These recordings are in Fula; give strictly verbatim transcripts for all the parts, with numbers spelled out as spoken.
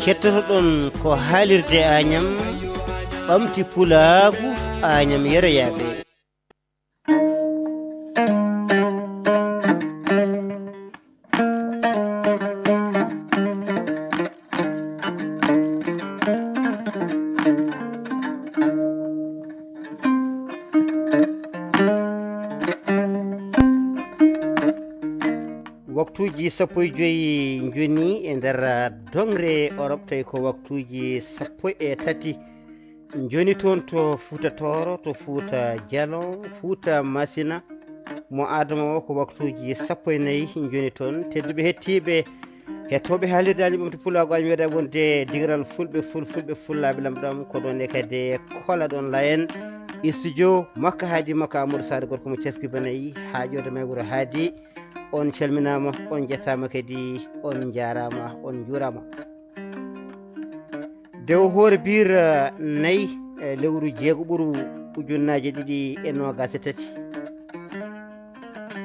Kettotoɗon ko haalirde Añam, ɓamti pulaagu Añam yeroyaaɓe. Waktuuji sappo e joyi njoni e nder doŋre Orop, tawi ko waktuuji sappo e tati njoni toon to Fuuta Tooro, to Fuuta Jalon, Fuuta Masina. Mo Adama o ko waktuuji sappo e nayi njoni toon. Tedduɓe hettiiɓe, hettooɓe haalirde Añam ɓamti pulaagu Añam yeroyaaɓe, wonde diŋiral Fulɓe, Fulfulɓe, Fullaaɓe, Lamɗam, ko ɗoon e kadi kola ɗon layen. Studio makka Haadi makka Amadou Sare, gorko mo Caski Banayi, haa ƴoode may wuro Haadi. On calminaama, on njettaama kadi, on njaaraama, on njuuraama. Dewo hoore biir, eh, nayi, eh, lewru jeegoɓuru ujunnaaje ɗiɗi e noogaas e tati.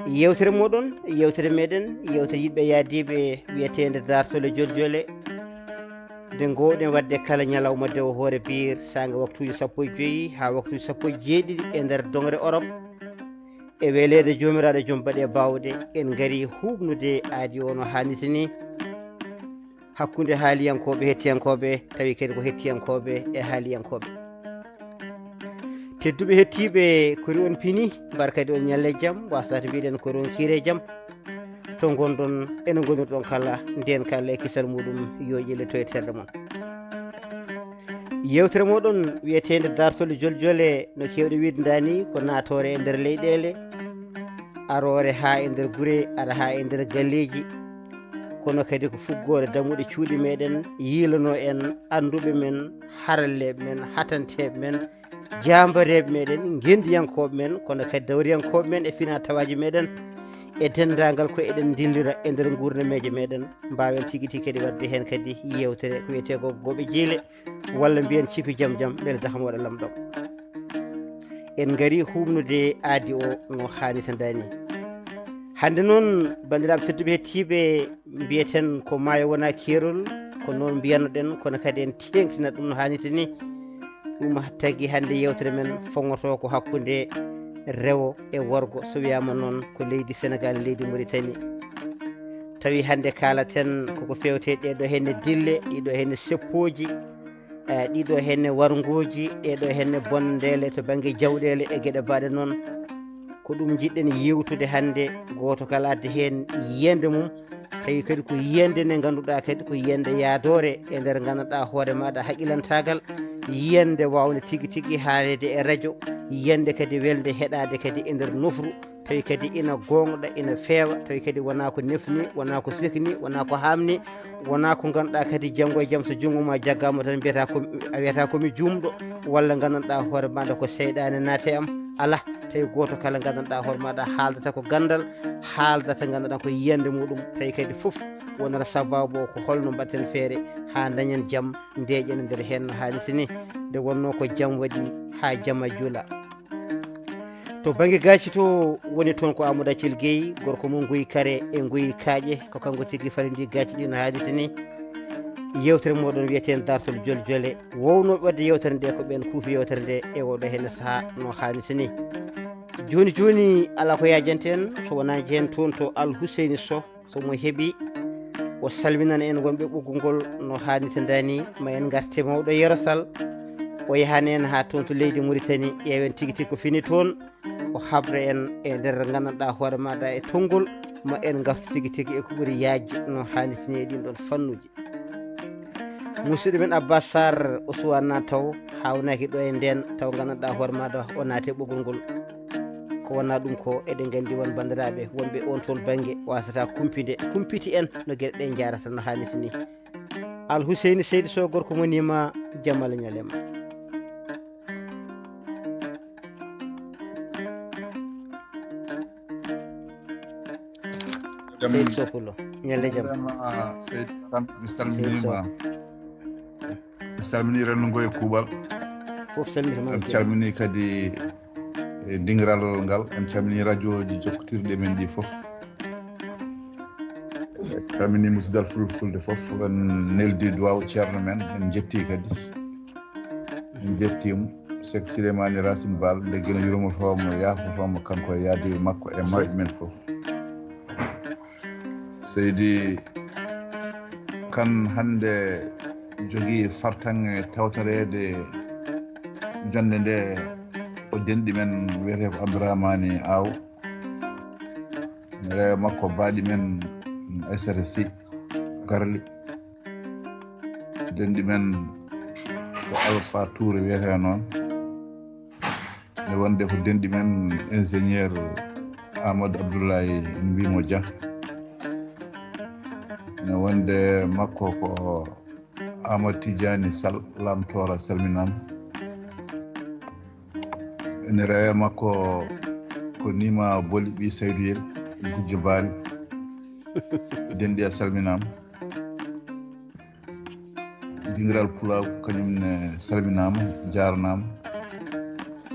Yeewtere mooɗon, yeewtere meɗen, yeewtere yiɗɓe yaadiiɓe wiyeteende Daartole Joljole. Nde ngoowɗen waɗde kala ñalawma dewo hoore biir, saanga waktuuji sappo e joyi haa waktuuji sappo e jeeɗiɗi e nder doŋre Orop. E weleede Joomiraaɗo Joom baɗe baawɗe, en ngari huuɓnude aadi o no haanirta ni. Hakkunde haaliyankooɓe, hettiyankooɓe, tawi kadi ko hettiyankooɓe e haaliyankooɓe. Tedduɓe hettiiɓe, kori on pini, mbar kadi on ñalle jam, wasata mbiɗen kori on kiire jam. To ngonɗon, ene ngonirɗon kala, ndeen kala e kisal muɗum, yo ƴelle to e terɗe mon. Yeewtere moɗon wiyeteende Daartol Joljole, no keewɗe wiide ndaa ni, ko naatoore e nder leyɗeele, aroore haa e nder gure, ara haa e nder galleeji. Kono kadi ko fuggoore dammuɗe cuuɗi meɗen, yiilanoo en annduɓe men, haralleeɓe men, hatanteeɓe men, jaambareeɓe meɗen, ngenndiyankooɓe men, kono kadi dawriyankooɓe men e fina tawaaji meɗen, e denndaangal ko eɗen ndillira e nder nguurnameeje meɗen, mbaawen tigi tigi kadi waɗde heen kadi yeewtere ko wiyetee ko Gooɓe Jiile, walla mbiyen Cipi Jam Jam, mbele daham waɗa lamɗam. En ngari huuɓnude aadi o no haanirta ndaa ni. Hannde noon, banndiraaɓe tedduɓe hettiiɓe, mbiyeten ko maayo wonaa keerol, ko noon mbiyanoɗen, kono kadi en teeŋtinat ɗum no haanirta ni. Ɗum tagi hannde yeewtere men foŋŋoto ko hakkunde rewo e worgo, so wiyaama noon ko leydi Senegaal, leydi Muritani. Tawi hannde kaalaten koko feewte ɗee ɗoo henne dille, ɗii ɗoo henne seppooji, eh, ɗii ɗoo henne warngooji, ɗee ɗoo henne bonɗeele to bannge jawɗeele e geɗe mbaɗe noon. Ko ɗum njiɗɗen yeewtude hannde, gooto kala adda heen yiyannde mum, tawi kadi ko yiyannde nde ngannduɗaa kadi ko yiyannde yaadoore e nder nganndanɗaa hoore maaɗa haqilantaagal, yiyannde waawnde tigi tigi haaleede e rajo, yiyannde kadi welde heɗaade kadi e nder nofru, tawi kadi ina gooŋɗa, ina feewa, tawi kadi wonaa ko nefni, wonaa ko sehni, wonaa ko haamni, wonaa ko ngannduɗaa kadi janngo e jam so junngo ma jaggaama tan mbiyata ko, a wiyata ko mi juumɗo, walla nganndanɗaa hoore maaɗa ko seyɗaane naati e am. Alaa, tawi gooto kala nganndanɗaa hoore maaɗa haaldata ko ganndal, haaldata nganndanɗaa ko yiyannde muɗum, tawi kadi fof wonata sabaabu o ko holno mbaɗten feere haa ndañen jam, ndeeƴen e nder heen no haanirta ni. Nde wonnoo ko jam waɗi haa jama juula. To bannge gaaci to woni toon ko Amadou Accel Gueye, gorko mo Nguy Kare e Nguy Kaaƴe, ko kanko tigi farindi gaaci ɗi no haanirta ni. Yeewtere moɗon wiyeteen Daartol Joljole, wownooɓe waɗde yeewtere nde ko ɓeen kuufi yeewtere nde e oɗo heen sahaa no haanirta ni. Jooni jooni, alaa ko yaajanten so wonaa njehen toon to Al Huseyni Soh, so mo heɓi, o salminana en wonɓe ɓoggol ngol no haanirta ndaa ni, ma en ngarte mawɗo Yero Sall, o yahana en haa toon to leydi Muritani, ƴeewen tigi tigi ko fini toon, o habra en e nder nganndanɗaa hoore maaɗa e tonngol, ma en ngartu tigi tigi e ko ɓuri yaajde no haanirta ni e ɗiin ɗoon fannuuji. Musidɗo men Abbas Sarr, o suwaanaa taw, haawnaaki ɗo e ndeen, taw nganndanɗaa hoore maaɗa o naati e ɓoggol ngol. Ko wonaa ɗum ko, eɗen nganndi won banndiraaɓe wonɓe oon toon bannge, waasata kumpide, kumpiti en no geɗe ɗe njahrata no haanirta ni. Al Huseyni Seydi Soh, gorko mo Nima, jam Allah ñaale ma. Seydi Soh Pullo, ñalnde jam. Seydi Kane, mi salminiima. Mi salminii renndo ngo e kuuɓal. Fof salmitiima. En calminii kadi e dingiral ngal, en calminii rajooji jokkotirɗi e men ɗi fof. Calmini musidal fulfulde fof, en neldi duwaw ceerno men, en jetti kadi. En jettimo, Seek Silemani Racine Bal, nde geno yurmotomo, yaafotomo, kanko e yaadiɓe makko e mawɓe men fof. Seydi Kan hannde jogii fartaŋŋe tawtoreede jonnde nde o denɗi men wiyetee ko Abdourahmani Aw. Rewa makko baaɗi men Aissata Sy Garli. Denɗi men ko Alpha Touré wiyetee noon. Ne wonde ko denɗi men ingénieur Amadou Abdoulaye en mbimo Dia. Ne wonde makko ko Amadou Tidiani Sall, Lam Toora salminaama. Ene rewe makko ko Nima Boli ɓi Sayduyel, Gujjo Baali. Denɗi a salminaama. Dingiral Pulaagu kañum ne salminaama, jaarnaama.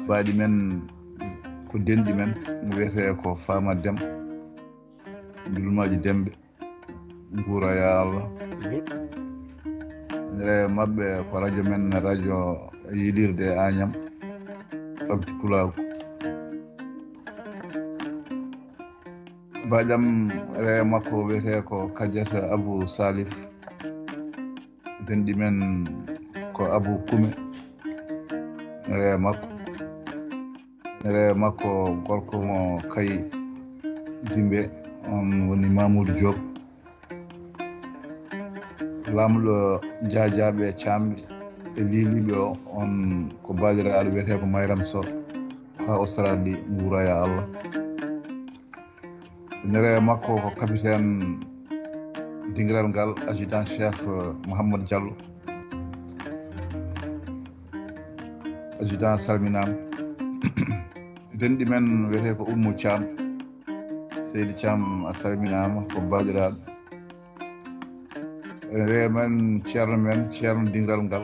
Baaɗi men ko denɗi men, no wiyetee ko Fama Dem, Dulmaaji Demɓe, nguura ya Allah. Amin. Ene rewe maɓɓe ko radio men, radio yiɗirde e Agnam, ɓamti Pulaagu. Baaɗam rewe makko wiyetee ko Kadiata Abou Salif, denɗi men ko Abou Koumé, rewe makko. Rewe makko gorko mo Kay Dimbe, on woni Mamoudou Diop. Laamɗo Jaajaɓe e Caamɓe e Liiliɓe o, on ko baadiraɗo wiyetee ko Mayram Sow, haa Australie, nguura ya Allah. Ene rewe makko ko capitaine dingiral ngal, adjudant chef, eh, Mouhamadou Diallo. Adjudant salminaama. Denɗi men wiyetee ko Oumou Thiam. Seydi Thiam a salminaama, ko baadiraɗo. Ene rewe men ceerno men, ceerno dingiral ngal.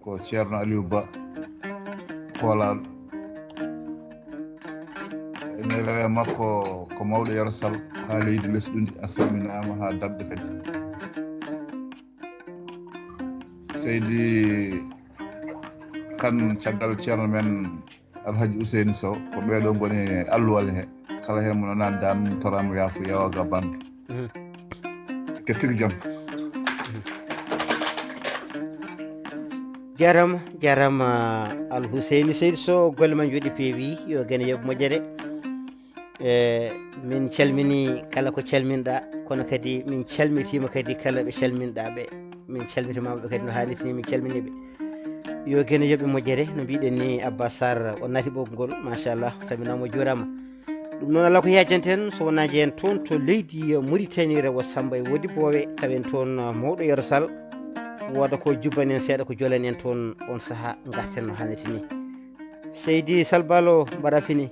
Ko ceerno Aliou Ba, Koolaaɗo. Ene rewe makko ko mawɗo Yero Sall haa leydi Lesɗundi, a salminaama haa darde kadi. Seydi Kan caggal ceerno men Alhaji Ousseynou Sow, ko ɓeeɗo ngoni alluwal he. Kala heen mo nanaani daan mum toraama yaafuya, yawaaga bannge. Mhm. Kettuki jam. Jarama, jarama, Al Huseyni Seydi Sow, golle ma njooɗi peewi, yo gene yoɓ moƴƴere. E, min calmini kala ko calminɗa, kono kadi min calmitima kadi kala ɓe calminɗa ɓe. Min calmitimama ɓe kadi no hannirta ni, min calmini ɓe. Yo gene yoɓe moƴƴere, no mbiɗen ni, Abba Sarr, o naati ɓoggol, machallah, salminama, o juurama. Ɗum noon, alaa ko yaajanten, so wonaa njeyen toon to leydi Mauritanie, rewo Samba e Wodi Boowe, tawen toon, uh, mawɗo Yero Sall, wooda ko jubbanen seeɗa, ko jolanen toon, on saha ngarten no hannirta ni. Seydi Sall Balo, mbaɗa fini.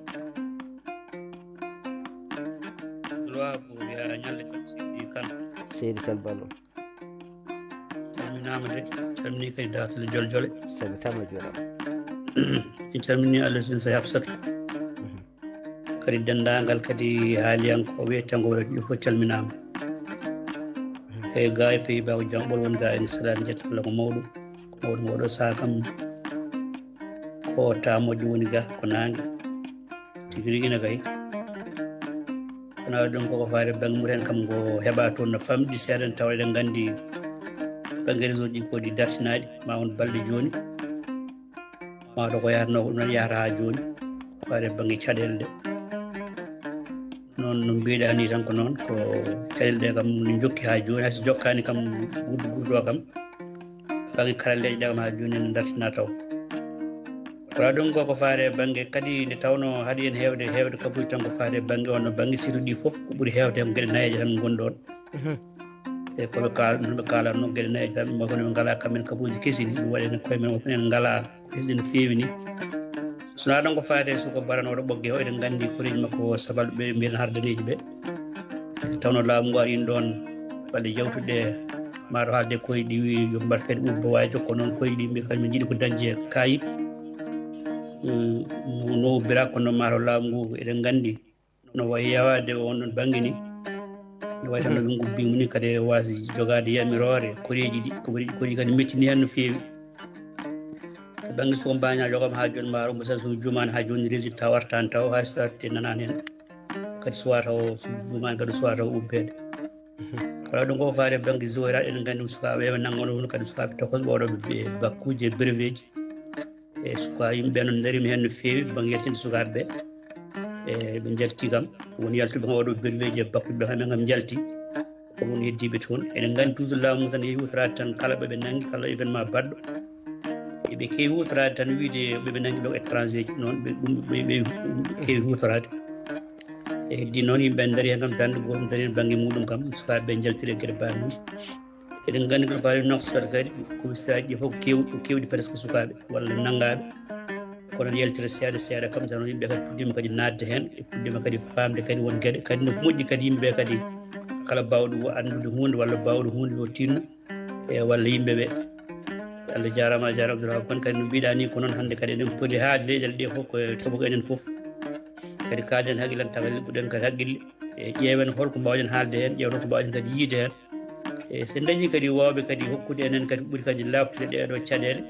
Loi ko wiya ñalɗi kam, Seydi Kan. Seydi Sall Balo. Calminaama de, calmini kadi Daatol Joljole. Salmitaama, juuraama. En calmini Allah sin so Hafsatu. Mhm. Kadi denndaangal kadi haaliyankooɓe e tenngo wala ɗiɗo fof calminaama. Mhm. E gaa e pays ba ko jam ɓolo woni gaa en salaam, jetta Allah ko mawɗo, ko mawɗo mawɗo saha kam. Ko ta moƴƴo woni ga, ko naange. Tigi rigi na kay. Kono ɗum koko faade bannge mumen kam ko heɓa toon no famɗi seeɗa, tawa eɗen nganndi bannge réseau ji ko ɗi dartinaaɗi, ma on balɗe jooni. Ma to ko yahatnoo ko ɗum ɗon yahata haa jooni. Ko faade bannge caɗeele ɗe. Noon no mbiɗa ni tan ko noon, ko caɗeele ɗe kam no jokki haa jooni, hay so jokkaani kam guddu guddu o kam. Bannge karalleeji ɗe kam haa jooni ene dartina taw. Kono ɗum ko, ko faade bannge kadi nde tawnoo haɗi en heewde, heewde kabuuji tan ko faade bannge on, no bannge surtout ɗi fof ko ɓuri heewde ko geɗe nayeeje tan ngoni ɗoon. Mhm. E ko ɓe kaal-, no ɓe kaalatnoo geɗe nayeeje tan, ɗum ko ɓe ngalaa kamɓe kabuuji kesi, ɗum waɗi en koye men fof en ngalaa ko hesɗi no feewi ni. So wonaa ɗum ko faade suko baranooɗo ɓogge o, eɗen nganndi koreeji makko o sabal ɓe mbiyen hardaneeji ɓe. Tawno laamu ngu ari ɗoon, balɗe jawtuɗe, maa to haalde koye ɗi wi yo mbaɗ feere ubbo, waawi jokko noon koye ɗi mbi kañum njiɗi ko dañde kayit. Mm, no, no ubbira kono maa to laamu ngu eɗen nganndi no wayi yawaade o on ɗon bannge ni. Ene wayi tan no ɓe ngubbi mum ni kadi waasi jogaade yamiroore koreeji ɗi, koreeji, koreeji kadi mettini heen no feewi. To bannge Sow Mbaña jogam haa jooni, mbaaro mo Samsu Jumaani haa jooni résultat wartaani taw, hay so arti nanaani heen. Kadi suwaa taw Jumaani kadi suwaa taw ubbeede. Kala ɗum ko faade bannge Zohra, eɗen nganndi sukaaɓe ɓe nanngano ɗum kadi sukaaɓe tokos ɓooɗo ɓe bakkuuji e breveeji. E suka yimɓe noon ndariima heen no feewi bannge yaltinde sukaaɓe ɓe. E ɓe njalti kam, woni yaltuɓe kam oɗo breveeji e bakkuuji ɓe kam ɓe kam njalti. Ko woni heddiiɓe toon. Eɗen nganndi toujours laamu tan yehi huutoraade tan kala ɓe ɓe nanngi, kala événement baɗɗo. Eɓe keewi huutoraade tan wiyde ɓe ɓe nanngi ɗo étranger ji noon, ɓe ɗum ɓe ɓe keewi huutoraade. E heddi noon yimɓe ndari heen kam dannde gooto ndari heen bannge muɗum kam, sukaaɓe ɓe njaltiri e geɗe mbaɗ noon. Eɗen nganndi ko faade noksoɗo kadi commissariat ji fof keew-, keewɗi presque sukaaɓe walla nanngaaɓe. Kono ne yaltira seeɗa seeɗa kam tan yimɓe kadi puɗɗiima kadi naatde heen, e puɗɗiima kadi faamde kadi won geɗe. Kadi no moƴƴi kadi yimɓe kadi kala baawɗo wo anndude huunde walla baawɗo huunde yo tinno e walla yimɓe ɓe. Allah jaaraama, a jaaraama, Abdourahmane Kane kadi no mbiɗa ni ko noon hannde kadi eɗen poti haade leyɗeele ɗe fof ko toɓo ko enen fof. Kadi kaaden haqqillan tawa liggoɗen kadi haqqille e ƴeewen holko mbaawɗen haalde heen, ƴeewen holko mbaawɗen kadi yiide heen. E so en dañii kadi waawɓe kadi hokkude enen kadi ɓuri kadi laaɓtude ɗee ɗoo caɗeele.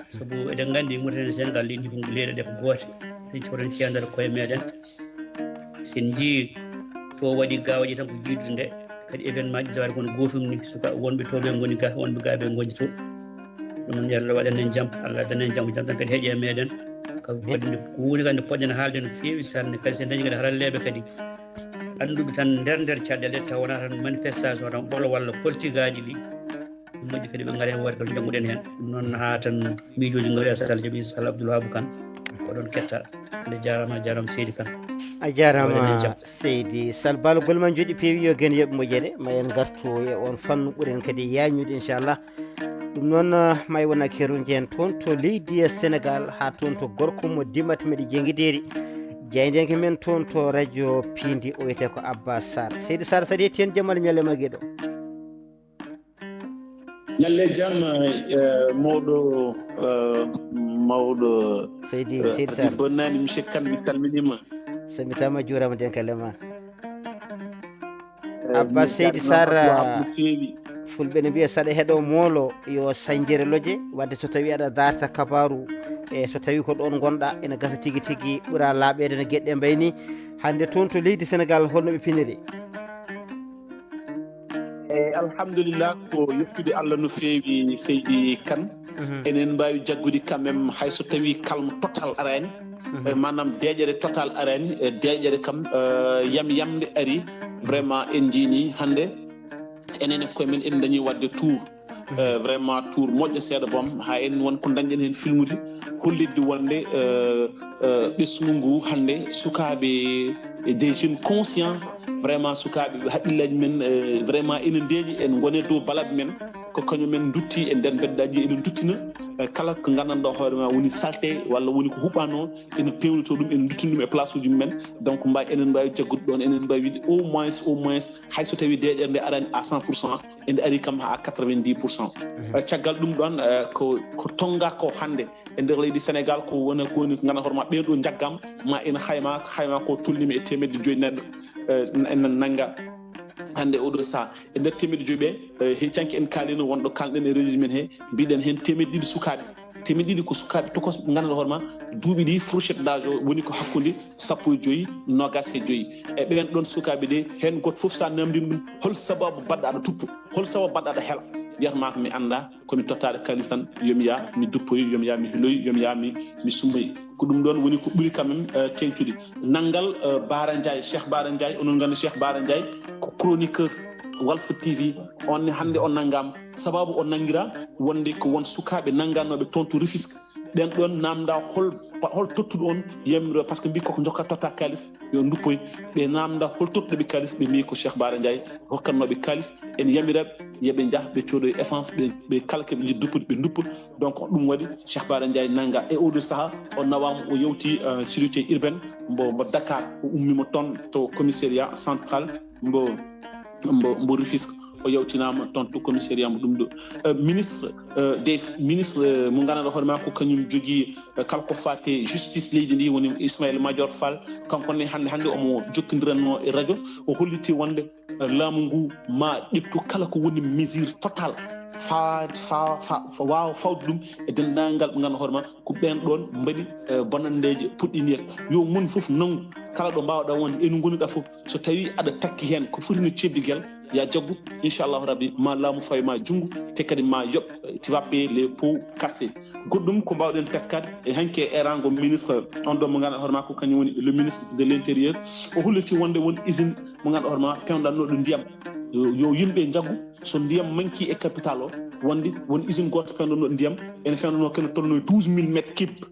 Sabu eɗen nganndi Mauritanie e Sénégal leydi ko leyɗe ɗe ko goote. Ɗen coren ciyandere koye meɗen. So en njii to waɗi ga waɗi tan ko jiidude nde. Kadi événement ji tawaade kono gootum ni suka wonɓe to ɓe ngoni ga, wonɓe ga ɓe ngoni to. Ɗum noon yo Allah waɗan en jam, Allah waɗan en jam, jam tan kadi heƴe e meɗen. Ko waɗi nde ko woni kadi poɗɗen haalde no feewi sanne. Kadi so en dañii kadi haralleeɓe kadi annduɓe tan nder nder caɗeele taw wonaa tan manifestation tan ɓolo walla politique aji ɗi. Ɗum moƴƴi kadi ɓe ngara heen woote kadi njannguɗen heen. Ɗum noon haa tan miijooji ngari asal jaɓi sal Abdoul Wahab Kane. Ko ɗoon ketta. Nde jaaraama, a jaaraama seydi Kane. A jaaraama seydi Sal. Baalugol ma njoɗi peewi yo gen yoɓ moƴƴere. Ma en ngartu e on fannu ɓuren kadi yaañude inchallah. Ɗum noon, eh, may wona keru jeen toon to leydi e Sénégal haa toon to gorko mo Dimat meɗe Jengideeri. Jaayndenke men toon to radio Piindi o wiyetee ko Abba Sarr. Seydi Sarr, so a yetti heen, jam Allah ñalle ma geɗo. Ñalle jam, eh, mawɗo, eh, mawɗo, Seydi, eh, Seydi Habib Sarr. Bonnani, monsieur Kane, mi salminiima. Salmitaama, juuraama, denkalle ma. Abba Seydi Sarr, fulɓe ne mbiya saɗa heɗo moolo yo sañjere loje, wadde so tawi aɗa darta kabaru e so tawi ko ɗon gonɗa ene gasa tigi tigi ɓura laaɓede no geɗɗe mbayni. Hannde toon to leydi Sénégal holno ɓe piniri? Eyi, alhamdulillah, ko yettude Allah no feewi seydi Kane. Enen mbaawi jaggude quand même hay so tawi calme total araani. E maanaam deeƴere total araani, e deeƴere kam, eh, yam yamde ari. Vraiment en njiini hannde enen e koye men en dañi waɗde tour. Eh, vraiment tour moƴƴo seeɗa boom, haa en won ko dañɗen heen filmude hollitde wonde, eh, eh, ɓesngu ngu hannde sukaaɓe, eh, des jeunes conscients, vraiment sukaaɓe ɓe haqqillaaji men, eh, vraiment ene ndeeƴi en ngone dow balaɓe men, ko kañum en ndutti e nder mbeddaaji ene nduttina, eh, kala ko nganndanɗaa hoore ma woni salte walla woni ko huɓɓaano ene peewnito ɗum, ene nduttina ɗum e place uji men. Donc mbawi enen mbawi jaggude ɗoon, enen mbawi wiide au moins, au moins hay so tawi deeƴere nde arani à cent pour cent, ende ari kam haa quatre-vingt-dix pour cent. Eh, caggal ɗum ɗoon, eh, ko, ko tonnga ko hannde e nder leydi Sénégal ko wona ko woni ko nganndanɗaa hoore ma ɓeen ɗo njaggama ma ene hayma, hayma ko tolnima e teemedde joyi neɗɗo, eh, n-, n-, nannga hannde oɗo saha. E nder teemedde joyi ɓe, eh, he canki en kaalino wonɗo kalɗen e réseau men he, mbiɗen heen teemedde ɗiɗi sukaaɓe. Teemedde ɗiɗi ko sukaaɓe tokos ɓe nganndanɗaa hoore ma duuɓi ɗi fourchette d'âge o woni ko hakkunde sappo e joyi, noogaas e joyi. E ɓeen ɗoon sukaaɓe de, heen gooto fof so a naamndiima ɗum, hol sababu baɗɗo aɗa tuppo? Hol sababu baɗɗo aɗa hela? Wiyata ma ko mi anndaa, ko mi tottaaɗo kaalis tan, yo mi yah, mi duppoyi, yo mi yah, mi hiloyi, yo mi yah, mi, mi summoyi. Ko ɗum ɗoon woni ko ɓuri quand même, eh, teeŋtude. Nanngal, eh, Bara Ndiaye, Cheikh Bara Ndiaye, onon nganndi Cheikh Bara Ndiaye ko chroniqueur Walf T V. On ne hannde o nanngaama. Sababu o nanngiraa wonde ko won sukaaɓe nannganooɓe toon to Rufisque. Ɓeen ɗoon naamndaa hol, hol tottuɗo on yamiro, par ce que mbii koko njokka totta kaalis, yo nduppoy. Ɓe naamndaa hol tottuɗo ɓe kaalis, ɓe mbii ko Cheikh Bara Ndiaye hokkannooɓe kaalis. En yamiraɓe yo ɓe njah, ɓe coodoya essence, ɓe, ɓe kala ko ɓe njiɗi duppude, ɓe nduppa. Donc ko ɗum waɗi Cheikh Bara Ndiaye nanngaa. E oo ɗoo sahaa o nawaama, o yewti, euh, sûreté urbaine mbo, mbo Dakar, o ummiima toon to commissariat central mbo, mbo, mbo Rufisque. o yawtinaama toon to commissariat mo ɗum ɗo. Eh, ministre, eh, des, ministre, eh, mo ngannduɗaa hoore maa ko kañum jogii, eh, kala ko faati e justice leydi ndi, woni Ismaïla Madior Fall, kanko ne hannde, hannde omo jokkondiranno e radio, o holliti wonde, eh, laamu ngu ma ƴettu kala ko woni mesure total faa, faa, faa, faa waawa fawde ɗum e denndaangal ɓe ngannduɗaa hoore maa ko ɓeen ɗoon mbaɗi, eh, bonanndeeje puɗɗiiɗe. Yo moni fof nanngu kala ɗo mbaawɗaa wonde, ene ngoni ɗaa fof, so tawii aɗa takki heen ko foti no ceeɓgel, ya jaggu, inchallahu rabbi, ma laamu fawi ma junngo, te kadi ma yoɓ, eh, tu vas payer les pots cassés. Goɗɗum ko mbaawɗen teskaade e hanki e eeraango ministre on ɗo mo ngannduɗaa hoore maa ko kañum woni le ministre de l'intérieur. O holliti wonde won usine mo ngannduɗaa hoore maa peewndannoɗo ndiyam. Yo, yo yimɓe njaggu, so ndiyam manki e capital o, wonde won usine gooto peewndannoɗo ndiyam, ene feewndanoo kene tolno e douze mille mètres cubes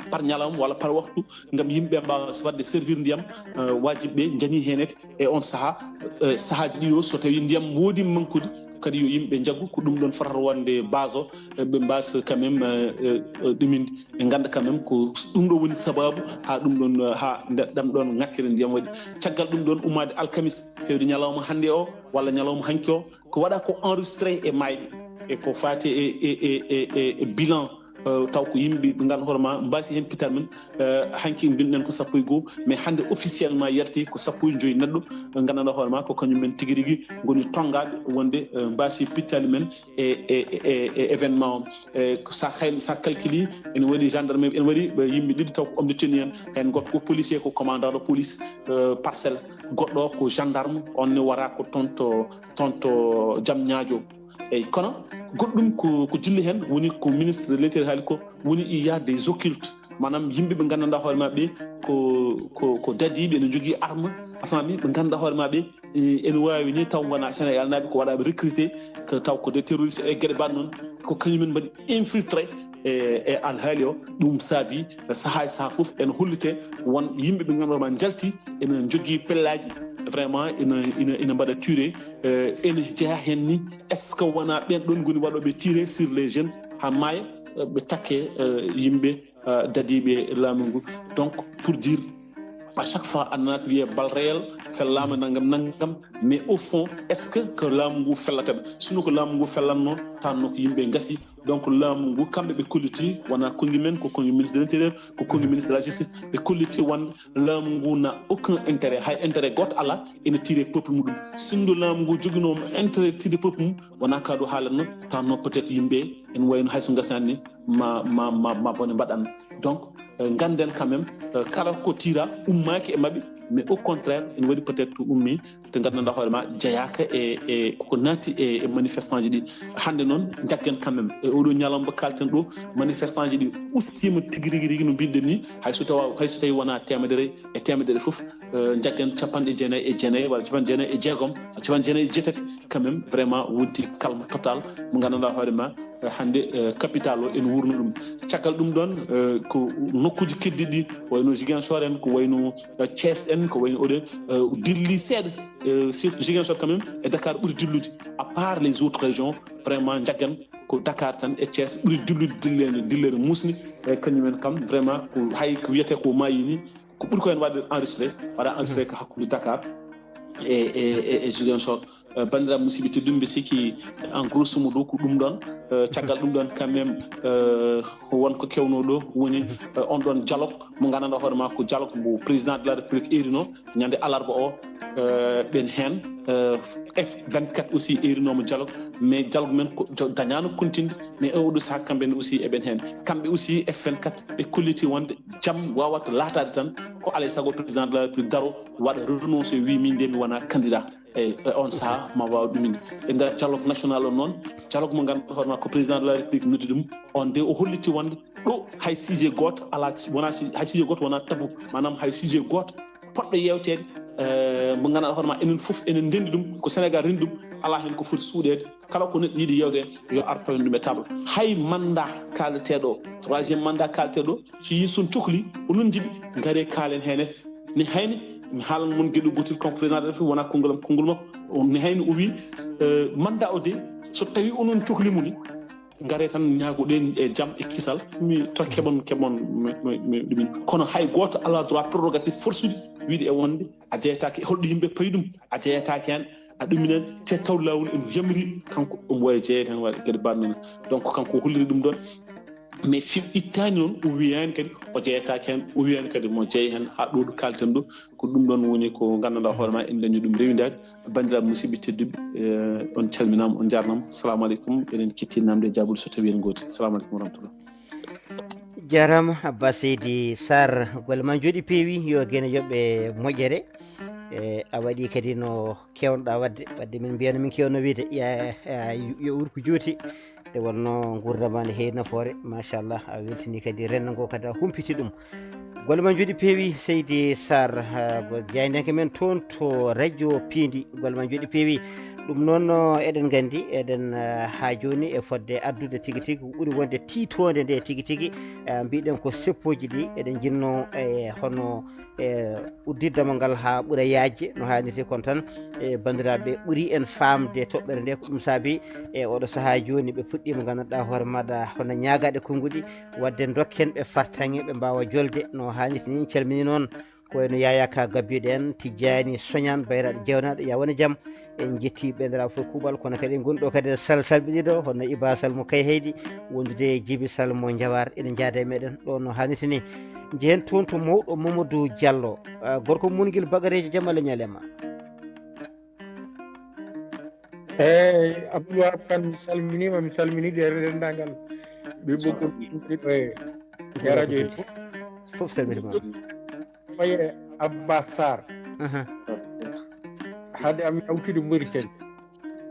par ñalawma walla par waktu, ngam yimɓe mbaawa waɗde servir ndiyam, eh, wajiɓe njañi heen e on sahaa, eh, sahaaji ɗiɗo, so tawii ndiyam woodi mankude, kadi yo yimɓe njaggu, ko ɗum ɗoon fotata wonde base o, eh, ɓe mbaasa quand même, eh, eh, eh, ɗumin, ɓe ngannda quand même ko ɗum ɗo woni sabaabu haa ɗum ɗoon, eh, haa nde ɗam ɗoon ŋakkere ndiyam waɗi. Caggal ɗum ɗoon, ummaade alkamis, feewde ñalawma hannde o walla ñalawma hanki o, ko waɗa ko enregistré e maayɓe, e ko faati e, e, e, e, e, e bilan, eh, taw ko yimɓe ɓe ngannduɗaa hoore maa mbaasi heen pital men, eh, hanki mbinɗen ko sappo e goo, mais hannde officiellement yalti ko sappo e joyi neɗɗo ɓe ngannduɗaa hoore maa ko kañum men tigi rigi ngoni tonngaaɓe wonde, eh, mbaasi pittali men e, e, e, e événement o. E, ko sa hay-, sa calculi, ene waɗi gendarme, ene waɗi, eh, yimɓe ɗiɗi taw ko homme de tenue en, heen gooto ko policier, ko commandant de police, eh, parcelle, goɗɗo o ko gendarme, on ne wara ko toon to, toon to Diamniadio. Eyyi, kono goɗɗum ko, ko jilli heen woni ko ministre de l'intérieur haali ko woni, il y a des occultes, maanaam yimɓe ɓe nganndanɗaa hoore maa ɓe ko, ko, ko dadiiɓe, ene njogii arme, a faami, ɓe nganndanɗaa hoore maa ɓe, eh, ene waawi ni taw ngonaa Sénégal naaɓe ko waɗaaɓe recruté, ko taw ko des terroristes e geɗe mbaɗ noon, ko kañum en mbaɗi infiltré e, e alhaali o. Ɗum saabi sahaa e sahaa fof ene hollitee won yimɓe ɓe ngannduɗaa ma njalti ene njogii pellaaji, vraiment ene, ene, ene mbaɗa tiré, eh, ene jeyaa heen ni, est-ce que wonaa ɓeen ɗoon ngoni waɗooɓe tiré sur les jeunes haa maaya, eh, ɓe takkee, eh, yimɓe, eh, dadiiɓe laamu ngu. Donc, pour dire, à chaque fois, a nanat wiyee bal réel, fellaama nanngam, nanngam, mais au fond, est-ce que ko laamu ngu fellata ɓe? Sinno ko laamu ngu fellatnoo, taanno ko yimɓe ngasi. Donc, laamu ngu, kamɓe ɓe kolliti, wonaa konngi men, ko konngi ministre de l'intérieur, ko konngi ministre de la justice, ɓe kolliti won laamu ngu na aucun intérêt, hay intérêt gooto alaa, ene tiré peuple muɗum. Sinno laamu ngu joginooma intérêt tiré peuple mum, wonaa ka ɗo haalatnoo, taanno peut-être yimɓe en wayno hay so ngasaani ni, ma, ma, ma, ma bone mbaɗan. Donc, eh, ngannden quand même, eh, kala ko tira ummaaki e maɓɓe, mais au contraire, ene waɗi peut-être to ummi, te nganndanɗaa hoore ma jeyaaka e, e koko naati e, e manifestant ji ɗi. Hannde noon, njaggen quand même, e oɗo ñalawma kalten ɗo, manifestant ji ɗi ustiima tigi rigi rigi no mbiɗen ni, hay so tawa, hay so tawi wonaa teemedere e teemedere fof, eh, njaggen capanɗe jeenayi e jeenayi walla capanɗe jeenayi e jeegom, capanɗe jeenayi e jeetati, quand même, vraiment, wonti calme total mo nganndanɗaa hoore ma, eh, hannde, eh, capital o ene wuurno ɗum. Caggal ɗum ɗoon, eh, ko nokkuuji keddiiɗi ɗi, ko wayno Ziguinchor en, ko wayno, eh, Thiès en, ko wayno oɗo, eh, dilli seeɗa, eh, surtout Ziguinchor quand même, e Dakar ɓuri dillude. À part les autres régions, vraiment, njaggen ko Dakar tan e Thiès ɓuri dillude, dilleede, dilleede muusni, e kañum en kam, vraiment, ko hay ko wiyetee ko maayi ni, ko ɓuri ko heen waɗde enregistré, waɗa enregistré ko hakkunde Dakar e, e, e, e Ziguinchor. Eh, banndiraaɓe musidɓe tedduɓe, mbi sikki, en grosso modo ko ɗum ɗoon. Eh, caggal ɗum ɗoon quand même, eh, won ko kewnoo ɗo, woni, eh, on ɗoon dialogue mo nganndanɗaa hoore ma ko dialogue mo président de la République erino ñande alarba o, eh, ɓen heen, eh, F vingt-quatre aussi erinooma dialogue, mais dialogue men ko jo-, dañaano continde, mais e oɗo sahaa kamɓe ne aussi eɓen heen. Kamɓe aussi F vingt-quatre ɓe kolliti wonde jam waawata laataade tan ko alaa e sago président de la République daro waɗa renoncé, wi min de mi wonaa candidat. E, e on sahaa ma waaw ɗumin. E nder dialogue national o noon, dialogue mo ngannduɗaa hoore ma ko président de la République noddi ɗum, on de o holliti wonde ɗo hay sujet gooto alaa, wonaa si-, hay sujet gooto wonaa tabou, maanaam hay sujet gooto poɗɗo yeewteede, eh, mo ngannduɗaa hoore ma enen fof enen ndenndi ɗum, ko Sénégal renndi ɗum, alaa heen ko foti suuɗeede. Kala ko neɗɗo yiɗi yeewde, yo ar pawen ɗum e table. Hay mandat kaaleteeɗo o, troisième mandat kaaleteeɗo o, so yii, so on cokli, onon njiɗi, ngaree kaalen heen. Ne hayni, mi haalan mon geɗo gootel, kanko président de la République, wonaa konngol am, konngol makko. O, ne hayni o wii, eh, mandat o de, so tawii onon cokli mo ni, ngaree tan ñaagoɗen e jam e kisal. Mi to keɓon, keɓon, mi, mi, mi, ɗumin. Kono hay gooto alaa droit prérogative force ude wiide e wonde a jeyataake, holɗo yimɓe payi ɗum, a jeyataake heen, a ɗuminan te taw laawol eno yamri kanko omo wawi jeeyede heen waɗa kadi banno. Donc kanko o holliri ɗum ɗon, mais fi ittani noon o wiyani kadi o jeyetaki heen, o wiyani kadi mo jeeya heen. Ha ɗo ɗo kalten ɗo ko ɗum ɗon woni ko gandanɗa hoore ma en dañi ɗum rewidade. Bandiraɓe musidɓe tedduɓe, eh, on calminama, on jarnama. Salamu aleykum. Eɗen ketti namde e jabude so tawi en gooti. Salamu aleykum wa rahmatullah. Jarama Abba Seydi Sarr, golle ma jooɗi peewi, yo gene yoɓɓe moƴƴere. E a waɗi kadi no kewnoɗa wadde, wadde min mbiyano min kewno wiide ya, ya, yo urko juuti. Nde wonno gurdama ne heewi nafoore, machallah, a weltini kadi rendo ngo kadi a humpiti ɗum. Golle ma jooɗi peewi Seydi Sarr, ha, go jaydenke men toon to radio Piindi, golle ma jooɗi peewi. Ɗum noon, no eɗen nganndi, eɗen, eh, haa jooni e fodde addude tigi tigi ko ɓuri wonde tiitoonde nde tigi tigi. Eh, mbiɗen ko seppooji ɗi eɗen njinnoo e hono e udditde mo ngal haa ɓura yaajde no haanirta kon tan. E banndiraaɓe ɓuri en faamde toɓɓere nde ko ɗum saabi e oɗo sahaa jooni ɓe puɗɗiima nganndanɗaa hoore maɗa hono ñaagaade konnguɗi, waɗde ndokken ɓe fartaŋŋe ɓe mbaawa jolde no haanirta ni. En calminii noon ko wayno Yaya Ka gabbiɗo en, Tijjani Soñan, Bayraɗo Jewnaaɗo, ya wone jam. En njetti ɓendiraaɓe fof kuuɓal, kono kadi en ngonɗo kadi e sal salɓiniɗo, hono Iba Sal mo Kayhayɗi, wondude e Jibi Sal mo Njawar, ene njaada e meɗen ɗo no haanirta ni. Njehen toon to mawɗo Mamadou Diallo, ah, gorko Mungel Bagareejo, jam Allah ñaale ma. Eyyi, Abdoul Wahab Kane, mi salminiima, mi salminii denndaangal ɓe ɓoggol ɗo e radio e fof. Fof salmitiima. Faye Abbas Sarr. Aha. Hade am yawtude Mauritanie.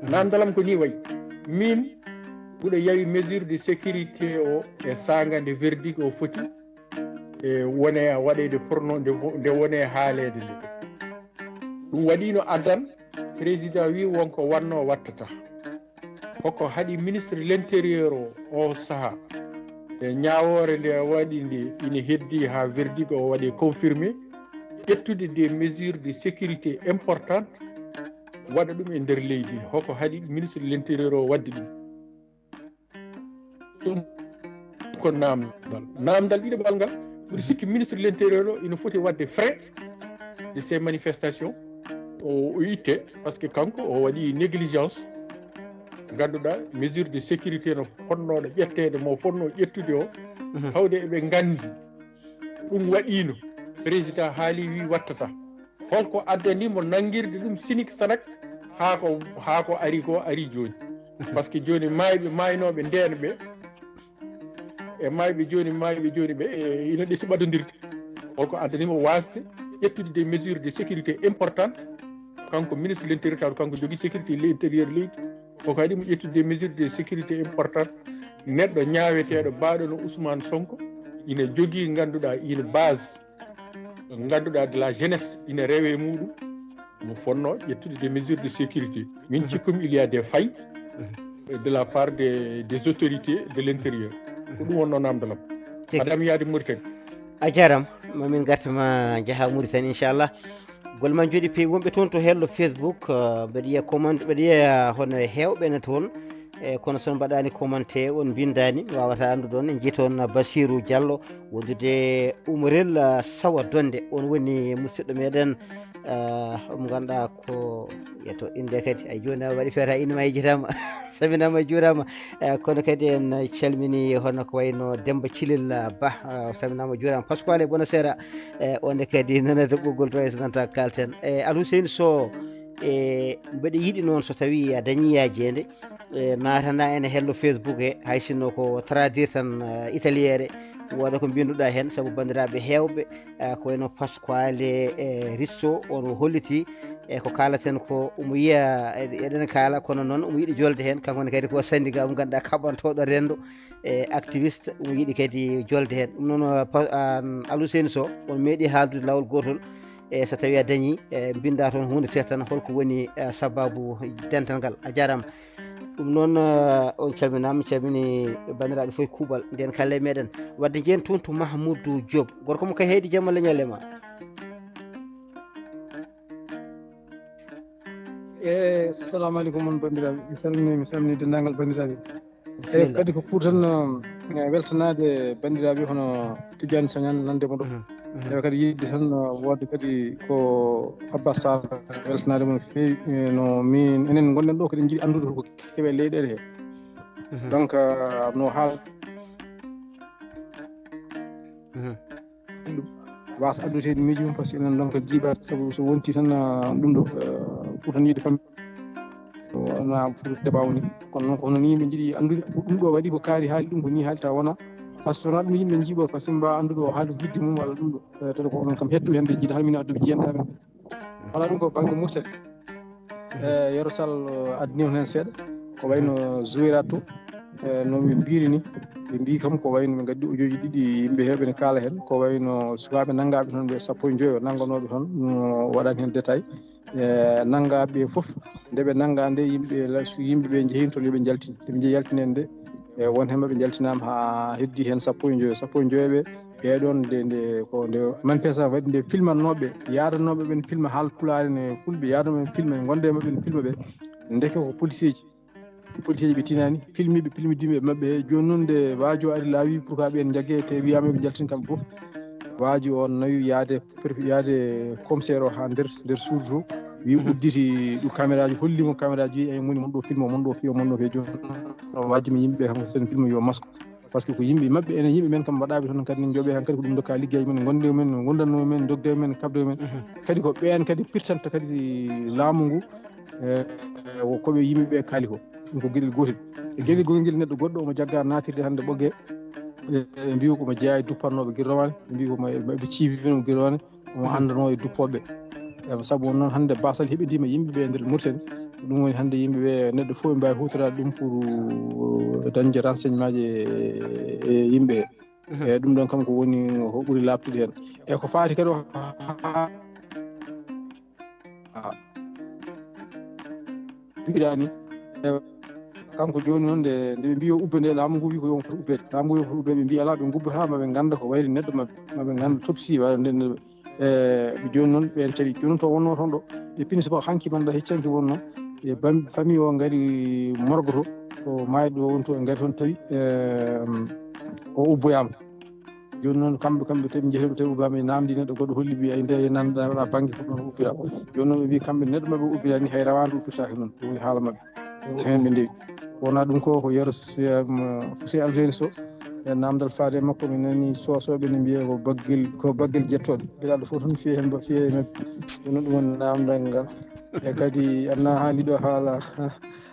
Namdalam ko ni wayi. Min mbuɗo yawi mesure de sécurité o e saanga nde verdict o foti e wone waɗeede prono-, nde wo-, nde wone haaleede nde. Ɗum waɗiino adan président wi wonko wanno wattata. Koko haɗi ministre l'intérieur o, o saha. E ñaawoore nde waɗi nde ina heddi ha verdict o waɗe confirmé. Ƴettude des mesures de sécurité importantes, waɗa ɗum e nder leydi. Hoko haɗi ministre de l'intérieur o waɗde ɗum? Ɗum ko namdal. Namdal ɗiɗaɓal ngal, mbiɗo sikki ministre de l'intérieur o ina foti waɗde frein de ces manifestations. O, o itte, parce que kanko o waɗi négligence. Ngannduɗaa mesure de sécurité no fotnooɗo ƴetteede, mo fotnoo ƴettude o, tawde eɓe nganndi ɗum waɗiino, président haali wi wattata. Holko addani mo nanngirde ɗum sinik sanak haa ko, haa ko ari ko ari jooni? Parce que jooni maayɓe, maaynooɓe ndeen ɓe, e maayɓe jooni, maayɓe jooni ɓe, e, ina ɗesi ɓadondirde. Holko addani mo waasde ƴettude des mesures de sécurité importantes? Kanko ministre de l'intérieur, taw kanko jogii sécurité l'intérieur leydi. Ko kadi mo ƴettude des mesures de sécurité importantes. Neɗɗo ñaaweteeɗo baaɗo no Ousmane Sonko ina jogii, ngannduɗaa, une base, ngannduɗaa, de la jeunesse ina rewe muɗum. Mo fonno ƴettude des mesures de sécurité. Min cikkumi il y a des failles de la part des, des autorités de l'intérieur. Ko ɗum wonno namdalam. Madame yaade Mauritanie. A jarama, mamin garta ma jaha Mauritanie, inchallah. Golle ma jooɗi peewi. Wonɓe toon to hello Facebook, uh, mbeɗa yiya comment, mbeɗa yiya hono heewɓe ne toon. E kono son mbaɗani commenté, on mbindani, wawata anndude on. En jii toon Basirou Diallo, wondude Umarel, uh, Sawa Donde, on woni musidɗo meɗen, uh, mo ganduɗa ko yeto inde kadi. Ay, joni a waɗi feere, ina ma yejitama. Saminama, juurama. Eh, kono kadi en calmini hono ko wayno Demba Cilel Ba, eh, saminama, juurama. Pasquale Bonasera, eh, onde kadi nanata ɓoggol to e so nanta kalten. Eh, Al Hussein Sow, eh, mbeɗa yiɗi noon so tawi a dañi yaajeende, eh, natana en e hello Facebook he, hay sinno ko traduire tan, eh, italiere, wooda ko mbinduɗa hen, sabu bandiraɓe hewɓe, eh, ko wayno Pasquale, eh, Risso, on holliti, eh, ko kalaten ko omo yiya, eh, eɗen kaala, kono noon omo yiɗi jolde hen, kanko ne kadi ko sanndiga mo ganduɗa kaɓantoɗo rendo, eh, activiste, omo yiɗi kadi jolde hen. Ɗum noon, eh, pa-, an, Al Hussein Sow, on meeɗi haaldude laawol gotol, e so tawi a dañi, e mbinda toon hunde seeɗa tan, holko woni, e, sababu dental ngal? A jarama. Ɗum noon, e, on calminama, calmini bandiraɓe fof e kuuɓal, nden kalle meɗen. Wadde jeen toon to Mahmoudou Diop, gorko mo Kayhayɗi, jam Allah ñalle ma. E, assalamu aleykum on bandiraɓe, mi salmini, mi salmini dendagal bandiraɓe. Eyi, kadi ko pour tan, um, e, weltanaade banndiraaɓe hono Tidiane Sagnane nande mo ɗo. Mhm. Ewa, kadi yiɗde tan, uh, wonde kadi ko Abbas Sall, weltanaade mo no feewi, eh, no min, enen ngonɗen ɗo, kadi njiɗi anndude ko kewe leyɗeele he. Donc, uh, no haal wasa addude heen miijo mum, par ce que enen donc jiiɓaade, sabu so wonti tan, uh, ɗum ɗo, uh, pour tan yiɗde fam wona pour débat woni. Kono noon ko hono ni yimɓe njiɗi anndude ko ɗum ɗo waɗi, ko kaari haali ɗum, ko ni haali tawa wona. Par ce que wona ɗum yimɓe njiiɓo, par ce que mbawa anndude o haali gidde mum walla ɗum ɗo. Eh, tawi ko onon kam hettu heen ɓe jiiɗa hara min adduɓe jiyanɗa men. Wala ɗum ko banggue Mauritanie. Eh, Yero Sall, eh, addani on heen seeɗa. Ko wayno Zouwéra to, eh, no ɓe mbiri ni. Ɓe mbi kam ko wayno ɓe gaddi audio ji ɗiɗi yimɓe heewɓe ne kaala heen. Ko wayno sukaɓe nanngaɓe toon ɓe sappo e joyo nannganooɓe toon, no waɗani heen détail. Eh, nanngaɓe fof, nde ɓe nannga nde, yimɓe la-, su-, yimɓe ɓe njehi toon, yo ɓe njaltin. Nde ɓe njehi yaltinen nde, e won heen maɓɓe njaltinaama haa heddi heen sappo e joyo, sappo e joyo ɓe. E ɗoon nde, nde ko nde manifestation waɗi nde, filmannooɓe, yaadanooɓe ɓen filma haal pulaar ne, fulɓe yaadanooɓe ɓen filma, gonde e maɓɓe ne filma ɓe. Ndeke ko policier ji. Policier ji ɓe tinani, filmiɓe, filmidimɓe maɓɓe. Jooni noon nde waajo ari laawi pour que ɓen jagge, te wiyaama ɓe njaltin kamɓe fof. Waajo on nawi yaade, préfet yaade commissaire o haa nder, nder suudu to. Wi udditi ɗum caméra ji, holli mo caméra ji, wi ay moni mon ɗo filmo, mon ɗo fiyo, mon ɗo fiyo. Jooni noon waajimi yimɓe kam sen filmo yo masque. Par ce que ko yimɓe maɓɓe, enen yimɓe men kam mbaɗaɓe toon kadi ne jooɓe han kadi ko ɗum dokka liggey men, gonde men, gondanno men, dogde men, kabde men. Kadi ko ɓen kadi pirtanta kadi laamu ngu, e, e, ko ɓe yimɓe ɓe kaali ko. Ɗum ko geɗel gotel. E geɗel gotel ngel neɗɗo goɗɗo omo jagga natirde hannde ɓogge, e, e, mbiwa ko mo jeeya e duppannoɓe gila rowane, mbiwa ko mo, ɓe ciifino gila rowane, omo anndano e duppooɓe. E, sabu on noon hannde basal heɓidima yimɓe ɓe nder Mauritanie. Ɗum woni hannde yimɓe ɓe, neɗɗo fof ɓe mbawi hutorade ɗum pour, euh, dañde renseignement ji e, e yimɓe ɓe. E ɗum ɗon kam ko woni ko ɓuri laaɓtude heen. E ko faati kadi o, ha, ha, ha, piɗani. E kanko jooni noon nde, nde ɓe mbi o ubbe nde, laamu ngu wi ko yo on foti ubbede. Laamu ngu wi on foti ubbede, ɓe mbi ala, ɓe ngubbataa, ma ɓe ngannda ko wayri neɗɗo maɓɓe. Ma ɓe ngannda topsi walla nde, nde, e ɓe jooni noon ɓen kadi jooni to wonno toon ɗo. Ɓe pini sabu hanki man ɗo hecci hanki wonno. E bam-, famille o ngari morgue to, to maayɗo o woni to, ɓe ngari toon tawi, e, o ubboyaama. Jooni noon kamɓe, kamɓe tawi njehri tawi ubbaama e namdi neɗɗo goɗɗo holli ɓe ay nde e nan ɗa waɗa banggue ko ɗon ubbira. Jooni noon ɓe mbi kamɓe neɗɗo maɓɓe ubbira ni hay rawandu ubbirtaki noon. Ɗum woni haala maɓɓe. Ko heen ɓe ndewi. Wona ɗum ko, ko Yero Seydi Alheri Sow. E namdal faade e makko, mi nani Sosoɓe ne mbiya ko baggel, ko baggel jettoɗe. Mbiɗa ɗo fof tan fiye heen, mbo fiye heen. Jooni ɗum woni namdal ngal. E kadi anna haali ɗo haala,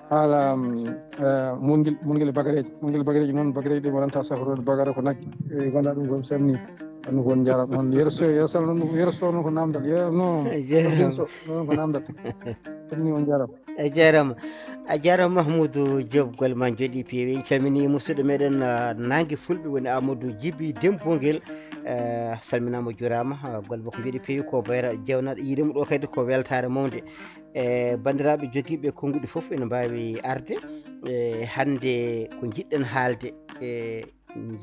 haala, mm, eh, mungel, mungel bagareeje. Mungel bagareeje noon, bagareeje ɗe wonanta safrode bagara ko nagge. E gonda ɗum ko mi salmini. Ɗum ko on njaram. On Yero Sow, Yero Sall noon, Yero Sow noon ko namdal. Yero noon, Yero Sow noon ko namdal. Salmini on njaram. A jarama. A jarama Mahmoudou Diop, golle ma jooɗi peewi. En calmini musidɗo meɗen, ah, Nangue Fulɓe woni Amadou Djiby Dembongel. Eh, salminama, juurama, ah, golle makko jooɗi peewi ko bayra jeewnaɗo yiɗemo ɗo kadi ko weltare mawde. E bandiraɓe jogiiɓe konnguɗi fof ene mbawi arde. E hannde ko jiɗɗen haalde, e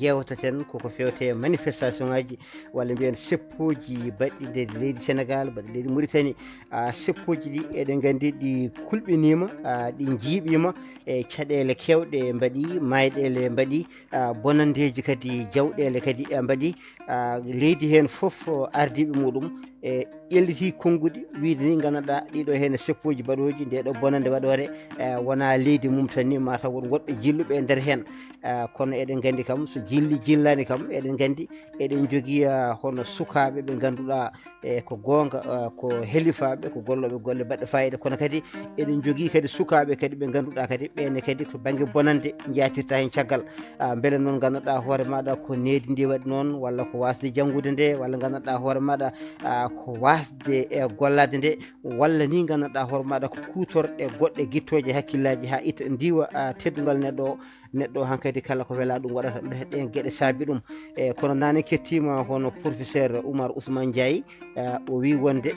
jewtaten koko fewte manifestation ngaji, walla mbiyen seppoji baɗɗi nder leydi Sénégal, baɗɗi leydi Mauritanie. Ah, seppoji ɗi eɗen nganndi ɗi kulɓinima, ah, ɗi jiiɓima e caɗele kewɗe mbaɗi, mayɗele mbaɗi, ah, bonandeji kadi, jawɗele kadi, ah, mbaɗi. Ah, leydi heen fof, oh, ardiiɓe muɗum, e ƴelliti konnguɗi, wiide ni, nganndanɗaa, ɗiɗo heen e seppoji baɗooji, nde ɗo bonande waɗoore, eh, wona leydi mum tan ni, ma taw won woɗɓe jilluɓe e nder heen. Eh, kono eɗen nganndi kam, so jilli jillaani kam, eɗen nganndi eɗen njogii, ah, hono sukaaɓe ɓe ngannduɗaa, e ko goonga, ah, ko helifaaɓe, ko gollooɓe golle baɗɗe faayiida, kono kadi eɗen njogii kadi sukaaɓe kadi ɓe ngannduɗaa kadi ɓeene kadi ko bannge bonande njaatirta heen caggal. Ah, mbele noon nganndanɗaa hoore maaɗa ko needi ndi waɗi noon, walla ko waasde janngude nde, walla nganndanɗaa hoore maaɗa, ah, ko waasde e gollaade nde, walla ni nganndanɗaa hoore maaɗa ko kuutorɗe goɗɗe gittooje hakkillaaji haa itta ndiwa, ah, teddungal neɗɗo o. Neɗɗo o hankadi kala ko welaa ɗum waɗata, ɗe-, ɗeen geɗe saabi ɗum. E kono naane kettiima hono professeur Oumar Ousmane Ndiaye, ah, o wii wonde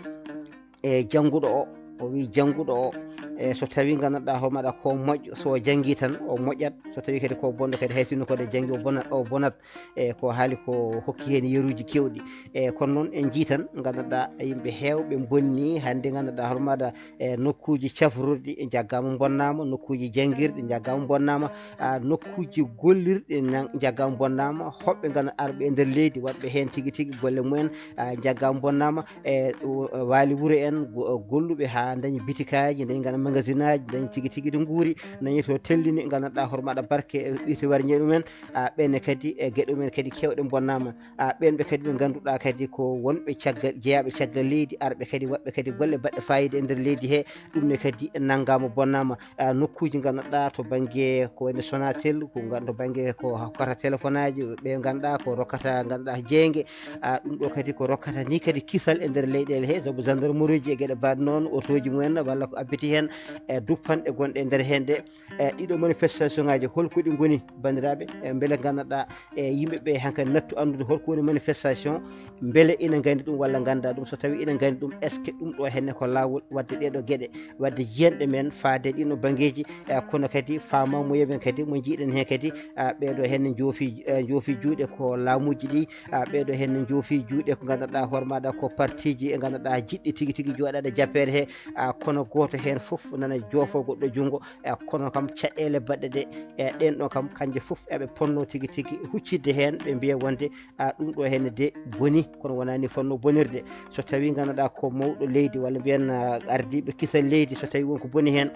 e jannguɗo o, o wii jannguɗo o, E so tawi gandanɗa homaɗa ko moƴƴo, so o janngi tan o moƴƴat, so tawi kadi ko bonɗo kadi, hay sinno kode janngi o bonat, o bonat. E ko haali ko hokki heen yeruuji keewɗi. E kono noon en njii tan gandanɗa yimɓe heewɓe bonni hannde gandanɗa homaɗa e nokkuuji cafrorɗi jaggaama bonnaama, nokkuuji janngirɗi jaggaama bonnaama, a nokkuuji gollirɗi jaggaama bonnaama, hoɓɓe gandanɗa arɓe e nder leydi waɗɓe heen tigi tigi golle mumen a jaggaama bonnaama. E waali wuro en golluɓe haa dañi bitikaaji, dañi gandanɗa magasinaaji, dañi tigi tigi ɗo nguuri, dañi to tellini gandanɗa homaɗa barke ɓirti warñe ɗumen. A ɓenne kadi e geɗe mumen kadi kewɗe bonnaama. A ɓen ɓe kadi ɓe ngannduɗaa kadi ko wonɓe caggal, jeyaaɓe caggal leydi, arɓe kadi waɗɓe kadi golle baɗɗe faayiida e nder leydi he, ɗum ne kadi nanngaama bonnaama. A nokkuuji ngannduɗaa to bannge ko wayno Sonatel, ko ngan-, to bannge ko hokkata telefonaaji, ɓe ngannduɗaa ko rokkata ngannduɗaa jeynge. A ɗum ɗo kadi ko rokkata ni kadi kisal e nder leyɗeele he, sabu gendarmerie ji e geɗe baɗ noon, otooji mumen walla ko abbiti heen e duppanɗe gonɗe e nder heen ɗe. E ɗiɗo manifestation ngaji holko ɗi ngoni banndiraaɓe? E mbele ngannduɗaa e yimɓe ɓe hankadi nattu anndude holko woni manifestation, mbele ina nganndi ɗum walla ngannda ɗum? So tawi ina nganndi ɗum, est ce que ɗum ɗo henne ko laawol waɗde ɗeɗo geɗe, waɗde jiyanɗe men faade ɗino banngeeji? E kono kadi faamamuya men kadi mo njiiɗen heen kadi, a ɓeɗo henne njoofi, e njoofi juuɗe ko laamuuji ɗi, a ɓeɗo henne njoofi juuɗe ko ngannduɗaa hoore maɗa ko partiji e ngannduɗaa jiɗɗi tigi tigi jooɗaade jappeere he. A kono gooto heen fof nana joofo goɗɗo junngo. E kono kam caɗeele baɗɗe ɗe, e ɗen ɗo kam kanje fof eɓe ponno tigi tigi huccitde heen, ɓe mbiya wonde a ɗum ɗo henne de boni, kono wonaa ni fonno bonirde. So tawi ngannduɗaa ko mawɗo leydi walla mbiyen a ardiiɓe kisal leydi, so tawi won ko boni heen,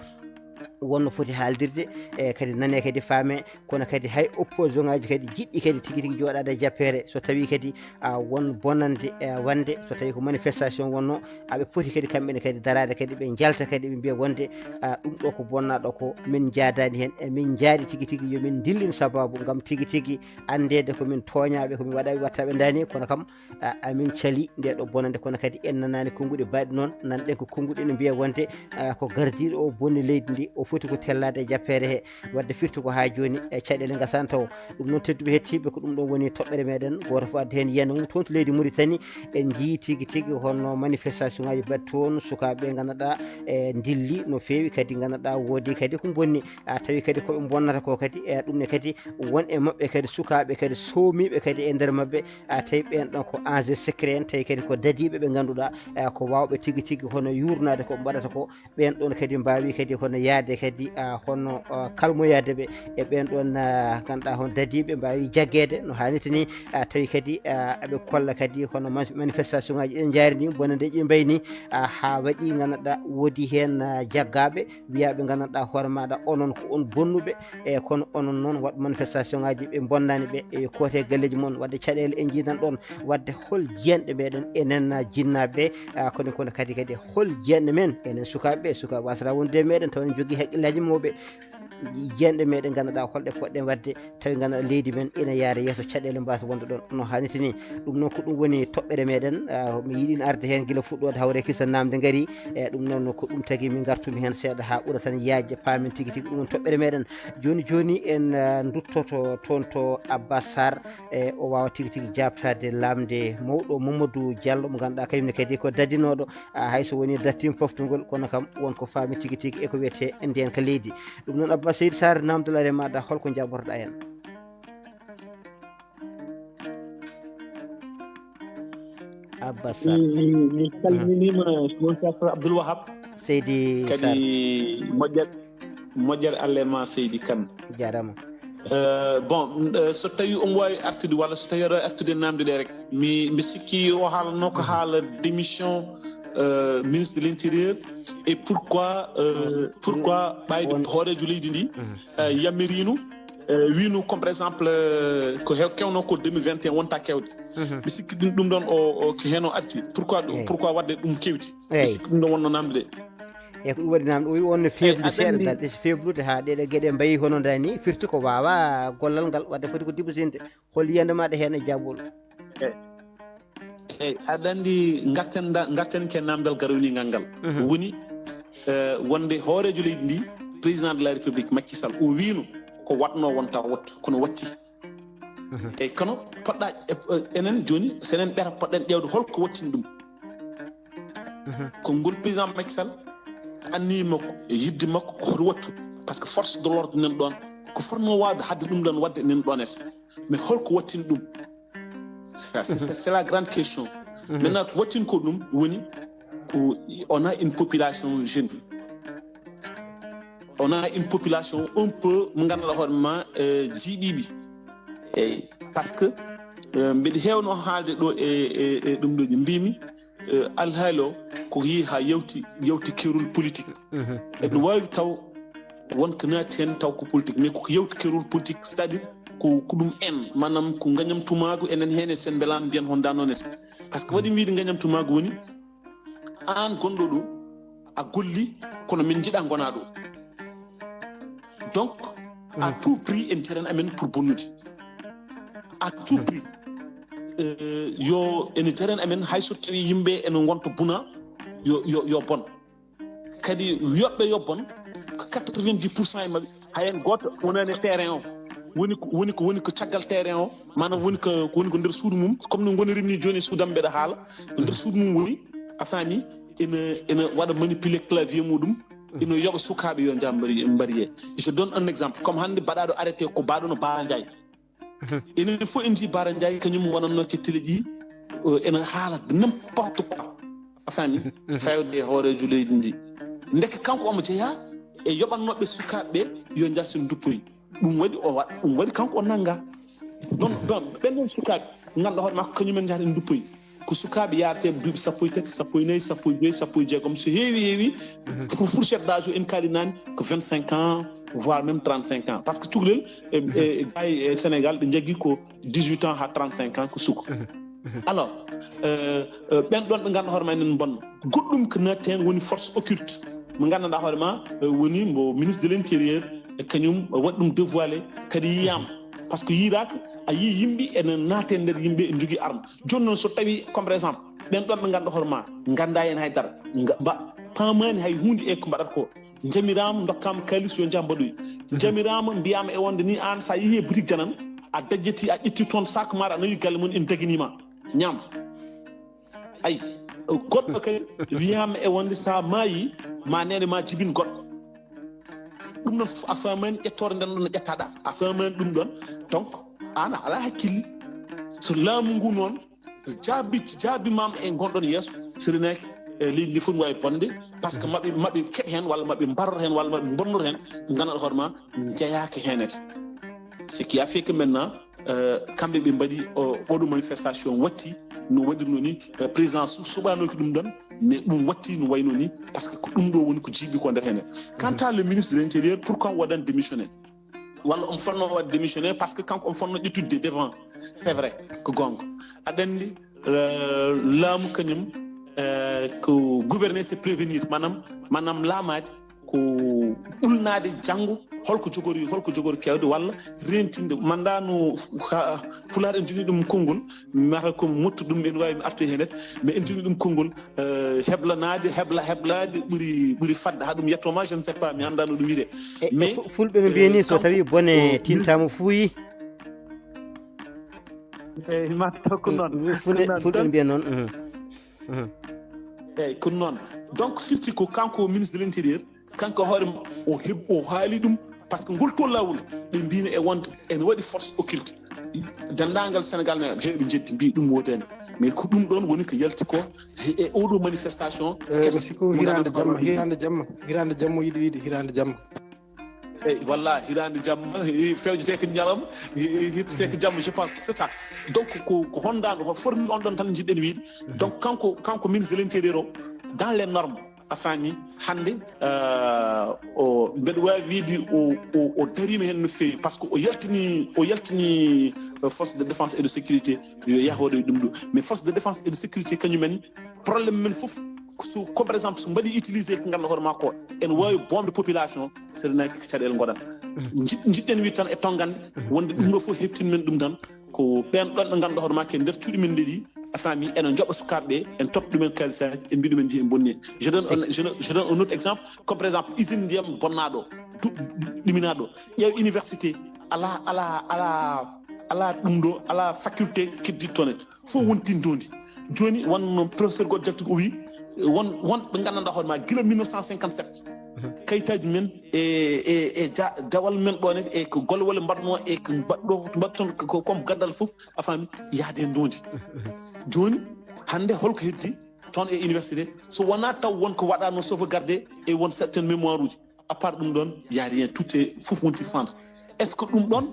wonno foti haaldirde e kadi nane kadi faame, kono kadi hay opposant ngaji kadi jiɗɗi kadi tigi tigi jooɗaade e jappeere, so tawi kadi a won bonande e wande, so tawi ko manifestation wonno, aɓe poti kadi kamɓene kadi daraade kadi ɓe njalta kadi ɓe mbiya wonde a ɗum ɗo ko bonnaɗo ko min njaadani heen, e min njaaɗi tigi tigi yo min ndillin sababu ngam tigi tigi anndeede ko min tooñaaɓe, ko min waɗaaɓe wattaɓe ndaani. Kono kam a amin cali nde ɗo bonande, kono kadi en nanaani konnguɗi baɗɗi noon. Nanɗen ko konnguɗi ene mbiya wonde a ko gardiiɗo o bonni leydi ndi, o foti ko tellaade e jappeere he. Wadde firti ko haa jooni e caɗeele ngasani taw. Ɗum noon tedduɓe hettiiɓe, ko ɗum ɗon woni toɓɓere meɗen, gooto fof addi heen yiyannde mum toon to leydi Mauritanie. En njiyii tigi tigi honno manifestation ngaji baɗ toon, sukaaɓe ɓe ngannduɗaa e ndilli no feewi, kadi ngannduɗaa woodi kadi ko bonni. A tawi kadi ko ɓe bonnata ko kadi e ɗum ne kadi won e maɓɓe kadi sukaaɓe kadi soomiiɓe kadi e nder maɓɓe. A tawi ɓeen ɗon ko agent secret en, tawi kadi ko dadiiɓe ɓe ngannduɗaa e ko waawɓe tigi tigi hono yuurnaade ko ɓe mbaɗata ko. Ɓeen ɗon kadi mbaawi kadi hono yahde kadi a hono a kalmoyaade ɓe e ɓeen ɗon a ngannduɗaa hono dadiiɓe mbaawi jaggeede no haanirta ni. A tawi kadi a aɓe kolla kadi hono man-, manifestation ngaji ɗen njaari ni, bonande ɗi mbayi ni, a haa waɗi ngannduɗaa woodi heen a jaggaaɓe wiyaaɓe ngannduɗaa hoore maɗa onon ko on bonnuɓe, e kono onon noon waɗ manifestation ngaji ɓe bonnaani ɓe, e koote galleeji mon. Wadde caɗeele en njiidan ɗon, wadde hol jiyanɗe meɗen enen a jinnaaɓe, a kono kono kadi kadi hol jiyanɗe men enen sukaaɓe ɓe, sukaaɓe wasata wonde e meɗen taw ene jogii haqqillaaji mawɓe. Jiyanɗe meɗen ngannduɗaa holɗe poɗɗen waɗde tawi ngannduɗaa leydi men ina yaara yeeso, caɗeele mbasa wonde ɗon no haanirta ni. Ɗum noon ko ɗum woni toɓɓere meɗen, a mi yiɗi arde heen gila fuɗɗoode hawre kisa namde ngari. E ɗum noon ko ɗum tagi min ngartumi heen seeɗa haa ɓura tan yaajde paamen tigi tigi ɗum woni toɓɓere meɗen. Jooni jooni en a nduttoto toon to Abbas Sarr, e o waawa tigi tigi jaabtaade lamnde mawɗo Mamadou Diallo mo ngannduɗaa kañum ne kadi ko dadinooɗo a hay so woni dartiima foftugol, kono kam won ko faami tigi tigi e ko wiyetee ndeenka leydi. Ɗum noon Abba Seydi Sarr, namdal are maɗa, holko jaɓɓotoɗaa en? Abba Sarr. Mi, mi, mi salminiima mon Sarr Abdoul Wahab. Seydi Sarr. Kadi moƴƴat, moƴƴat Allah e ma Seydi Kane. Jaaraama. Euh, bon, euh, so tawi omo waawi artude walla so tawi aɗa waawi artude namde ɗe rek, mi, mi sikki o haalano ko haala démission euh, ministre de l'intérieur, et pourquoi euh, pourquoi ɓayde hooreejo leydi ndi euh, yamirino euh, wino comme par exemple euh, ko hew kewno ko deux mille vingt et un wonta kewde. Mi sikki ɗum ɗum ɗon o, o ko heen o arti, pourquoi ɗum, pourquoi waɗde ɗum kewti? Mi sikki ɗum ɗon wonno namde ɗe. E ko ɗum waɗi namde o wi on no feeblude seeɗa dal, ɗe so feeblude haa ɗeɗe geɗe mbayi hono nda ni, firti ko wawa gollal ngal, wadde foti ko dibosinde. Hol yiyannde maɗa heen e jaabol? Eyi, aɗa anndi, ngarten da-, ngarten ke namdal garownigal ngal. Woni eh, wonde hooreejo leydi ndi, président de la république Macky Sall, o wiino ko waɗno wonta wot kono watti. Eyyi, kono poɗɗa e-, e-, enen jooni, so enen ɓeeta poɗɗen ƴeewde holko wattini ɗum. Ko ngol président Macky Sall, anniye makko e yidde makko ko hoto wattu? Parce que force de l'ordre nan ɗon, ko fotnoo waawde haɗde ɗum ɗon waɗde nan ɗon et mais holko wattini ɗum? C'est la grande question. Maintenant ko wattini ko ɗum woni ko on a une population jeune, on a une population un peu mo ngannduɗaa hoore ma jiiɓiiɓi. Eyi, parce que mbiɗa heewno haalde ɗo e ɗum ɗo ɗi mbimi. Alhaali o ko yehi haa yawti yawti keerol politique. Eɗen waawi taw won ko naati heen taw ko politique mais koko yawti keerol politique, c'est à dire ko ko ɗum en maanaam ko ngañam tumaagu enen heen e sen mbelaano mbiyen honda noon ete. Parce que waɗi wiide ngañam tumaagu woni aan gonɗo ɗo a golli kono min njiɗa ngona ɗo. Donc à tout prix en jaren amen pour bonnude à tout prix. Yo ene jaren amen hay so tawi yimɓe ene ngonta buna yo yo yo bon. Kadi wiyoɓe yo bon ko quatre-vingt-dix pour cent e maɓɓe hay heen gooto wonani e terrain o. Woni ko woni ko woni ko caggal terrain o maanaam woni ko woni ko nder suudu mum comme no ngoniri ni jooni e suudam mbeɗa haala ko nder suudu mum woni a faami. Ene ene waɗa manipuler clavier muɗum. Ino yoɓa sukaaɓe yo njah mbariye. Je donne un exemple comme hannde baɗaaɗo arrêté ko baɗono Bara Ndiaye. Enen fof en njii Bara Ndiaye kañum wonannooke télé ji ene haala n'importe quoi a faami. Fewde e hooreejo leydi ndi ndeke kanko omo jeyaa e yoɓannooɓe sukaaɓe ɓe yo njah sen nduppoyi. Ɗum waɗi o waɗ ɗum waɗi kanko o nannga. Donc donc ɓen ɗon sukaaɓe ngannduɗaa hoore makko kañumen njahata en nduppoyi. Ko sukaaɓe yaareteeɓe duuɓi sappo e tati sappo e nayi sappo e joyi sappo e jeegom so heewi heewi. Pour fourchette d'âge o en kaalinaani ko vingt cinq ans voire même trente cinq ans parce que cukalel e ga e sénégal ɓe njaggi ko dix huit ans haa trente cinq ans ko suka. Alors ɓen ɗon ɓe ngannduɗaa hoore ma enen bonno goɗɗum ko naatti heen woni force occulte mo nganndanɗaa hoore ma woni mbo ministre de l'intérieur e kañum waɗi ɗum dévoilé kadi yiyaama. Parce que yiiraaka a yii yimɓe ene naate nder yimɓe ene njogii arme. Jooni noon so tawi comme par exemple ɓen ɗon ɓe ngannduɗaa hoore ma ngannda heen hay dara mba paamaani hay huunde e ko mbaɗata ko. Njamiraama ndokkaama kaalis yo njah mbaɗoyi. Njamiraama mbiyaama e wonde ni aan so a yehi e boutique janan a dajjiti a ƴetti toon sac maaro a nawi galle mum en daginii ma ñaam. Ay goɗɗo kadi wiyaama e wonde so a maayi ma neene ma jibin goɗɗo. Ɗum noon fof a faamaani ƴettoore nden ɗon no ƴettaɗa a faamaani ɗum ɗon. Donc aan a alaa hakkille. So laamu ngu noon jaabi jaabi maam e gonɗon yeeso sirinaaki e leydi ndi fof ne waawi bonde. Parce que maɓe maɓe keɓ heen walla maɓe mbaror heen walla maɓe mbonnor heen ngannduɗaa hoore ma njeyaaka heenete. Ce qui a fait que maintenant kamɓe ɓe mbaɗi oɗo manifestation watti no waɗirno ni. Président suɓanoki ɗum ɗon mais ɗum watti no wayno ni. Parce que ko ɗum ɗo woni ko jiiɓi ko nder hene. Quant à le ministre de l'intérieur pourquoi waɗan démissionné walla on fonno waɗ démissionné parce que kanko on fonno ƴettude devant. C'est vrai ko gonga aɗa andi laamu kañum ko gouverner c'est prévenir manam manam laamaade ko ɓulnaade janngo holko jogori holko jogori kewde walla rentinde manda no pulaar en jogii ɗum konngol mata ko mottu ɗum en waawi mi artu heen mais en jogii ɗum konngol heblanaade hebla heblaade ɓuri ɓuri fadde haa ɗum yettooma je ne sais pas mi anndaa no ɗum wiyetee. Mais fulɓe no mbiya ni so tawi bone tintaama fuuyi. Eyi mataw ko noon. Fulɓe no mbiya noon. Eyyi ko noon. Donc firti ko kanko ministre de l'intérieur kanko hoore o heɓ o haali ɗum. Par ce que ngol to lawol ɓe mbino e wonde ene waɗi force occulte. Denndaangal Sénégal ne heeɓe jeddi mbi ɗum wodani mais ko ɗum ɗon woni ko yalti ko e oɗo manifestation. Keso ko hirande jamma hirande jamma hirande jamma yiɗi wiide hirande jamma. Eyyi walla hirande jamma fewjeteke ñalawma hirteteke jamma je pense c'est ça. Donc ko ko hondaɗo ko formi on ɗon tan jiɗɗen wiide. Donc kanko kanko ministre de l'intérieur o dans les normes a faami hannde o mbeɗa waawi wiide o o o darima heen no feewi par ce que o yaltini o yaltini force de défense et de sécurité yo yah waɗoy ɗum ɗo mais force de défense et de sécurité kañumen problème men fof so comme par exemple so mbaɗi utilisé ko ngannduɗaa hoore makko ene waawi bomde population seɗenaki ko caɗele ngoɗan. Jiɗɗen wiide tan e tonngande wonde ɗum ɗo fof heptin men ɗum tan ko ɓen ɗon ɓe ngannduɗaa hoore makko e nder cuuɗi men ndeɗi a faami ene njoɓa sukaaɓe ɓe en totta ɗumen kalisaaji en mbi ɗumen jeeyi bonni. Je donne un, je donne un autre exemple comme par exemple usine ndiyam bonnaaɗo ɗiminaaɗo ƴeew université ala ala ala ala ɗum ɗo ala faculté keddiɗo toon en fof wonti ndondi. Jooni won professeur goɗɗo jaltuɗo o wi won won ɓe nganndanɗaa hoore ma gila mille neuf cent cinquante-sept kayitaaji men e e e ja- dawal men ɗo ne e ko golle wolle mbaɗmo e ko mbaɗɗo mbaɗton ko comme gandal fof a faami yaade ndondi. Jooni hannde holko heddi toon e université so wonaa taw won ko waɗaano sauvegarde e won certaine mémoire uji à part ɗum ɗoon y a rien tout est fof wonti centre est ce que ɗum ɗoon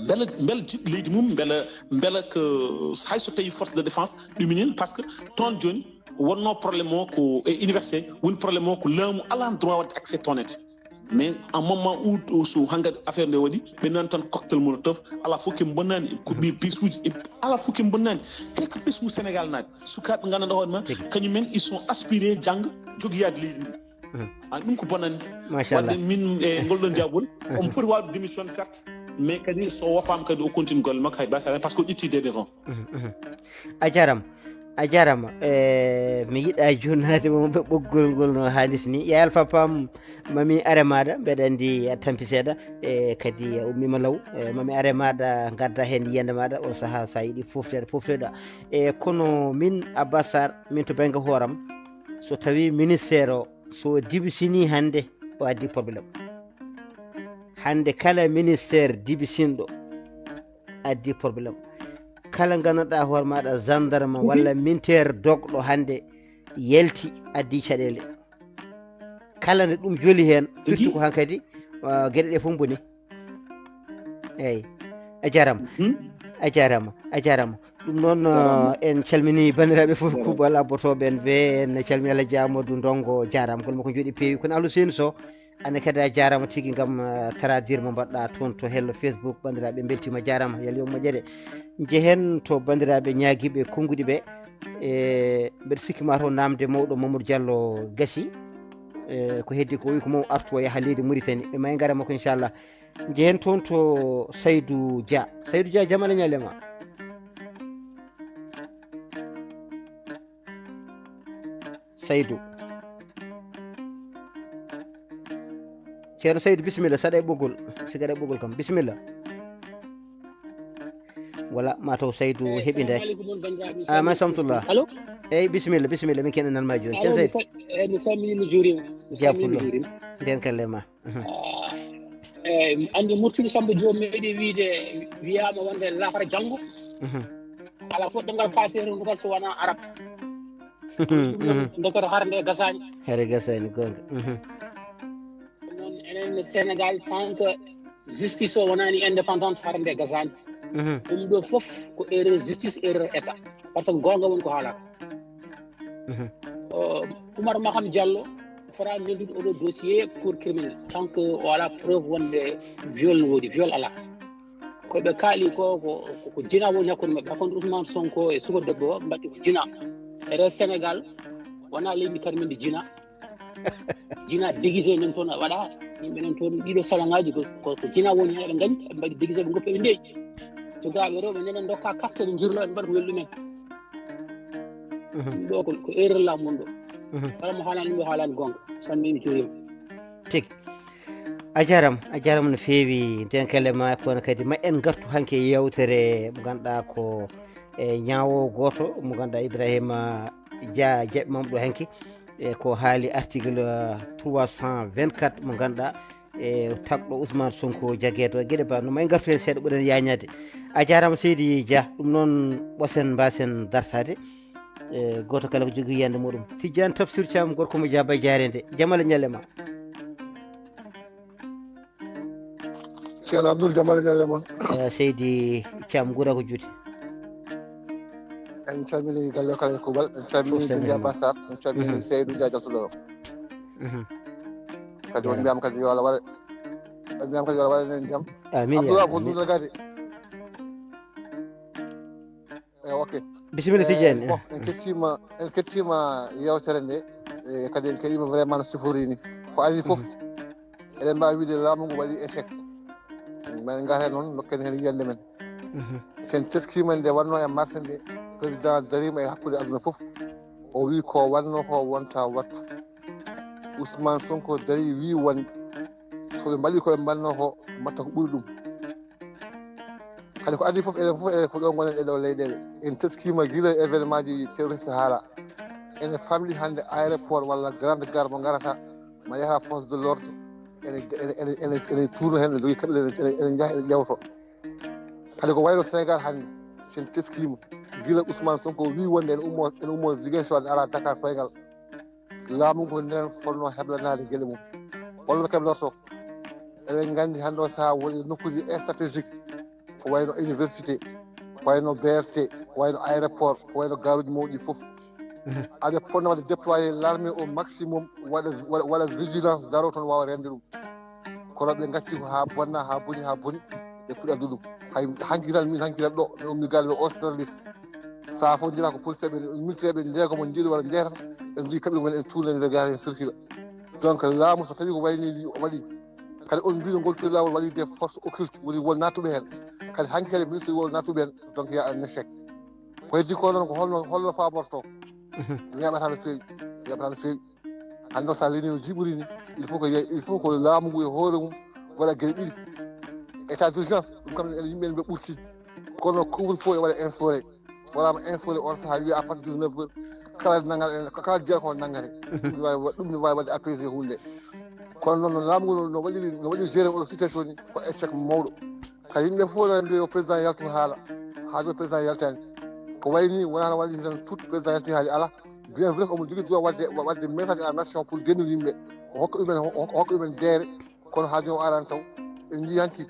mbela mbela jiɗ leydi mum mbela mbela ko hay so tawi force de défense ɗuminen par ce que toon jooni wonno problème o ko e université woni problème o ko laamu alaa droit waɗde accès toonete mais en moment où so hannga affaire nde waɗi ɓe nani tan cocktail molotov ala fof ke bonnani ko ɓe besuji e ala fof ke bonnani te ko besuji sénégal naati sukaaɓe nganndanɗaa hoore ma kañumen ils sont aspiré jannga jogiyaade leydi ndi a ɗum ko bonande wadde min e ngol ɗon jaabol omo foti waawde démission certes mais kadi so woppaama kadi o continue golle makko hay basara par ce que o ƴetti de devant a jarama a jarama e mi yiɗa jonnaade mo ɓoggol ngol no haalis ni yayal fapam mami are maɗa mbeɗa andi a tampi seeɗa e kadi a ummima law e mami are maɗa gadda hen yiyande maɗa on saaha sa yiɗi fofteɗo fofteɗa e kono min abbasar min to banggue hooram so tawi ministére o so dibisini hannde o addi probléme hannde kala ministére dibisinɗo addi probléme kala gandanɗa hoore maɗa gendarme walla militaire dogɗo hannde yalti addi caɗele kala nde ɗum joli hen surtout ko hankadi gueɗe ɗe fof boni eyyi a jarama a jarama a jarama ɗum noon en calmini bandiraɓe foof kuuɓal abbotoɓe en ɓe en calmini alaji amadou ndongo jarama gol makko jooɗi peewi kono aluseni sow ane kadi a jarama tigui gam traduire mo mbaɗɗa toon to hello facebook bandiraɓe beltima jarama yalla yo moƴƴere jehen to bandiraɓe ñaguiɓe konnguɗi ɓe e mbeɗa sikki ma to namde mawɗo mamadou diallo gasi e ko heddi ko wi ko maw artu o yaaha leydi mauritanie ɓe may gara makko inchallah jehen toon to saydou dia saydou dia jamala ñalema saydou ceerno saydou bisimilla saɗa e ɓoggol sigaɗa e ɓoggol kam bisimilla wala mataw saydou heɓida a ma samtullah allo eyyi bisimilla bisimilla min keɗa nan ma joni ceerno saydou mi salmini mi juurima mi salmini mi juurima nden kalle ma eyyi andi murtude samba joom meɗi wiide wiyama wonde lahara janggo ala fof ɗo ngal kafir ngal so wona arab ndekete hara nde gasani hara gasani gonga noon enen sénégal tant que justice o wonani indépendante hara nde gasani ɗum ɗo fof ko erreur justice erreur état par ce que gonga woni ko haalata Oumar Maham Diallo fota neldude oɗo dossier cour criminel tant que o ala preuve wonde viol no woodi viol ala koɓe kaali ko ko jina woni hakkude maɓɓe hakkude Ousmane Sonko e suka debbo o mbatti ko jina ere Sénégal wona leydi karminde jina jina déguisé men toon waɗa yimɓe nen toon ɗiɗo salon ngaji ko jina woni hen eɓe gañi eɓe mbaɗi déguisé ɓe goppi eɓe ndeeƴi sukaaɓe rewɓe nenen dokka carte ɓe jirlo ɓe mbaɗa ko welɗumen ɗum ɗo ko ko erreur lamu mon ɗo kala mo haalani ɗum ɗo haalani gonga sanni mi juurima tigi a jarama a jarama no feewi nden kala ma kono kadi ma en gartu hanke yewtere mo ganduɗa ko e ñawo goto mo ganduɗa ibrahima dia jaɓi mam ɗo hanke e ko haali article trois cent vingt-quatre mo ganduɗa e tagɗo ousmane sonko jagueto gueɗe ba no may gartu hen seeɗa ɓuren yañade a jarama seydi dia ɗum noon ɓosen mbasen dartade e goto kala ko jogui yiyande muɗum tijjani tafsir cam gorko mo jaaba jarede jamala ñalle ma ceerno abdoul jamala ñalle ma seydi cam guura ko juuti en calmini galle kala e kuuɓal en calmini dunia basar en calmini seydou dia jaltuɗo kadi on mbiyama kadi yo allah waɗa on mbiyama kadi yo allah waɗa en jam amin abdoul abou dudal kadi eyi ok bisimilla tijani bon en kettima en kettima yewtere nde e kadi en keɗima vraiment no siforini ko ari foof eɗen mbawi wiide laamu ngu waɗi échec min gata noon dokken hen yiyande men sen teskima nde wanno e marché nde président darima e hakkude aduna foof o wi ko wanno ko wonta wattu ousmane sonko dari wi wonde soɓe mbaɗi koɓe mbanno ko mbatta ko ɓuri ɗum Hade ko adii fof, enen fof, enen ko ɗo ngonen e ɗo leyɗeele. En teskiima gila événement ji terroriste haala. Ene famɗi hannde aéroport walla grande gare mo ngarata, ma yaha force de l'ordre. Ene, ene, ene, ene, ene tuurno heen, ene jogii kaɓirɗe, ene, ene njaha, ene ƴewto. Kadi ko wayno Sénégal hannde, sen teskiima, gila Ousmane Sonko wii wonde ene ummo, ene ummo Ziguinchor, ene ara Dakar koyngal. Laamu ngu ko ndeen fotnoo heblanaade geɗe mum. Holno keblorto? Eɗen nganndi hannde o sahaa woni nokkuuji stratégique, ko wayno université, ko wayno B R T, ko wayno aéroport, ko wayno gaaruuji mawɗi fof. Aɓe potno waɗde déployer l'armée au maximum, waɗa, waɗa, waɗa vigilance, daro toon, waawa reende ɗum. Kono ɓe ngacci ko haa bonna, haa boni, haa boni, ɓe puɗɗi addude ɗum. Hay hanki tan, min hanki tan ɗo, mi ummi galle ɗo, o service. Sahaa fof njiɗa ko police ɓe, militaire ɓe, njeego mo njiɗi walla njeeta, ɓe mbi kaɓi mumen en tuurna nder gare en circule. Donc laamu so tawi ko wayni wi o waɗi, kadi on mbiɗo ngol tuuɗi laawol waɗi des forces occultes, woni won nattuɓe heen. Kadi hanki kadi ministre won nattuɓe heen, donc y a un échec. Ko heddi ko noon ko holno, holno faborto? Weeɓata no feewi, weeɓata no feewi. Hannde o so a lelii no jiiɓori ni, il faut que ye-, il faut que laamu ngu e hoore mum waɗa geɗe ɗiɗi. État d'urgence, ɗum kam ene yimɓe ɓe ɓurti. Kono couvre-feu e waɗa instauré. So waɗaama instauré on sahaa wiya à partir de dix-neuf heures, kala nanngal, kala jeeya ko nanngate. Ɗum ne waawi wa-, ɗum ne waawi waɗde apaisé huunde. Kono noon no laamu ngu no, no waɗiri, no waɗiri géré oɗo situation ni, ko échec mawɗo. Ka yimɓe fof no mbiya yo président yaltu haala. Haa ɗo président yaltaani. Ko wayi ni wonaa waɗi tan tout président yalti haali alaa. Bien vrai ko omo jogii droit waɗde, waɗde message à la nation pour dennude yimɓe. O hokka ɗumen, o hokka ɗumen deere. Kono haa jooni o araani taw. En njii hanki.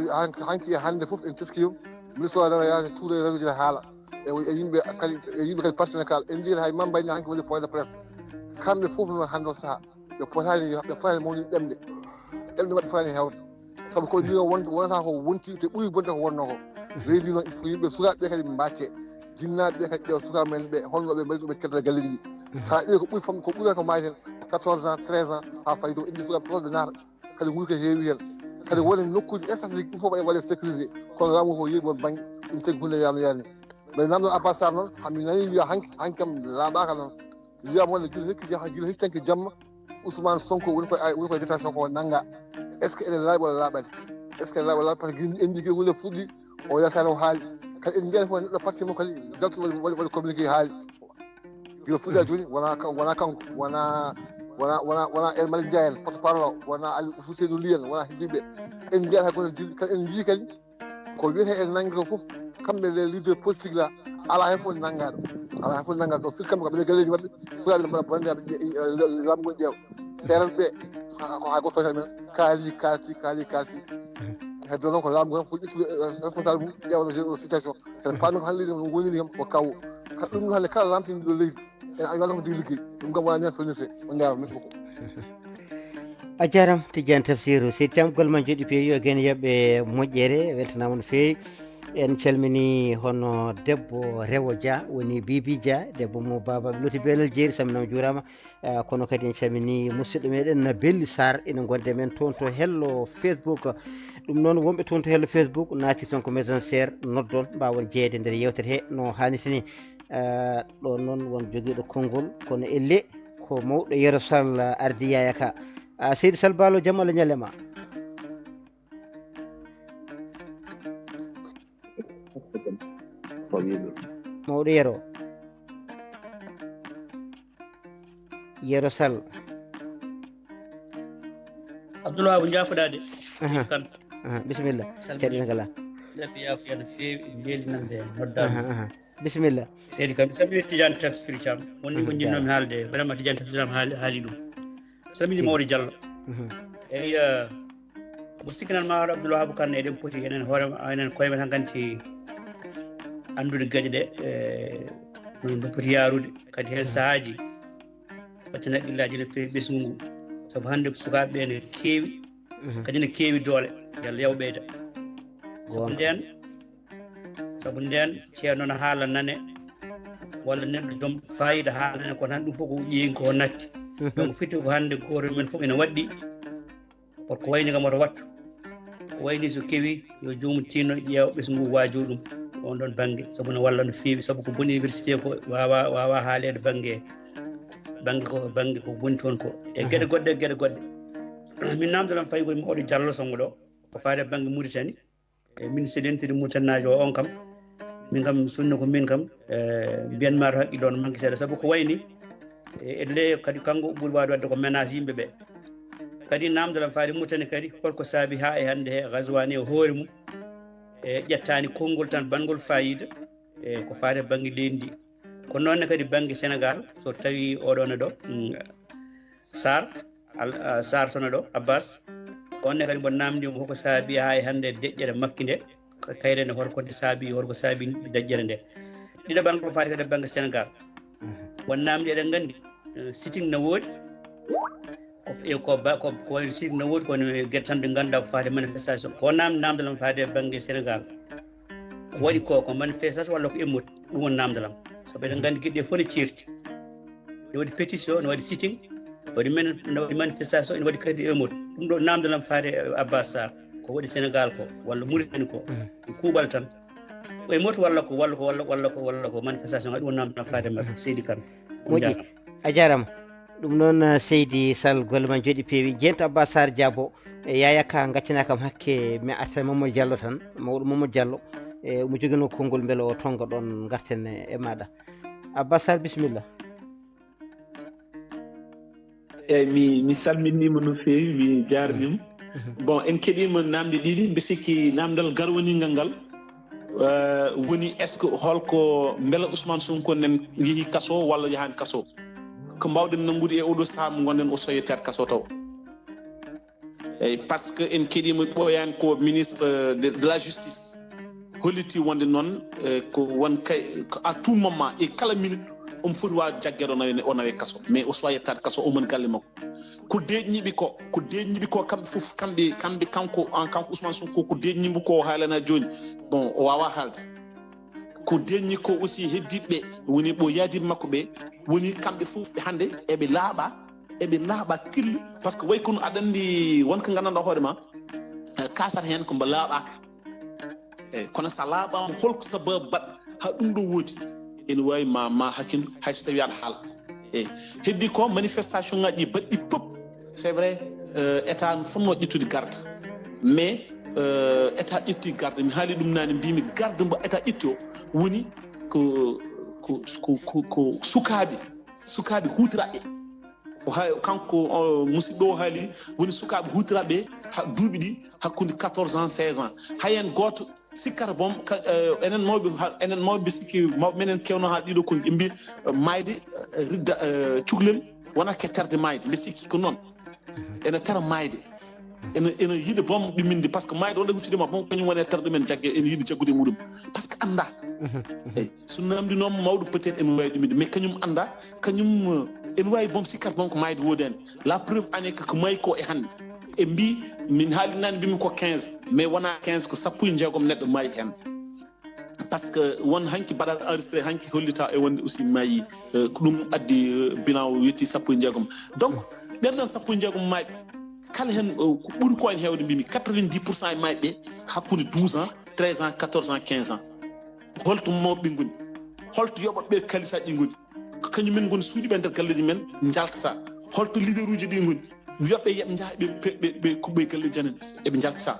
Hanki, hanki e hannde fof en teskiima. Ministre o dara yaade tuuɗo e réseau ji haala. E, e yimɓe kadi, e yimɓe kadi partenaire kala. En njii hay Mame Mbaye Niang hanki waɗi point de presse. Kamɓe fof noon hannde o sahaa. Ɓe potaani, ɓe potaani mawnude ɗemɗe. Ɗemɗe maɓɓe potaani heewde. Sabu ko mbino won-, wonata ko wonti, te ɓuri bonde ko wonno ko. Leydi noon, il faut yimɓe, sukaaɓe ɓe kadi mbacce. Jinnaaɓe ɓe kadi ƴeewa sukaaɓe men ɓe, holno ɓe mbaɗi ɗumen keddoto galleeji ɗi. Mhm. So a ƴeewi ko ɓuri famɗi, ko ɓurata ko maayi heen, quatorze ans, treize ans, haa fayi dow, indi sukaaɓe toon ɓe naata. Kadi nguy ko heewi heen. Kadi woni nokkuuji stratégique, ɗum fof waɗe, waɗe sécurisé. Kono laamu ko yeeɓi on bannge, ɗum tagi huunde yaano yaani. Mais namdo Abbas Sarr noon, hami nani wiya hanki, hanki kam laaɓaaka noon. Wiyama wonde gila hikki jaha, gila hikki tanki jamma, Ousmane Sonko woni koye, woni koye détention ko nannga. Est-ce que ene laaɓi walla laaɓani? Est-ce que ene laaɓi walla laaɓi? Parce que en njii gila huunde fuɗɗi, o yaltaani o haali. Kadi en njiyani fof neɗɗo parti mum kadi daltu waɗi, waɗi, waɗi communiqué haali. Gila fuɗɗi haa jooni, wona kan-, wona kanko, wona, wona, wona, wona El Malick Ndiaye en, porte-parole o, wona Ali Ousseynou Ly en, wona heddiiɓe. En njiyata hay gooto en dilli, kadi en njii kadi, ko wiyetee en nanngi ko fof, kamɓe les leaders politiques là, alaa heen fof nanngaaɗo. Alaa heen fof nanngaaɗo. Donc, firti kamɓe ko ɓe galleeji maɓɓe, sukaaɓe ne mbaɗa bonannde, laamu ngol ƴeewa. Seeran ɓe, ko haa gooto tan men, kaali, kaalti, kaali, kaalti. Heddo noon ko laamu ngol fof ƴettude, eh, responsable mum, ƴeewa no situation. Kadi paami ko hannde no woniri kam ko kawo. Ka-, ɗum ɗo hannde kala laamtiiɗo leydi, ene, a, yo Allah ko tigi liggey. Ɗum kam wona ñande fewnirte. On njaaraama, merci beaucoup. A jaaraama, Tidiane Tafsir. Seydi Thiam, golle ma njooɗii peewi, yo geno yoɓ e moƴƴere, weltanaama no feewi. En calminii hono debbo Rewo Dia, woni Bibi Dia, debbo mo Baba Loti Belal Jeeri, salminaama, juuraama. Eh, kono kadi en calminii musidɗo meɗen Belli Sarr, ina gonde men toon to hello Facebook. Ɗum noon, wonɓe toon to hello Facebook, naati toon ko Messenger, noddon, mbaawon jeyeede nder yeewtere he no haanirta ni. Eh, ɗo noon won jogiiɗo konngol, kono elle ko mawɗo Yero Sall ardi yaaya ka. Ah, Seydi Sall Baalo, jam Allah ñalle ma. Mawɗo Yero. Yero Sall. Abdoul Wahab, njaafoɗaade. Aha. Kan. Aha, bisimilla. Salmini. Caɗeele ngala. Ɗaɓɓi yaafuya no feewi, en mbeeli nande noddaama. Aha, aha. Bisimilla. Seydi Kan, mi salmini Tidiane Tafsir Thiam. Won ni ko njinnoomi haalde, vraiment Tidiane Tafsir Thiam haali, haali ɗum. Salmini Mawɗo Diallo. Mhm. Eyi, eh, mo sikkinan ma Abdoul Wahab Kan, eɗen poti enen hoore, enen koye men hankanti anndude geɗe ɗe, eh, no, no poti yaarude. Kadi heen sahaaji, waɗten haqqillaaji no feewi ɓesngu ngu. Sabu hannde ko sukaaɓe ɓe ne keewi, mhm, kadi ne keewi doole. Yo Allah yaw ɓeyda. Sabu goonga. Ndeen, sabu ndeen, ceerno no haala nane, walla neɗɗo joom faayiida haala nane, kono tan ɗum fof ko ƴeeŋ ko natti. Mhm. Donc, firti ko hannde gooto men fof ene waɗɗi. Kono ko wayni kam oto wattu. Ko wayni so kewi, yo joomum tinno ƴeewa ɓesngu ngu, waajoo ɗum. On ɗon bannge, sabu no walla no feewi, sabu ko boni université ko waawa, waawa haaleede bannge, bannge ko, bannge ko boni toon ko. E geɗe goɗɗe, geɗe goɗɗe. Min naamndoɗon fayi ko Mawɗo Diallo Sonngo ɗo, ko faade bannge Mauritanie. E min, so dentude Mauritanie o on kam, min kam, sunna ko min kam, e, mbiyan maa to haqqille ɗon manque seeɗa, sabu ko wayni, e, edle kadi kanko ɓuri waawde waɗde ko menace yimɓe ɓe. Kadi namdal am faade Mauritanie kadi, holko saabi haa e hannde he Ghazouani o hoore mum, e, ƴettaani konngol tan banngol fayida, e, ko faade bannge leydi ndi. Ko noon ne kadi bannge Senegaal, so tawi oɗo ne ɗo, mm, Sarr, Al-, ah, Sarr Sono ɗo, Abbas, on ne kadi mbo namdi mo hoko saabi haa e hannde deƴƴere makki nde, kayre nde horko nde saabi, horko saabi deƴƴere nde. Ɗiɗo bannge ko faati kadi e bannge Senegaal. Mhm. Won namdi eɗen nganndi, eh, sitting na woodi, ko, e ko ba-, ko, ko wayno sitting na woodi, kono e geɗe tan ɗe ngannduɗaa ko faati e manifestation. Ko namdi namdal am faati e bannge Senegaal. Ko waɗi ko, ko manifestation walla ko émeute? Ɗum woni namdal am. Sabu eɗen nganndi geɗe ɗe fof ne ceerti. Ne waɗi pétition, ne waɗi sitting, waɗi men-, ne waɗi manifestation, ne waɗi kadi émeute. Ɗum ɗo namdal am faade e Abbas Sarr. Ko waɗi Senegaal ko, walla Mauritanie ko, mhm, ko kuuɓal tan. Ko émeute walla ko, walla ko, walla, walla ko, walla ko manifestation, ɗum woni namdal am faade e makko, mhm, Seydi Kane. On moƴƴi. Jaaraama. A jaaraama. Ɗum noon, eh, Seydi Sall, golle ma njooɗi peewi. Jeento Abbas Sarr Diabo, e Yaya Ka, ngaccanaa kam hakke, mi arta e Mamadou Diallo tan, mawɗo Mamadou Diallo, e mo joginoo konngol, mbele o tonnga ɗoon, ngarten e, e maaɗa. Abbas Sarr, bisimilla. Eeyi, mi, mi salminiima no feewi, mi jaarniima. Mhm. Bon, en keɗiima naamnde ɗiɗi, mbi sikki naamndal garwaniingal ngal, eh, woni, est-ce que holko, mbela Ousmane Sonko nen yehi kaso walla yahaani kaso? Ko mbaawɗen nanngude e oɗo sahaa mo ngonɗen o soyetaat kaso taw? Eeyi, par ce que en keɗiima ɓooyaani ko ministre de, de la justice holliti wonde noon, eh, ko won kay, ko à tout moment, e kala minute, omo foti waawde jaggeede o nawe, o nawe kaso. Mais o suwaa yettaade kaso, o moni galle makko. Ko deeƴniɓe ko, ko deeƴniɓe ko kamɓe fof, kamɓe, kamɓe, kanko, an, kanko Ousmane Sonko, ko deeƴniɓe ko o haalana jooni. Bon, o waawaa haalde. Ko deeƴni ko aussi heddiiɓe ɓe, woni ɓo yaadiiɓe makko ɓe, woni kamɓe fof hannde eɓe laaɓa, eɓe laaɓa tilli, par ce que way kono aɗa anndi won ko nganndanɗaa hoore ma, eh, kaasata heen ko mbo laaɓaaka. Eeyi, kono so a laaɓaama, holko sababu baɗɗo haa ɗum ɗo woodi? Ene waawi ma, ma hakindu, hay so tawii aɗa haala. Eeyi, heddi ko manifestation ngaji baɗɗi fof, c'est vrai, euh, état no fotnoo ƴettude garde, mais, euh, état ƴetti garde, mi haali ɗum naane, mbimi garde mbo état ƴetti o woni ko, ko, ko, ko, ko sukaaɓe, sukaaɓe huutiraaɓe. O hay-, kanko, o, musidɗo o haali, woni sukaaɓe huutiraaɓe ha duuɓi ɗi, hakkunde quatorze ans, seize ans. Hay heen gooto sikkata boom, ka, eh, enen mawɓe, ha, enen mawɓe sikki, mawɓe men en keewno haa ɗiɗo kon, ɓe mbi, eh, maayde, eh, ridda, eh, cukalel wonata ke terde maayde. Mbe sikki ko noon. Ene tera maayde. Ene, ene yiɗa boom ɗumminde, par ce que maayde wonde huccide ma boom, kañum woni e tera ɗumen jagge, ene yiɗi jaggude e muɗum. Par ce que annda. Eyi, so namdinooma mawɗo, peut-être ene waawi ɗumminde, mais kañum annda, kañum, eh, ene waawi boom sikkata boom ko maayde woodani. La preuve en est que ko maayi ko e hannde. E mbi, min haali naane, mbimi ko quinze, mais wonaa quinze, ko sappo e jeegom neɗɗo maayi heen. Par ce que won hanki mbaɗaɗo enregistré hanki hollita e wonde aussi maayi, eh, ko ɗum addi, eh, bilan o yetti sappo e jeegom. Donc, ɓen ɗon sappo e jeegom maayɓe, kala heen, eh, ko ɓuri ko en heewde mbimi, quatre-vingt-dix pour cent e maayɓe ɓe hakkunde douze ans, treize ans, quatorze ans, quinze ans. Holto mawɓe ɓe ngoni? Holto yoɓaɓe ɓe kalisaaji ɗi ngoni? Ko kañum men ngoni suuɗi ɓe nder galleeji men njaltata. Holto leader uji ɗi ngoni? Yoɓɓe yoɓ njaha ɓe, ɓe, ɓe, ɓe kuɓɓe galle janen, eɓe njaltita.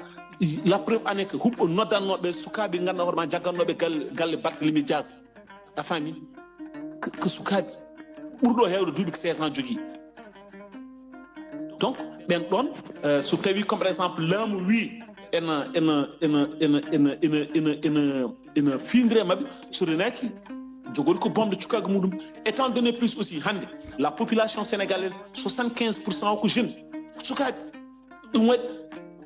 La preuve en est que huɓɓo noddannooɓe sukaaɓe ngannduɗaa hoore ma jaggannooɓe galle, galle Barthélemy Diaz. A faami? Ko, ko sukaaɓe ɓurɗo heewde duuɓi ko seize ans jogii. Donc, ɓen ɗon, euh, so tawi comme par exemple laamu wi ena, ena, ena, ena, ena, ena, ena, ena, ena fiindira e maɓɓe, so renaaki, jogori ko bonde cukaagu muɗum. Étant donné plus aussi, hannde, la population sénégalaise, soixante-quinze pour cent o ko jeune, ko sukaaɓe. Ɗum waɗi,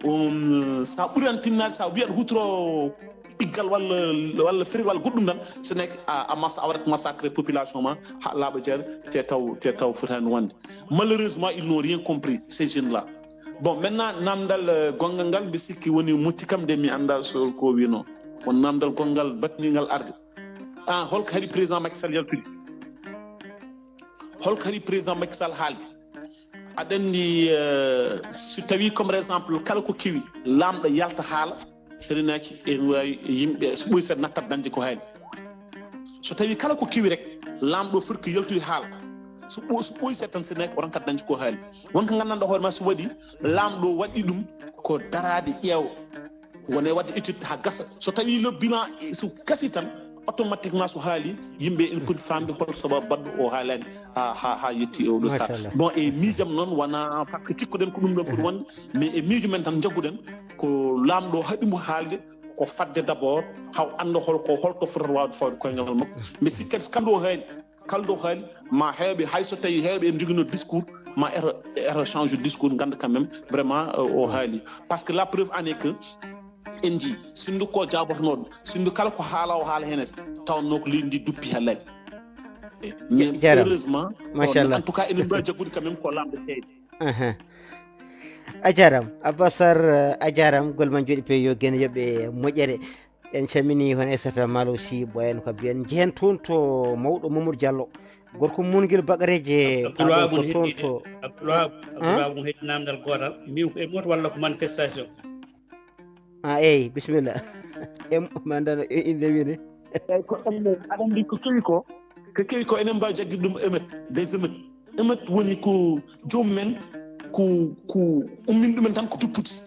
um, sa ɓuri an tinnaade, sa wiya aɗa hutoro piggal walla, walla feri walla goɗɗum tan, ce n'est que a, a mas-, a waɗat massacre population ma, haa laaɓa jeere, te taw, te taw fotaani wonde. Malheureusement, ils n'ont rien compris, ces jeunes-là. Bon, maintenant, namdal, euh, gonngal ngal, mbi sikki woni motti kam, de mi annda so ko wino. Won namdal gonngal batningal arde. Ah, holko hari président Macky Sall yaltude? Holko hari président Macky Sall haalde? Aɗa anndi, euh, so tawi comme par exemple kala ko kewi, laamɗo yalta haala, so renaaki, ene waawi yimɓe so ɓooyi seeɗa nattat dañde ko haali. So tawi kala ko kewi rek, laamɗo foti ko yaltude haala. So ɓo-, so ɓooyi seeɗa tan, so renaaki, o ronkat dañde ko haali. Won ko nganndanɗaa hoore ma, so waɗi, laamɗo waɗi ɗum ko daraade ƴeewa. Wone waɗde étude haa gasa. So tawii le bilan, so gasi tan, automatiquement so haali, yimɓe ene poti faamde hol sababu baɗɗo o haalani haa, haa, haa yetti e oɗo saha. Bon, e miijam noon, wona par ce que cikkuɗen ko ɗum ɗon foti wonde, mais e miijo men tan, njagguɗen ko laamɗo haɗi mo haalde, ko fadde d'abord, haw annda hol ko, holto fotata waawde fawde koyngal makko. Mais si kadi, kadi o haali, kaldo haali, ma heɓe, hay so tawi heɓe en jogino discours, ma eto, eto change discours, ganda quand même vraiment, euh, o haali. Parce que la preuve en est que en ji, sindu ko jabotonoɗo, sindu kala ko haala o haala hen, tawanno ko leydi ndi duppi ha laabi. Mais heureusement, en tout cas, enen mbawi jaggude quand même ko lamɗo teyde. A jaram Abbasar, a jaram, gol ma jooɗi pe yo gen yoɓe moƴƴere. En camini hon Esata Malo si ɓoyen ko biyen jehen toon to mawɗo Mamadou Diallo, gorko mungel bagareje. Abdoulwahab, on heɗi namdal gotal, mi e moto walla ko manifestation? A eyi, bisimilla. Em mandano e inde wini. Eyyi, ko enen, aɗa andi ko kewi ko, ko kewi ko enen mbawi jaggude ɗum emet, des emet. Emet woni ko joom men, ko, ko ummin ɗumen tan ko tupputi.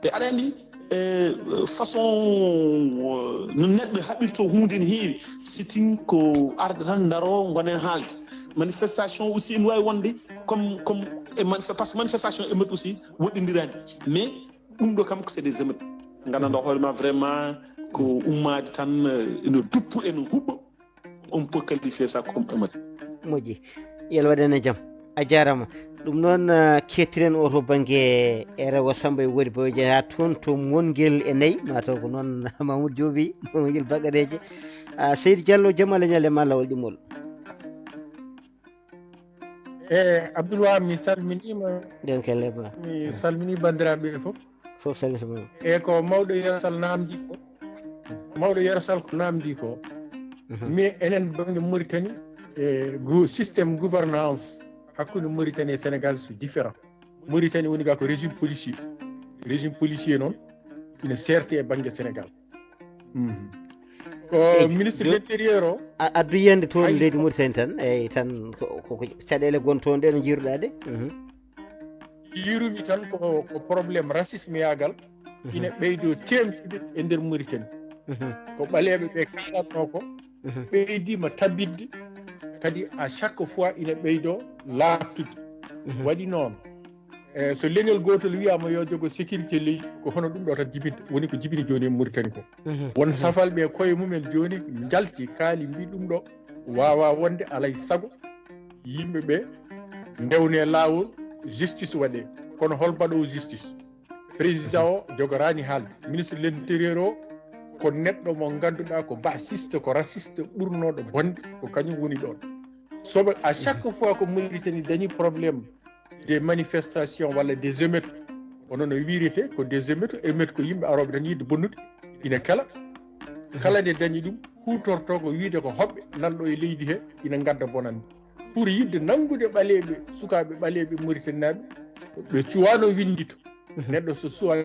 E aɗa andi, e façon, no neɗɗo haɓirto hunde ne heewi, sitting ko arde tan daro gonen haalde. Manifestation aussi ene wawi wonde comme, comme e manif- parce que manifestation e mabɓe aussi woɗɗindirani. Mais ɗum ɗo kam c'est des émeutes, gandanɗa hoore ma vraiment ko ummaade tan, ene duppu, ene huɓɓa. On peut qualifier ça comme émeute. Moƴƴi. Yel waɗene jam. A jarama. Ɗum noon, kettiren o to bangge e rewo Samba e Wodi Boyje ha toon to Mongel e nayi, mataw ko noon Mamoudou Diobi, Mongel Bagareje. Seydi Diallo, jam Allah ñalle ma lawol ɗimmol. E Abdoulwahab, mi salminima. Nden kelle ba. Mi salmini bandiraɓe fof. Fof salmita mum. E ko mawɗo Yero Sall namdi ko, mawɗo Yero Sall ko namdi ko, mais enen bangge Mauritanie, e système gouvernance hakkunde Mauritanie e Sénégal so différent. Mauritanie woni ga ko régime policier, régime policier noon ina serte e bangge Sénégal. Ko ministre de l'intérieur o. Addu yiyande toon leydi Mauritanie tan, eyyi, tan ko, ko caɗele gon toon ɗe no jiiruɗa ɗe. Yirumi tan ko, ko problème racisme yagal ina ɓeydo temtude e nder Mauritanie. Ko ɓaleeɓe ɓe kalatno ko ɓeydima tabitde, kadi à chaque fois ina ɓeydo laaɓtude. Waɗi noon, e so leñol gotol wiyama yo jogo sécurité leydi, ko hono ɗum ɗo tan jibinta, woni ko jibini joni e Mauritanie ko. Won safalɓe e koye mumen joni jalti kaali mbi ɗum ɗo wawa wonde, alay sago yimɓe ɓe ndewne lawol, justice waɗe. Kono hol mbaɗowo justice? Président o jogorani haalde. Ministre de l'intérieur o ko neɗɗo mo ganduɗa ko bassiste, ko raciste ɓurnoɗo bonde, ko kañum woni ɗon. Soɓe à chaque fois ko Mauritanie dañi problème des manifestations walla des émeutes, onon no wirete ko des émeutes, émeutes ko yimɓe aroɓe tan yidde bonnude, ina kala. Kala nde dañi ɗum hutorto ko wiide ko hoɓɓe nanɗo e leydi he, ina gadda bonande. Pour yidde nanngude ɓaleeɓe, sukaaɓe ɓaleeɓe Mauritanie naaɓe, ɓe cuwano winndito. Neɗɗo so suwa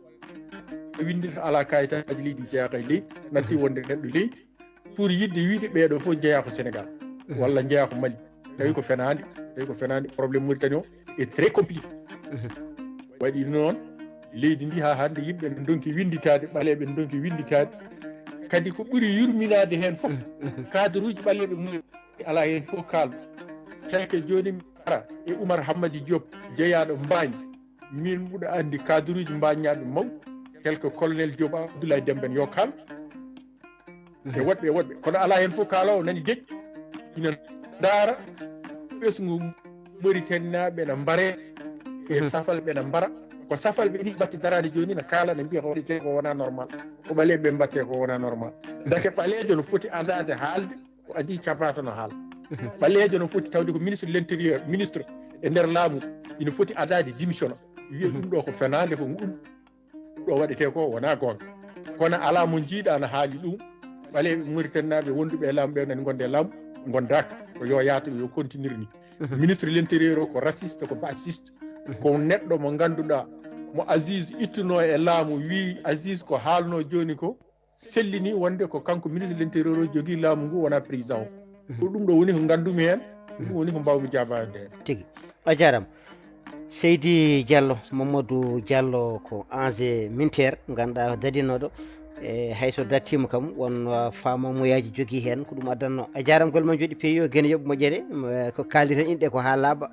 winndito, ala kayitaaji leydi, jeyaaka e leydi, natti wonde neɗɗo leydi. Pour yidde wiide ɓeeɗo fof njeyaa ko Sénégal walla njeyaa ko Mali. Tawi ko fenaande, tawi ko fenaande. Problème Mauritanie o est très compliqué. Waɗi noon, leydi ndi haa hannde yimɓe ne ndonki winnditaade, ɓaleeɓe ne ndonki winnditaade. Kadi ko ɓuri yurminaade heen fof, cadre uji ɓaleeɓe Mauritanie alaa heen fof kaalɗo. Tel que jooni mi ara e Oumar Hammadi Diop, jeyaaɗo Mbaañ. Min mbuɗa anndi cadre uji mbaaññaaɓe mawɓe, tel que colonel Diop Abdoulaye Demba en yo kaal. E woɗɓe, e woɗɓe. Kono alaa heen fof kaaloowo nani geƴƴi, ina ndaara ɓesngu Mauritanie naaɓe ena mbare, e safalɓe ena mbara. Ko safalɓe ni mbaɗti daraade jooni, ena kaala, ena mbiya ko waɗetee ko wonaa normal. Ko ɓaleeɓe ɓe mbaɗtee ko wonaa normal. Ndeke ɓaleejo no foti adaade haalde, ko adii capaata no haala. Ɓaleejo no foti tawde ko ministre de l'intérieur, ministre e nder laamu, ina foti adaade démission, wiya ɗum ɗo ko fenaande, ko ɗum ɗo waɗetee ko wonaa goonga. Kono alaa mo njiiɗa no haali ɗum. Ɓaleeɓe Mauritanie naaɓe wonduɓe e laamu ɓe nani gonde e laamu, gondaaka. Ko yo yaata, yo continue ni. Ministre de l'intérieur o ko raciste, ko bassiste. Ko neɗɗo mo ngannduɗaa, mo Aziz ittuno e laamu, wii Aziz ko haalno jooni ko, sellini wonde ko kanko ministre de l'intérieur o jogii laamu ngu, wonaa président o. Ko ɗum ɗo woni ko nganndumi heen, ko ɗum woni ko mbaawmi jaabaade heen. Tigi. A jaaraama. Seydi Diallo, Mamadou Diallo ko ancien militaire, ganduɗa dadinoɗo. E hayso dattima kam, won uh, faamamuyaji jogui hen ko ɗum addanno. A jarama, golle ma jooɗi peewi, o geno yoɓ moƴƴere. Eh, ko kaldi tan inɗe ko ha laaɓa.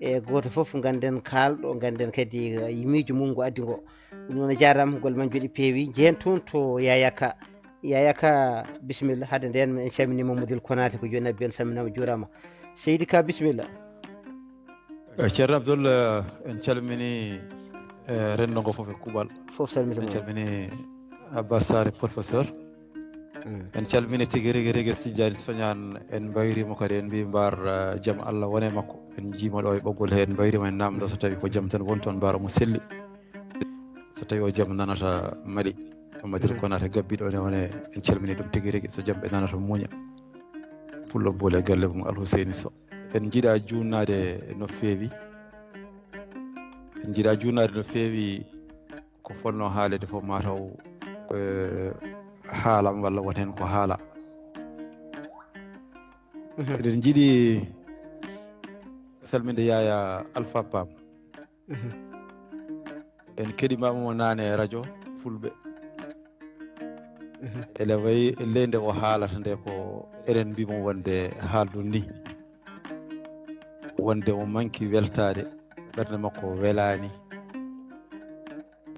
E goto foof ganden kalɗo, ganden kadi uh, miijo mum ngo addi ngo. Ɗum noon a jarama, golle ma jooɗi peewi. Jehen toon to Yaya Ka. Yaya Ka, bisimilla. Hade nden en calmini Mamadou Konate ko joni abbi, en salminama, juurama. Seydi Ka, bisimilla. Eh, Ceerno Abdoul, eh, en calmini eh, rendo ngo fof e kuuɓal. Fof salmini. En calmini Abbas Sare, professeur. Mm. En calmini tigi rigi rigi Tijjani Soñan, en mbayrimo kadi, en mbi mbar eh, jaam Allah wone makko. En jiimo ɗo e ɓoggol he, en mbayrimo, en namdo so tawi ko jaam tan woni toon, mbar omo selli. So tawi o jaam nanata Mali. Mamadou Konate gabbiɗo ne wone, en calmini ɗum tigi rigi, so jaam ɓe nanata muña. Pullo Boole galle mum Alhuseyni Sow. En jiiɗa juunnaade no feewi. En jiiɗa juunnaade no feewi, ko fonno haalede fof mataw eh, haalam walla won heen ko haala. Eɗen jiiɗi salminde Yaya Alpha Pam. En keɗima mo nane radio fulɓe. Ele wayi leyde o haalata nde ko enen mbimo wonde haaldu ni, wonde o manki weltade, ɓernde makko welani.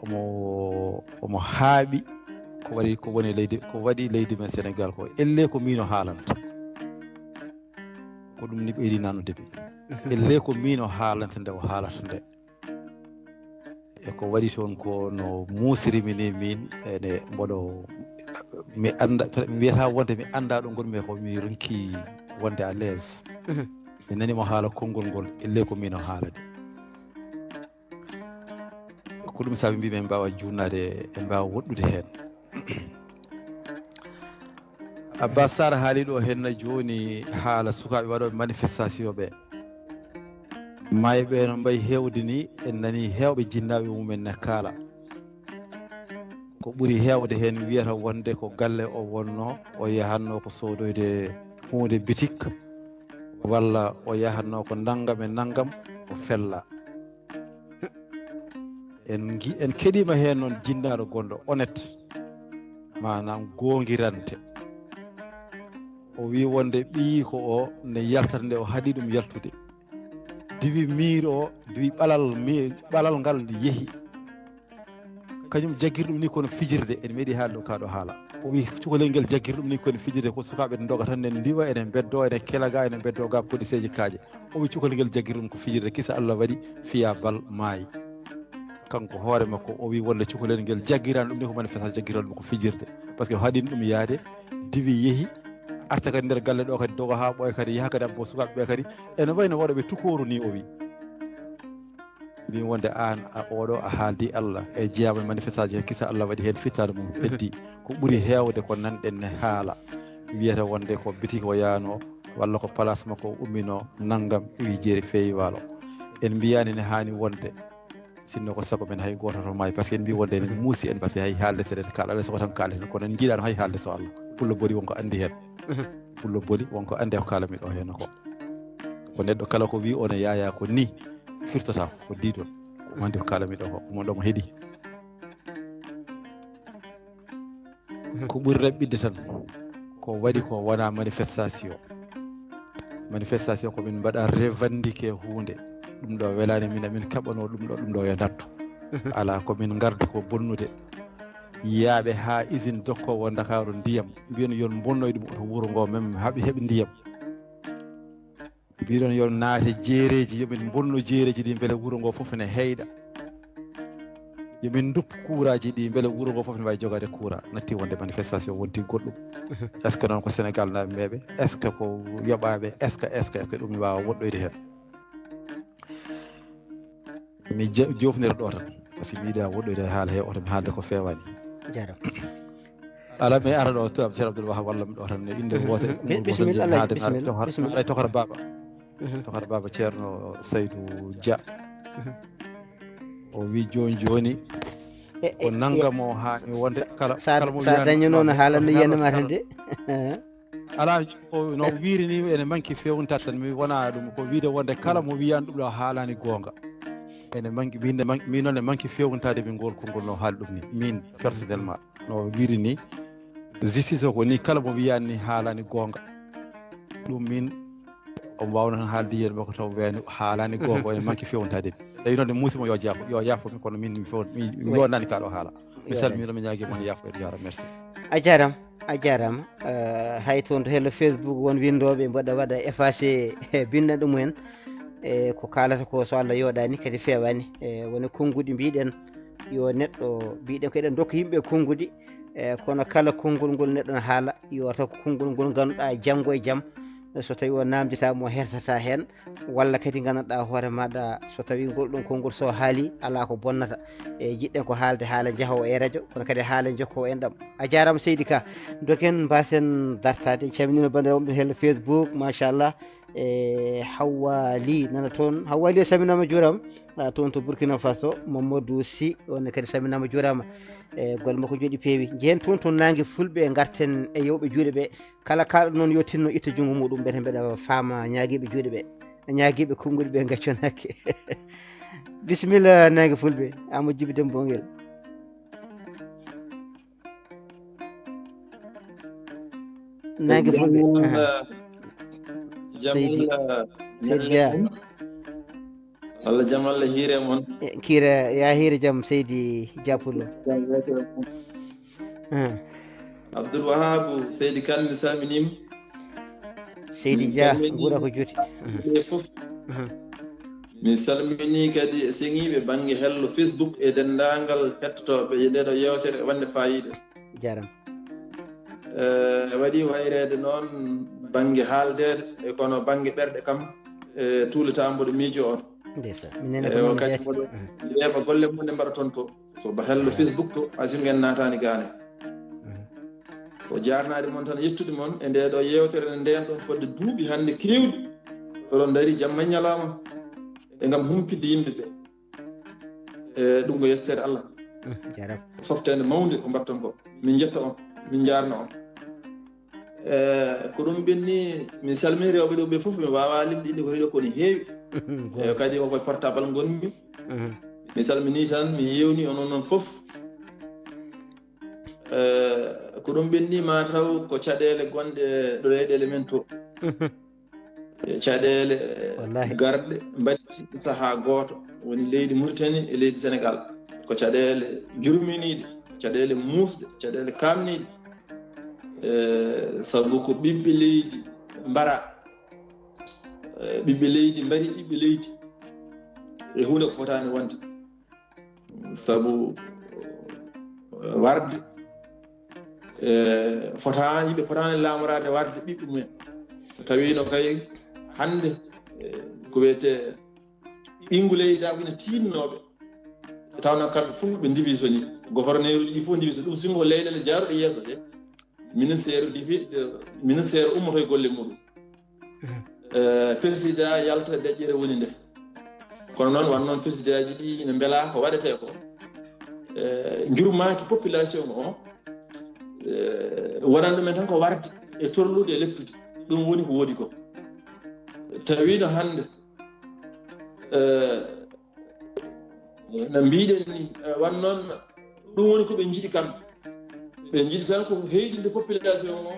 Omo omo haaɓi ko waɗi ko woni leydi, ko waɗi leydi men Sénégal ko. Elle ko mino haalanta. Ko ɗum ni ɓeydi nanude mi. Elle ko mino haalanta nde o haalata nde. E ko waɗi toon ko no muusiri mi ni min, ene mboɗo mi anda, mi wiyata wonde mi anda ɗo ngonmi ko, mi ronki wonde à l'aise. Mi nani mo haala konngol ngol, elle ko mino haalade. Ko ɗum saabi mbimi en mbawa junnade, en mbawa woɗɗude heen. Abbas Sar haali ɗo henna joni haala sukaɓe waɗoɓe manifestation ɓe. Maayo ɓe no mbayi hewde ni, en nani hewɓe jinnaɓe mumen ne kaala. Ko ɓuri hewde heen wiyata wonde ko galle o wonno, o yahanno ko sodoyde hunde bitik, walla o yahanno ko nanngam e nanngam, o fella. En gi-, en keɗima heen noon jinnaɗo gonɗo honnête, manam gongirante. O wi wonde ɓiyiiko o ne yaltata nde o haɗi ɗum yaltude. Diwi miir o, diwi ɓalal, mi-, ɓalal ngal yehi. Kañum jaggir ɗum ni kono fijirde, en meeɗi haalde ɗo kaɗo haala. O wi cukalel ngel jaggir ɗum ni kono fijirde, ko sukaɓe doga tan ne ndiwa, ene beddo, ene kelaga, ene beddo ga policeji kaaƴe. O wi cukalel ngel jaggir ɗum ko fijirde, kisa Allah waɗi fiya bal maayi. Kanko hoore makko o wi wonde cukalel ngel jaggirani ɗum ni ko manifestation, jaggirani ɗum ko fijirde. Par ce que haɗin ɗum yaade, diwi yehi, arta kadi nder galle ɗo kadi doga ha ɓooya kadi, yaha kadi abbo sukaɓe ɓe kadi. Ene wayno waɗoɓe tukooru ni, o wi. Min wonde an a oɗo a haaldi Allah e jeeyama e manifestation he, kisa Allah waɗi heen fittaandu mum heddi. Ko ɓuri heewde ko nanɗen ne haala wiyata wonde ko bitiki o yaano walla ko place makko o ummino nanngam, wi jeeri feewi waalo. En mbiyani ne haani wonde, sinno ko sago men hay gooto to maayi, par ce que en mbi wonde enen muusi en, par ce que hay haalde seɗen kaala, alay sago tan kaaleten, kono en njiiɗano hay haalde so Allah. Pullo bori wonko anndi heen. Pullo bori wonko anndi ko kaalami ɗo heen ko. Ko neɗɗo kala ko wi on e Yaya ko ni firtata ko diidol. Ko mandi ko kaalami ɗo ko, mo ɗo mo heɗi. Ko ɓuri raɓɓiɗde tan ko waɗi ko wona manifestation. Manifestation ko min mbaɗa revendiquer huunde, ɗum ɗo welani min, amin kaɓano ɗum ɗo, ɗum ɗo yo nattu. Ala, ko min ngardi ko bonnude. Yiyaaɓe haa usine dokkowo Ndakaaru ndiyam, mbiyon yon bonnoy ɗum to wuro ngo, même haɓe heɓi ndiyam. Mbiɗon yon naate jeereji, yomin bonno jeereji ɗi, mbele wuro ngo fof ne heyɗa. Yomin duppu kuuraji ɗi, mbele wuro ngo fof ne wawi jogade kuura. Natti wonde manifestation wonti goɗɗum. Est ce que noon ko Sénégal naaɓe meeɓe? Est ce que ko yoɓaɓe? Est ce que, est ce que, est ce que ɗum ne wawa woɗɗoyde hen? Mi jo-, jofnira ɗo tan, par ce que mi yiɗa woɗɗoyde haala he oto mi haalde ko fewani. Jaaraama. Ala, mi ara ɗo to am Ceerno Abdoul Wahab, walla mi ɗo tan, ne innde woote, konngol gootal, bisimilla, mi haade mi ara, bisimilla, tokar, bisimilla. Tokar baaba. Tokar baaba Ceerno Saydou Dia. O wi jooni jooni, e, e, ko nanngam o haani wonde, kala, sa, kala mo sa dañono no haalanno yiyande ma tan de. Ala, o no wiiri ni ene manki fewntat tan, mi wona ɗum ko wiide wonde kala mo wiyani ɗum ɗo haalani goonga. ene manki min ne manki min noon e manki fewntaade min ngol konngol no haali ɗum ni min personnellement no wiiri ni justice o ko ni kala mo wiyani ni haalani goonga ɗum min omo waawno tan haalde yiyeede makko taw wiyani haalani goonga ene manki fewntaade ni tawi noon ne muusimo yo jaafo yo yaafo mi kono min mi few- mi mi yonani kaɗo haala mi salmino mi ñaagi mon yaafo en jaara merci A jarama, a jarama. Eh, hay toon to hello Facebook won windoɓe mbaɗa waɗa effacé binna ɗum en. E ko kaalata ko so Allah yoɗani kadi fewani. E woni konnguɗi mbiɗen yo neɗɗo mbiɗen ko eɗen dokka yimɓe konnguɗi. E kono kala konngol ngol neɗɗo ne haala yo taw ko konngol ngol ganduɗa janngo e jam so tawi o namditama o hersata hen walla kadi gandanɗa hoore maɗa so tawi ngol ɗon konngol so haali ala ko bonnata e jiɗɗen ko haalde haala jaahowo e radio kono kadi haala jokkowo en ɗam a jarama seydi ka doken mbasen dartade calminino bandiraɓe wonɓe hello facebook machallah e hawwa li nana toon hawwa li a salminama juurama a toon to burkina faso mamadou sy on kadi salminama juurama e golle makko jooɗi peewi jehen toon toon nangue fulɓe garten e yewɓe juuɗe ɓe kala kaalɗo noon yo tinno itta junngo muɗum ɓete mbeɗa faama ñaagiiɓe juuɗe ɓe ñaagiiɓe konnguɗi ɓe gacconaaki bisimilla nangue fulɓe amadou djiby dembo ngel nangue fulɓe aha. Seydi. Seydi Dia. Allah jam Allah hiire mon. Kira ya hiire jam seydi japullo. Abdoul Wahab seydi kan mi salminima. Seydi Dia guura ko juuti. Ɓe fof. Min salmini kadi e seŋiiɓe bannge hello Facebook e denndaangal hettotooɓe e ndeeɗo yeewtere wonde faayiida. Jaram. E waɗi wayreede noon bannge haaldeede e kono bannge ɓerɗe kam e tuulata mboɗo miijo on. Ndeysan minen e ko kadi mboɗo yeeɓa golle mon ɗe mbaɗa toon to to ba hello Facebook to asinguen naataani gaane. O jaarnaade mon tan yettude mon e ndee ɗoo yeewtere nde ndeen ɗoon fodde duuɓi hannde keewɗi oɗon ndarii jamma e ñalaama e ngam humpitde yimɓe ɓe e ɗum ko yetteede Allah. Jaram. Softeende mawnde ko mbaɗton ko min njetta on min njaarna on. E ko ɗum ɓenni min salmini rewɓe ɗo ɓe fof mi wawa limɗinde ko reɗo koni heewi e kadi o koye portable gonmi mi salmini tan mi yewni on onon fof e ko ɗum ɓenni ma taw ko caɗele gonɗe ɗo leyɗele men to e caɗele garɗe mbaɗti saha gooto woni leydi Mauritanie e leydi Sénégal ko caɗele jurminiɗe caɗele muusɗe caɗele kamniɗe e sabu ko ɓiɓɓe leydi mbara e ɓiɓɓe leydi mbari ɓiɓɓe leydi e hunde ko fotaani wonde sabu warde e fotaani ɓe potaani laamoraade warde ɓiɓɓe mumen tawino kay hannde ko wiyetee ɓinngu leydi daɓɓi no tiinnooɓe taw noon kamɓe fof ɓe divisionii gouverneur uji ɗi fof division ɗum singo leyɗele jaaruɗe yeeso ɗe ministère divi ministère ummoto e golle muɗum président yalta deƴƴere woni nde kono noon won noon président ji ɗi ina mbela ko waɗetee ko njurmaaki population o wonande ɗumen tan ko warde e torlude e leptude ɗum woni ko woodi ko tawiino hannde no mbiɗen ni won noon ɗum woni ko ɓe njiɗi kamɓe ɓe njiɗi tan ko heyɗinde population o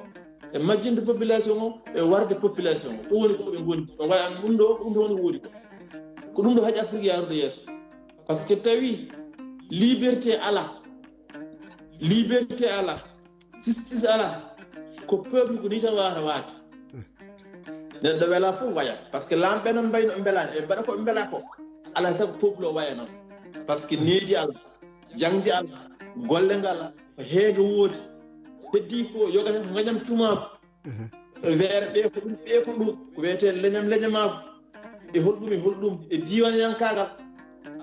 e majjinde population o e warde population o ɗum woni ko ɓe gondi ɓe mbaɗa ɗum ɗo ɗum ɗo woni woodi ko ko ɗum ɗo haɗi afrique yarude yeeso par ce que tawi liberté ala liberté ala justice ala ko peuple ko ni tan wawata waade neɗɗo wela fof waya par ce que laamɓe noon mbayno ɓe mbelani ɓe mbaɗa ko ɓe mbela ko alaa sago peuple o waya noon par ce que needi ala jangdi ala golle ngala ko heege woodi heddi ko yoga hen ko gañam tumaako weere ɓe ko ɗum ɓe ko ɗum ko wiyete leñam leñamaaku e holɗum e holɗum e diiwanyankaagal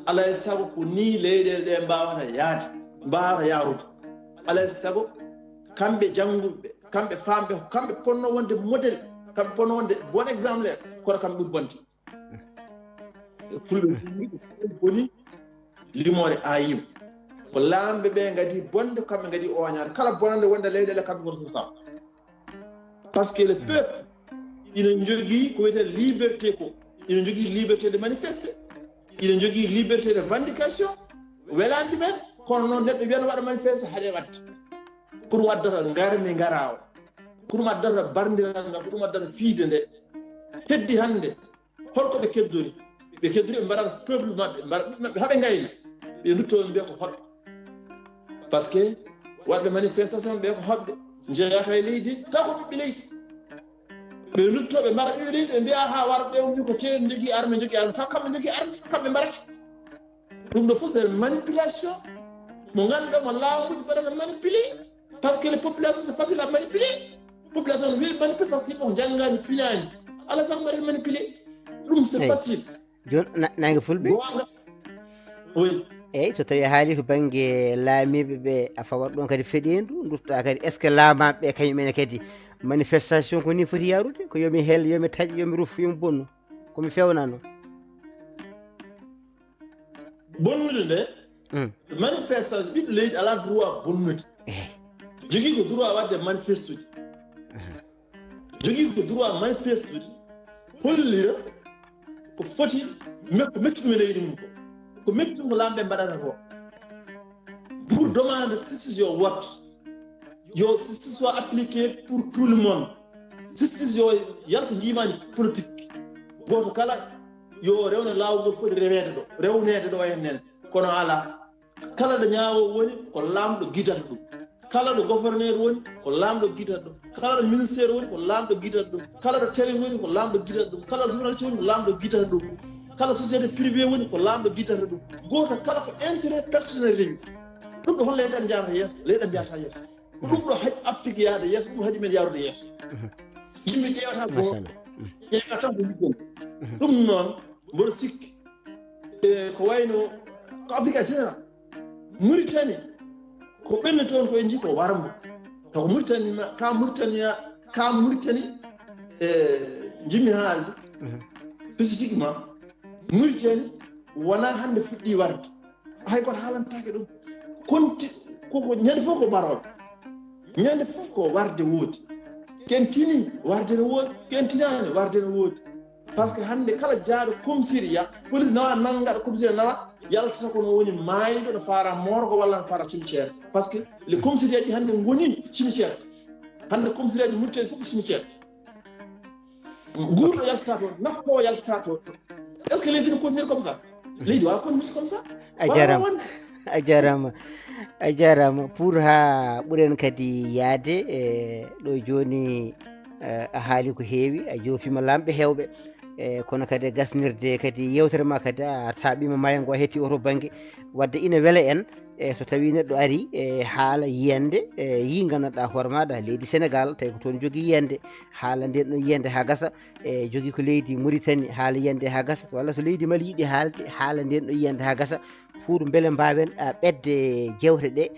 alaa e sago ko ni leyɗeele ɗe mbaawata yaade mbaawata yaarude alaa e sago kamɓe jannguɓe kamɓe faamɓe ko kamɓe ponno wonde modèle kamɓe ponno wonde bon exemplaire kono kamɓe ɓuri bonde fulɓe boni limoore ayim ko laamɓe ɓe ngadi bonde kamɓe ngadi oñaade kala bonande wonde leyɗeele kamɓe goto fof kam par ce que le peuple ina jogii ko wiyetee liberté ko ina jogii liberté de manifeste ina jogii liberté de revendication, welaani ɗumen, kono noon neɗɗo wiyata waɗa manifeste, haɗe waɗde. Ko ɗum addata ngarmi ngara o, ko ɗum addata barndiral ngal, ko ɗum addata fiide nde. Heddi hannde, holko ɓe keddori? Ɓe keddori ɓe mbaɗata peuple maɓɓe, mbaɗa ɓiɓɓe maɓɓe, haɓe ngayna, ɓe ndutto ɓe mbiya ko hoɗɓe. Parce que waɗɓe manifestation ɓe ko hoɗɓe, jeeyaka e leydi, taw ko ɓiɓɓe leydi. Ɓe ndutto ɓe mbaɗa ɓiɓɓe leydi, ɓe mbiya ha wara ɓe, o wi ko teeri jogii arme, jogii arme, taw kamɓe jogii arme, kamɓe mbaɗata. Ɗum ɗo fof c'est manipulation. Mo ngannduɗaa mo laamu mbaɗata manipuler. Parce que les populations, c'est facile à manipuler. Population no weeɓi manipuler parce que yimɓe ko janngaani, pinaani. Alaa sago mbaɗata manipuler. Ɗum c'est facile. Jooni, naange fulɓe. Goonga. Oui. Eeyi, so tawii a haalii to bannge laamiiɓe ɓe, a fawat ɗoon kadi feɗeendu, nduttaa kadi, est-ce que laamaaɓe ɓe kañum ene kadi manifestation ko nii foti yaarude? Ko yo mi hel, yo mi taƴ, yo mi ruf, yo mi bonnu. Ko mi feewnanoo. Bonnude nde, manifestation, ɓiɗɗo leydi alaa droit bonnude. Jogii ko droit waɗde manifestude. Jogii ko droit manifestude, hollira ko foti, ko metti ɗum e leydi mum ko. Ko metti ɗum ko laamɓe mbaɗata ko. Pour demande justice yo woto, yo justice soit appliquée pour tout le monde. Justice yo yalto njiimaandi politique. Gooto kala yo rewne laawol ngol foti reweede ɗo, rewneede ɗo en nen. Kono alaa. Kala ɗo ñaawo woni ko laamɗo gidata ɗum. Kala ɗo gouverneur woni ko laamɗo gidata ɗum. Kala ɗo ministère woni ko laamɗo gidata ɗum. Kala ɗo télé woni ko laamɗo gidata ɗum. Kala journaliste woni ko laamɗo gidata ɗum. Kala société privée woni ko laamɗo gidata ɗum. Gooto kala ko intérêt personnel rewi. Ɗum ɗo hol leyɗe njahata yeeso, leyɗe njahata yeeso. Ko ɗum ɗo haɗi Afrique yahde yeeso, ɗum haɗi men yahrude yeeso. Yimɓe ƴeewata ko ƴeewata ko liggoy. Ɗum noon mboɗo sikki e ko wayno ko Afrique général. Mauritanie ko ɓenni toon ko en njii ko warmo. Taw Mauritanie ma ka Mauritanie ka Mauritanie e njimi haalde spécifiquement Mauritanie wona hannde fuɗɗi warde. Hay goto haalantaake ɗum. Konti koko ñande fof ko mbarooɓe. Ñande fof ko warde woodi. Ken tini warde no woodi, ken tinaani warde no woodi. Parce que hannde kala jaaɗo commissariat, police nawa nanngaɗo commissariat nawa, yaltata ko no woni maayɗo no faara morgo walla no faara cimetière. Parce que le commissariat ji hannde ngoni cimetière. Hannde commissariat ji Mauritanie fof ko cimetière. Guurɗo yaltata toon, nafkoowo yaltata toon. Est-ce que leydi no continue comme ça? Leydi waawa continue comme ça. A jarama. A jarama. A jarama pour ha ɓuren kadi yaade e ɗo joni. A haali ko heewi, a joofima lamɓe hewɓe. E kono kadi e gasnirde kadi yewtere ma kadi a taaɓima maayo ngo hetti oto banggue. Wadde ina wela en e so tawi neɗɗo ari e haala yiyande e yi gandanɗa hoore maɗa leydi Sénégal tawi ko toon jogui yiyande, haala nden ɗo yiyande ha gasa. E jogui ko leydi Mauritanie haala yiyande ha gasa, walla so leydi Mali yiɗi haalde haala nden ɗo yiyande ha gasa. Pour beele mbawen ɓedde jewte ɗe.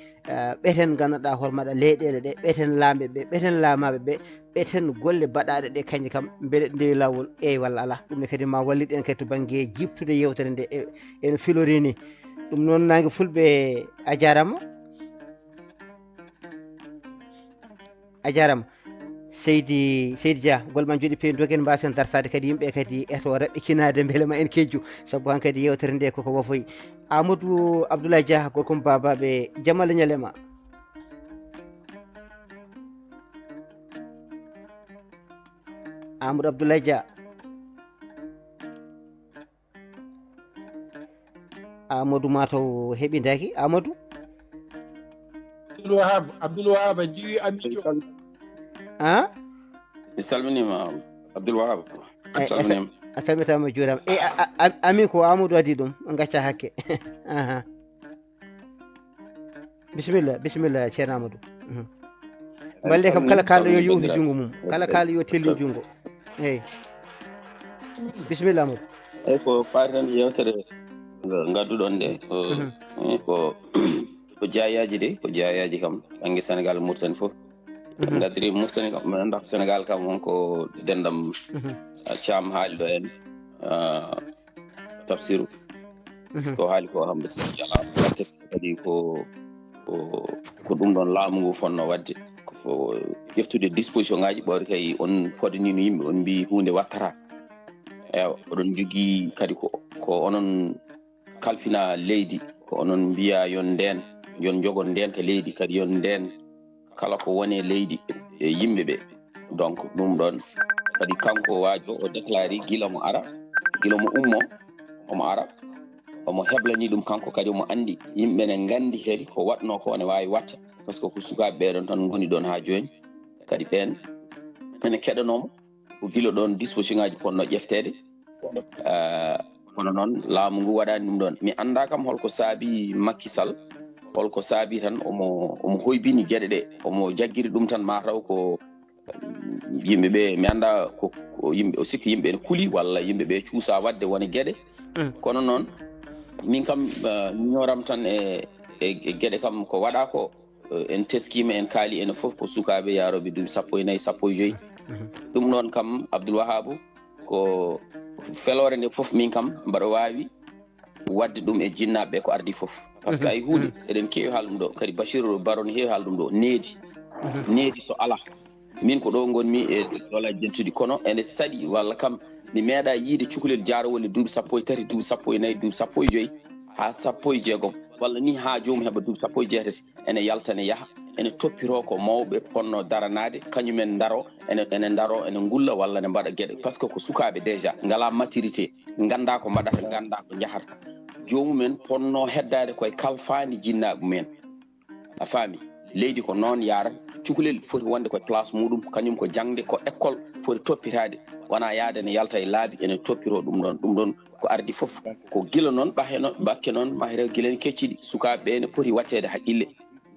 Ɓeten gandanɗa hoore maɗa leyɗele ɗe, ɓeten laamɓe ɓe, ɓeten laamaɓe ɓe, ɓeten golle baɗaɗe ɗe kañƴe kam beele ndewi lawol. Eyyi walla ala, ɗum ne kadi ma wallit en kadi to banggue jiptude yewtere nde eno filori ni. Ɗum noon nangue fulɓe. A jarama. A jarama seydi seydi Dia, golle ma jooɗi peewi, dogen mbasen dartade kadi yimɓe kadi eto raɓɓikinade beele ma en kejju. Saabu hankadi yewtere nde koko wafoyi. Amadou Abdoulaye Dia, gorko mo babaɓe, jamala ñalema. Amadou Abdoulaye Dia. Amadou mataw heɓidaki Amadou. Abdoul Wahab, Abdoul Wahab a jiwi ami. A mi salminima Abdoul Wahab. A salminima. A salmitama, juurama. E ami ko Amadou adi ɗum, gacca hakke. Aha. Bisimilla, bisimilla ceerno Amadou. Mballe kam kala kalɗo yo yowtu junngo mum, kala kalɗo yo tellu junngo. Eyyi. Bisimilla Amadou. Eyyi, ko faati tan yewtere ngadduɗon nde ko ko jaayaji de, ko jaayaji kam banggue Sénégal Mauritanie foof. Ngadiri Mauritanie kam, ndax Sénégal kam won ko dendam. Cam haali ɗo en. Tafsiru ko haali ko hamde kadi ko ko ɗum ɗon laamu ngu fonno wadde ko ƴeftude disposition ngaji ɓawri kay on foddanino yimɓe, on mbi hunde wattata. Ewa, oɗon jogii kadi ko ko onon kalfina leydi, ko onon mbiya yon ndeen, yon njogon ndeen ka leydi, kadi yon ndeen kala ko woni e leydi e yimɓe ɓe. Donc ɗum ɗon kadi kanko waajo o déclaré gila mo ara, gila mo ummo, omo ara, omo heblani ɗum kanko kadi, omo anndi yimɓe ne nganndi kadi ko waɗno ko ne waawi watta, parce que ko sukaaɓe ɓee ɗon tan ngoni ɗon haa jooni. Kadi ɓeen ene keɗanoomo ko gila ɗon disposition aji ponno ƴefteede. Ah, kono noon laamu ngu waɗaani ɗum ɗon. Mi annda kam holko saabi Macky Sall, holko saabi tan omo, omo hoybini geɗe ɗe, omo jaggiri ɗum tan, mataw ko yimɓe ɓe, mi annda ko, ko yimɓe, o sikki yimɓe ene kuli walla yimɓe ɓe cuusa waɗde wone geɗe. Mm. Kono noon min kam, ah, mi ñooram tan e, e, e geɗe kam ko waɗa ko, eh, en teskima, en kaali ene fof ko sukaaɓe yaroɓe duuɓi sappo e nayi, sappo e joyi. Mhm. Ɗum ɗon kam Abdoul Wahabu ko feloore nde fof min kam mbaɗa waawi waɗde ɗum e jinnaaɓe ɓe ko ardi fof. Parce que Mhm. ay huunde, Mhm. eɗen keewi haal ɗum ɗo, kadi Bachir Baro ne heewi haal ɗum ɗo, needi. Mhm. Needi so ala. Min ko ɗo ngonmi e dola jentuɗi, kono ene saɗi walla kam mi meeɗa yiide cukalel jaarowol e duuɓi sappo e tati, duuɓi sappo e nayi, duuɓi sappo e joyi, haa sappo e jeegom, walla ni haa joomum heɓa duuɓi sappo e jeetati, ene yalta, ene yaha, ene toppitoo ko mawɓe ponno daranaade, kañumen ndaro, ene, ene ndaro, ene ngulla walla ene mbaɗa geɗe, parce que ko sukaaɓe déjà, ngalaa maturité, nganndaa ko mbaɗata, nganndaa ko njahata. Joomumen ponno heddaade koye kalfaani jinnaaɓe mumen. A faami? Leydi ko noon yaarata. Cukalel foti wonde ko place muɗum, kañum ko jaŋde, ko école foti toppitaade. Wonaa yaade ene yalta e laabi, ene toppitoo ɗum ɗon. Ɗum ɗon ko ardi fof. Ko gila noon, ɓahe noon, ɓakke noon, mahre gila en kecciɗi. Sukaaɓe ɓe ne poti waɗteede haqqille.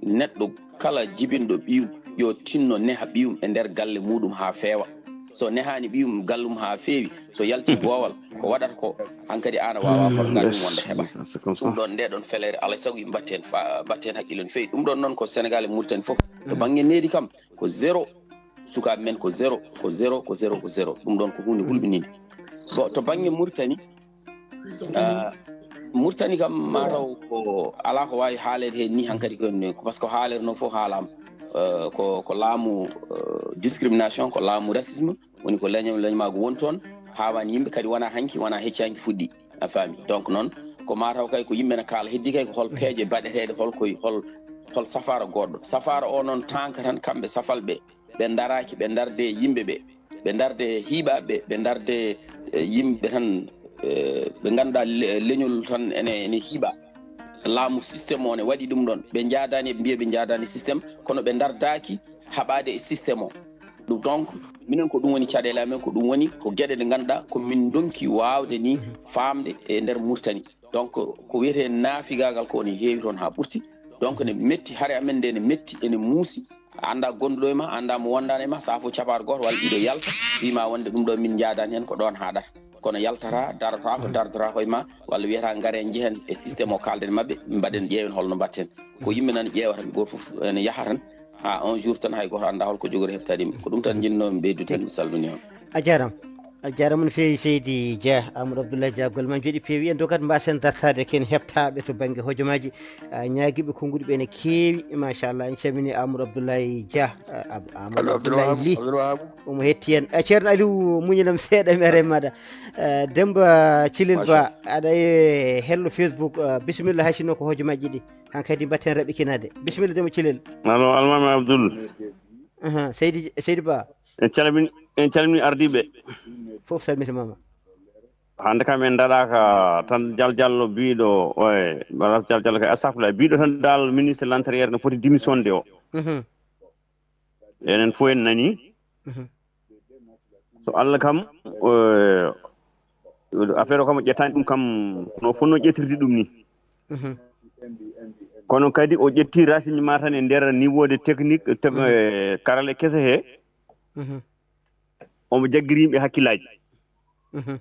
Neɗɗo kala jibinɗo ɓiyum, yo tinno neha ɓiyum e nder galle muɗum haa feewa. So nehaani ɓiyum gallum haa feewi, so yalti boowal, ko waɗata ko, hankadi aan a waawaa hoto nganndu wonde heɓa. Ɗum ɗon, nde ɗon feleere, alaa e sago yimɓe mbatten fa-, mbatten hakkille no feewi. Ɗum ɗon noon ko Senegal e Mauritanie fof. To bannge needi kam, ko zéro. Sukaaɓe men ko zéro, ko zéro, ko zéro, ko zéro. Ɗum ɗon ko huunde hulɓininde. Bon, to bannge Mauritanie, ah, Mauritanie kam mataw ko alaa ko waawi haaleede heen ni hankadi ko, ko parce que haalere noon fof haalaama. Eh, ko, ko laamu, eh, discrimination, ko laamu racisme, woni ko leñol, leñmaagu woni toon, haawaani yimɓe, kadi wonaa hanki, wonaa hecci hanki fuɗɗi, a faami. Donc noon, ko mataw kay ko yimɓe ne kaala, heddi kay ko hol peeje baɗeteeɗe, hol koy, hol, hol safaara goɗɗo. Safaara o noon tanka tan kamɓe safalɓe, ɓe ndaraaki, ɓe ndarde yimɓe ɓe, ɓe ndarde hiiɓaaɓe, ɓe ndarde, eh, yimɓe tan, eh, ɓe ngannduɗaa le-, leñol tan ene, ene hiiɓa. Laamu système o ne waɗi ɗum ɗon. Ɓe njaadaani, ɓe mbiya ɓe njaadaani système, kono ɓe ndardaaki haɓaade e système o. Ɗum, donc, minen ko ɗum woni caɗeele amen, ko ɗum woni ko geɗe ɗe ngannduɗaa ko min ndonki waawde ni faamde e nder Mauritanie. Donc, ko wiyetee naafigaagal ko ne heewi toon haa ɓurti. Donc, ne metti, hare amen nde ne metti, ene muusi. A anndaa gonduɗo e ma, a anndaa mo wondaani e ma, sahaa fof capaare gooto walla ɗiɗo yalta, wii ma wonde ɗum ɗo min njaadaani heen, ko ɗoon haaɗata. Kono yaltata, darata ko, dardata ko e ma, walla wiyata ngare njehen e système o kaalden maɓɓe, mbaɗen ƴeewen holno mbatten. Ko yimɓe nan ƴeewata, gooto fof ene yaha tan, haa un jour tan hay gooto anndaa holko jogori heɓtaade yimɓe. Ko ɗum tan njinnoomi ɓeydude heen, mi salmini on. A jaaraama. A jaaraama no feewi, seydi Dia, Amadou Abdoulaye Dia, golle ma njooɗi peewi. En dogat mbaasen dartaade ken heɓtaaɓe to bannge hojomaaji, ah, ñaagiiɓe konnguɗi ɓe ne keewi, machallah. En calmini Amadou Abdoulaye Dia, ah, Ab-, Amadou Abdoulaye Ly, omo hetti en. Eh, Ceerno Aliou, muñanam seeɗa, mi ara e maaɗa. Eh, Demba Cilel Ba, aɗa e hello Facebook, eh, bisimilla, hay sinno ko hojomaaji ɗi. Hankadi mbatten raɓɓikinaade. Bisimilla, Demba Cilel. Allo, Almaami Abdoul. Aha, seydi, seydi Ba. En calmin-, en calmini ardiiɓe. Fof salmitimaama. Hannde kam en ndaɗaaka tan Jal Jallo biiɗo, oye, wala Jal Jallo kay, astafurlah, biiɗo tan dal ministre de l'intérieur no foti démissionde o. Mhm. Enen fof en nani. Mhm. So Allah kam, eh, affaire o kam o ƴettaani ɗum kam no fotnoo ƴettirde ɗum ni. Mhm. Kono kadi o ƴetti renseignement tan e nder niveau de technique, te-, Mhm. eh, karale kese he. Mhm. Omo jaggiri yimɓe hakkillaaji. Mhm.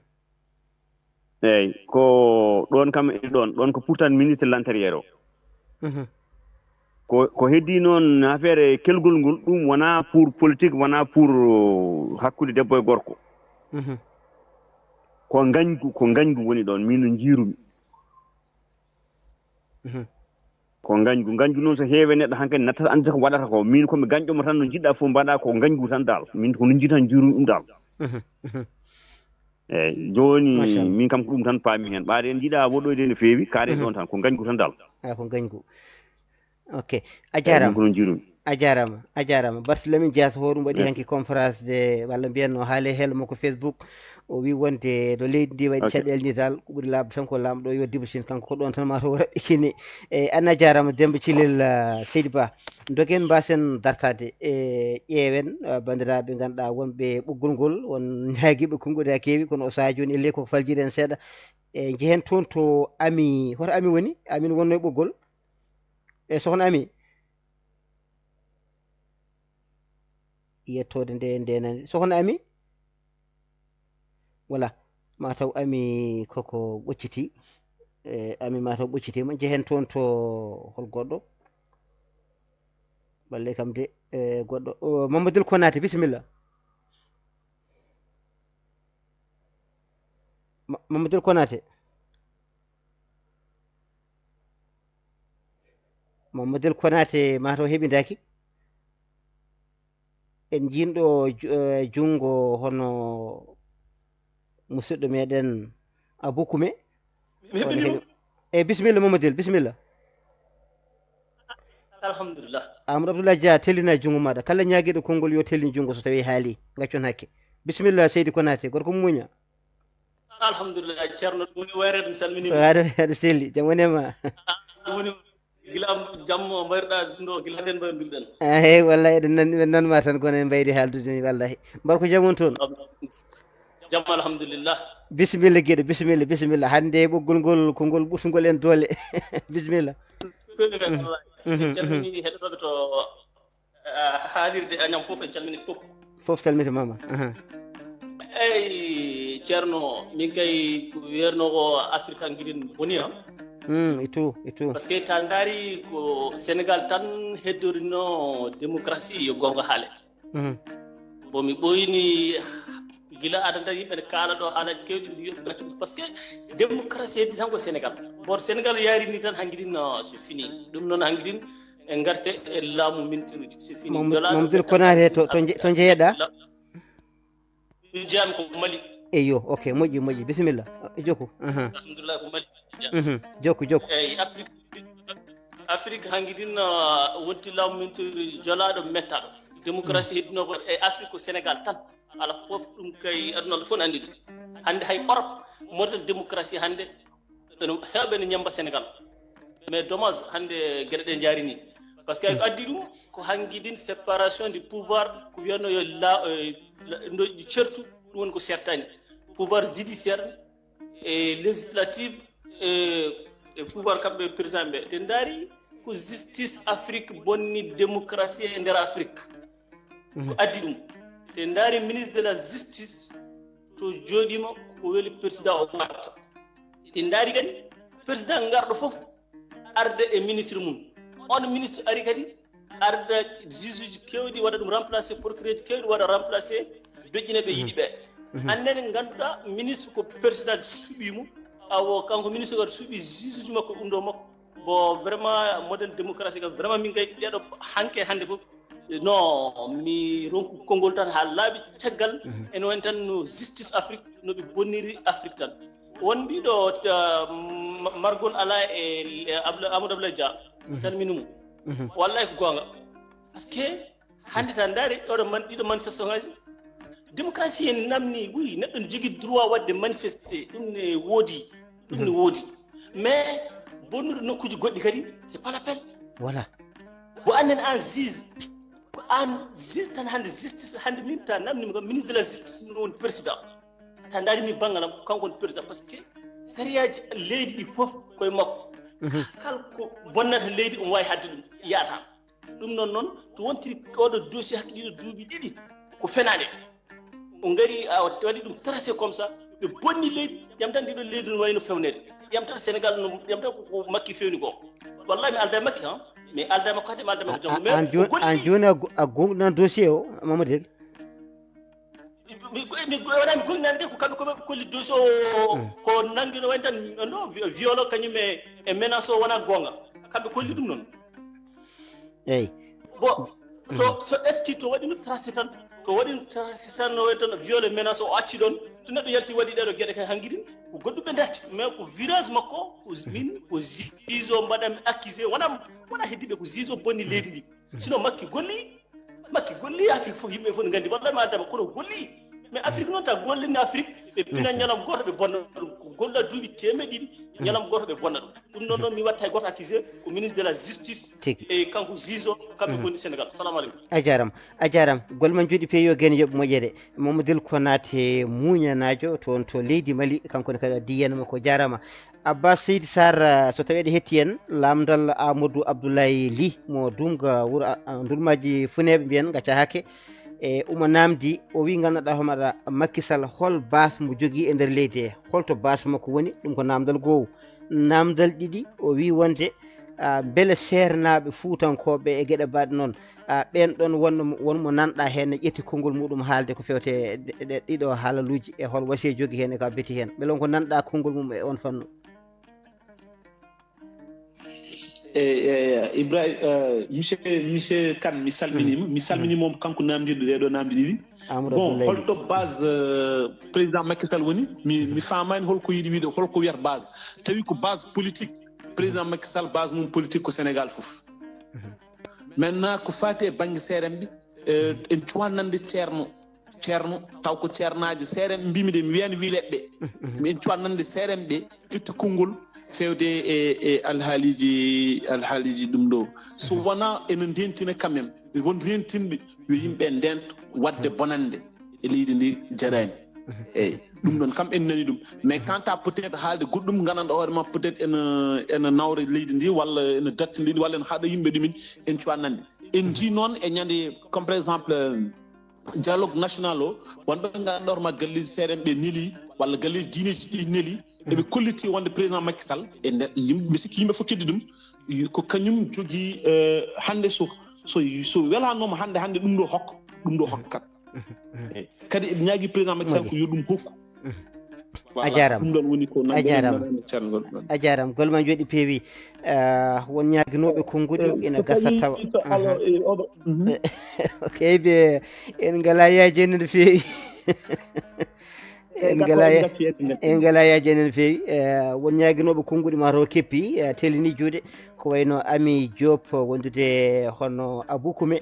Eeyi, ko ɗoon kam e ɗoon, ɗoon ko pourtant ministre de l'intérieur o. Mhm. Ko, ko heddii noon affaire e kelgol ngol, ɗum wonaa pour politique, wonaa pour, uh, hakkunde debbo e gorko. Mhm. Ko ngañgu, ko ngañgu woni ɗoon, miin no njiirumi. Mhm. Ko ngañgu, ngañgu noon so heewi neɗɗo hankadi nattata anndude ko waɗata ko. Miin ko mi gañɗo mo tan no njiɗɗaa fof mbaɗaa ko ngañgu tan dal. Miin ko no njiɗ tan njiirumi ɗum dal. Mhm, mhm. Eeyi, jooni, machallah, min kam ko ɗum tan paami heen. Ɓaade en njiɗaa woɗɗoyde no feewi, kaare, mhm, ɗoon tan, ko ngañgu tan dal. A, ko ngañgu. Ok. A jaaraama. Eeyi, ɗum ko noon njiɗumi. A jaaraama, a jaaraama. Barthélémy Dias, hoɗum waɗi, merci, hanki conférence de, walla mbiyen no haale hel mo ko Facebook. O wi wonde no leydi ndi waɗi, ok, caɗeele ni dal, ko ɓuri laaɓde tan ko laamɗo yo dibusin, kanko ko ɗoon tan ma taw raɓɓikini. Eeyi, aan a jaaraama, Demba Cilel, ah, Seydi Ba. Dogen mbasen dartaade e ƴeewen, ah, banndiraaɓe ngannduɗaa wonɓe ɓoggol ngol, won ñaagiiɓe konngol haa keewi, kono o sahaa jooni e ley koko faljiri en seeɗa. E njehen toon to Ami, hoto Ami woni? Amin wonno e ɓoggol. E sohna Ami? Yettoode nde, nde nani. Sohna Ami? Voilà. Ma taw Ami koko ɓocciti. E, Ami ma taw ɓoccitiima. Njehen toon to hol goɗɗo? Balle kam de, e, goɗɗo. O, Mamadou Konaté, bisimilla. Ma-, Mamadou Konaté. Mamadou Konaté, ma taw heɓindaaki. En njiin ɗo ju-, eh, junngo hono musidɗo meɗen Abou Koumé. Mi heɓini ɗum. Eyi, bisimilla, Mamadou El, bisimilla. Alhamdulillah. Amadou Abdoulaye Dia, tellina junngo maɗa. Kala ñaagiiɗo konngol yo tellin junngo so tawi haali. Gaccon hakke. Bisimilla, Seydi Konaté, gorko muña. Alhamdulillah, Ceerno, ɗum woni wayreede, mi salminiima. Wayreede, aɗa selli, jam woni e ma. Ɗum woni gila am, jam mo mbayruɗaa ɗum ɗo, gila hannde mbayrondirɗen. Eey, wallahi, eɗen nan-, eɗen nanma tan, kono en mbayri haaldude ni, wallahi. Mbar ko jam woni toon? Jam, alhamdulillah. Bisimilla, giɗo, bisimilla, bisimilla. Hannde ɓoggol ngol, ko ngol ɓurtungol en doole. Bisimilla. Feewi kay, mhm, wallahi. Mhm, en calminii, mhm, heɗotooɓe to ah, haalirde Añam fof, en calmini fof. Fof salmitimaama. Aha. Eyi, Ceerno, min kay ko wiyatnoo ko Afirka ngiɗen boni, ah. Hmm, et tout, et tout. Parce que ta ndaari ko Sénégal tan heddorino démocratie, yo goonga haale. Mhm. Bon, mi ɓooyini gila adan tan yimɓe ne kaala ɗo haalaaji keewɗi, mi wiya ɗum gaccuɗum. Parce que démocratie heddi tan ko Sénégal. Bor Sénégal yaari ni tan hanki ɗin, no, c'est fini. Ɗum noon hanki ɗin en ngarte e laamu mintiruuji. C'est fini. Mamadou, jolaaɗo Mamadou Konaté, to, to nje-, to njeyeɗaa? La-, min jeyaami ko Mali. Eyyo, ok, moƴƴi, moƴƴi. Bisimilla. Jokku. Aha. Alhamdulillah, ko Mali. Mhm. Jokku, jokku. Eyi, Afrik, Afrik hanki ɗin, ah, wonti laamu mintiruuji jolaaɗo mettaaɗo. Démocratie, mhm, heddino ko e Afrik ko Sénégal tan. Ala fof ɗum kay aduna fof ne anndi ɗum. Hannde hay Europe, modèle démocratie hannde ene heewɓe ne ñammba Sénégal. Mais dommage, hannde geɗe ɗe njaari ni. Parce que, mm, ko addi ɗum ko hanki ɗin séparation du pouvoir, ko wiyatnoo yo la, eh, la, no certu, ɗum woni ko sertaani. Pouvoir judiciaire, e législative, e, e pouvoir kamɓe président ɓe. Te ndaari ko justice Afrique bonni démocratie e nder Afrique. Ko, mhm, addi ɗum. Te ndaari ministre de la justice to jooɗiima ko weli président o watta. Te ndaari kadi président ngarɗo fof arda e ministre mum. On ministre ari kadi arda juge uji keewɗi, waɗa ɗum remplacé, procureur uji keewɗi waɗa remplacé, doƴƴina ɓe yiɗi ɓe. Mhm. Hannde ne ngannduɗaa ministre ko président suɓii mo, awo kanko ministre waɗa suɓii juge uji makko, ɗum ɗo makko. Bon, vraiment, modèle démocratie kam, vraiment, min kay ɗeɗo hanke hannde fof, non, mi ronku konngol tan haa laaɓi caggal, mhm, ene woni tan no justice Afrique, no ɓe bonniri Afrique tan. Won mbiɗo, uh, ma-, margol alaa e, e Abla-, Amadou Abdoulaye Dia, mhm, salmini mo. Mhm. Wallahi ko goonga. Parce que hannde tan ndaari ɗoɗo man, ɗiɗo manifestation ngaji. Démocratie en namni, oui, neɗɗo ne jogii droit waɗde manifesté, ɗum ne woodi, ɗum ne, mhm, woodi. Mais bonnude nokkuuji goɗɗi kadi, c'est pas la peine. Voilà. Ko annen an juge, ko an juge tan hannde justice, hannde min ta namni mi kam ministre de la justice, ɗum woni président. Ta ndaari min banngal am, kanko woni président, parce que sariyaaji leydi ɗi fof koye makko. Mhm. Kala ko bonnata leydi, omo waawi haɗde ɗum, yahata. Ɗum noon, noon, to wontiri oɗo dossier hakke ɗiɗo duuɓi ɗiɗi, ko fenaande. O ngari, a waɗi ɗum tracé comme ça, ɓe bonni leydi, ƴam tan ndiɗo leydi no wayno fewneede. Ƴam tan Sénégal no, ƴam tan ko, ko Makki fewni ko. Wallahi mi alda e Makki, han. Mi alda e makko hannde, mi alda e makko janngo. A, mais an jooni, o golli an jooni a go-, a gomɗinan dossier o, Mamadou El? Mi, mi, mi, mi wona mi gomɗinani de, ko kamɓe ko ɓe kolli dossier o, mm, ko nanngino woni tan, no, vi-, viol o kañum e, e menace o wona goonga. Kamɓe kolli ɗum noon. Eyi. Bon, to, mm, so ɓefti to waɗi no tracé tan, Ko waɗi tan, si tan no waɗi tan, viol et menace o acci ɗon. To neɗɗo yalti waɗi ɗeɗo geɗe kay hanki ɗin, ko goɗɗum ɓe darti. Mais ko virage makko, ko min, ko Zizo mbaɗanmi accusé. Wona, wona heddiɓe, ko Zizo bonni leydi ndi. Sinon Makki golli, Makki golli Afrique fof, yimɓe fof ne nganndi. Wallay ma dama, kono golli. Mais Afrique noon, ta gollini Afrique, ɓe pina ñalawma gooto, ɓe bonna ɗum. Ko golla duuɓi teemeɗe ɗiɗi, ñalawma gooto, ɓe bonna ɗum. Ɗum noon, noon mi watta e gooto accusé, ko ministre de la justice. Tigi. E kanko Zizo, kamɓe ngoni Sénégal. Salamu aleykum. A jaaraama. A jaaraama. Golle ma njooɗi peewi, yo geno yoɓ moƴƴere. Mamadou Konaté Muñanaajo toon to leydi Mali, kanko ne kadi addi yiyannde makko, jaaraama. Abbas Seydi Sarr, eh, so tawii eɗen hetti en, laamndal Amadou Abdoulaye Ly mo Dumga wuro, a, a, Ndulmaaji Funeeɓe mbiyen, ngacca hakke. E omo naamndi, o wii, nganndanɗaa homaɗa Macky Sall, hol base mo jogii e nder leydi he? Holto base makko woni? Ɗum ko naamndal goowu. Naamndal ɗiɗi, o wii wonde, ah, mbele seernaaɓe fuutankooɓe e geɗe mbaɗe noon, ah, ɓeen ɗoon won, won mo nanɗaa heen ne ƴetti konngol muɗum haalde ko fewte ɗe, ɗe ɗiɗo haalaluuji e hol wasiya jogii heen e ka beti heen. Mbele on ko nanɗaa konngol mum e oon fannu? E, e, Ibrahim, eh, monsieur, monsieur Kane, mi salminiima. Mi salminiima moom kanko naamndirɗo ɗee ɗoo naamnde ɗiɗi. Amadou Bon, Abdoulaye Ly. Holto base, eh, président Macky Sall woni? Mi, mi faamaani holko yiɗi wiide, holko wiyata base. Tawi ko base politique. Président Macky Sall, base mum politique ko Sénégal fof. Maintenant, ko faati e bannge C R M ɓe, eh, en cuwaa nande ceerno, ceerno, taw ko ceernaajo C R M mbimi de, mi wiyani wileɓe. Mi en cuwaa nande C R M ɓe ƴetti konngol fewde e, e alhaaliiji, alhaaliiji ɗum ɗo. So wonaa ena ndeentina quand même, won reentinɓe yo yimɓe ndento waɗde bonannde e leydi ndi jaraani. Eyyi, ɗum ɗon kam en nani ɗum. Mais quant à peut-être haalde goɗɗum, gandanɗo hoore ma peut-être ena, ena nawra leydi ndi, walla ena dartini leydi, walla ena haɗa yimɓe ɗumen, en cuwaa nande. En njii noon e ñande, comme par exemple, dialogue national o, wonɓe gandanɗo hoore ma galleeji C R M ɓe neli, walla galleeji diineeji ɗi neli, eɓe kolliti wonde président Macky Sall, e nder yimɓe, mi sikki yimɓe fof keddi ɗum, ko kañum jogii, eh, hannde so, so, so welaanooma hannde, hannde ɗum ɗo hokka, ɗum ɗo hokkat. Eyyi. Kadi eɓe ñaagii président Macky Sall ko yo ɗum hokku. Voilà, a jaaraama. Ɗum ɗon woni ko a jaaraama. A jaaraama. Golle ma njooɗi peewi. Ah, won ñaaginooɓe konnguɗi ina gasa tawa. Aha. Ok, ɓe en ngalaa yaajeende no feewi. En ngalaa ya-, en ngalaa yaajeende no feewi. Eh, won ñaaginooɓe konnguɗi ma taw keppi, eh, telini juuɗe. Ko wayno Ami Diop wondude hono Abou Koumé.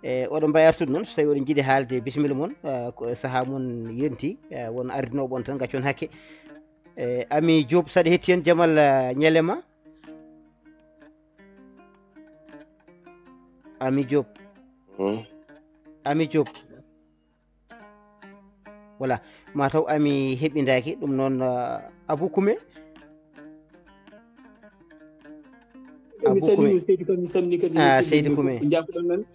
E oɗon mbawi artude noon, so tawi oɗon jiiɗi haalde, bisimilla moon, eh, ko sahaa moon yonti, eh, won ardinooɓe on tan, gaccon hakke. Eh, Ami Diop, saɗa hetti en, Jamal, eh, ñalema? Ami Diop. Ami Diop. Voilà, mataw Ami heɓindaaki ɗum noon, eh, Abou Koumé. Mi salmini Seydi Kane, mi salmini kadi. Ah, Seydi Koumé. Jaafoɗon men.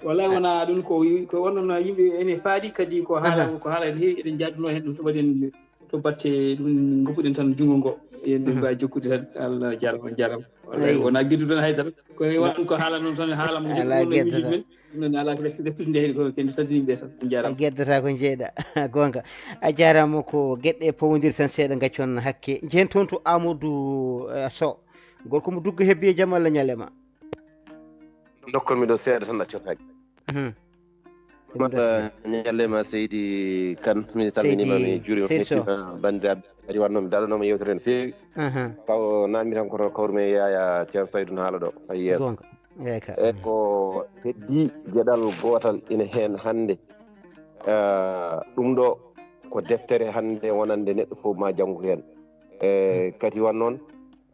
Wallahi wona ɗum ko, ko wonno no yimɓe ene faaɗi kadi ko haala, ko haala ene heewi, eɗen jaadunoo heen ɗum, to mbaɗen to batte ɗum, ngoppuɗen tan junngo ngo. Eɗen mbawi jokkude tan. Allah jaarama, on jaarama. Wallahi wona geddu tan haydara. Ko won ko haala noon tan, haala mo jokkuɗon e miijo men. Ɗum noon ala ko refti, reftude nde heen ko ken salmini ɓe tan. On jaarama. A geddata ko jeeɗa. Gonga. A jaarama, ko geɗɗe pawodir tan seeɗa gaccon hakke. Jeen toon to Amadou, eh, Sow. Gorko mo Dugga Hebbi e jam Allah ñalema. Dokkon mi ɗo seeɗa tan accon hakke. Mata ñalema Seydi Kane, mi salminima, mi juurima, mi hettima bandiraɓe kadi wannoma daɗanoma yewtere no feewi. Taw namdi tan koto kawrumi e Yaya Ceerno Saydu no haala ɗo. Ay yeeso. Gonga. Eyyi ka. E ko heddi geɗal gotal ina hen hande. Eh, ɗum ɗo ko deftere hande wonande neɗɗo fof ma janngu hen. E kadi wan noon,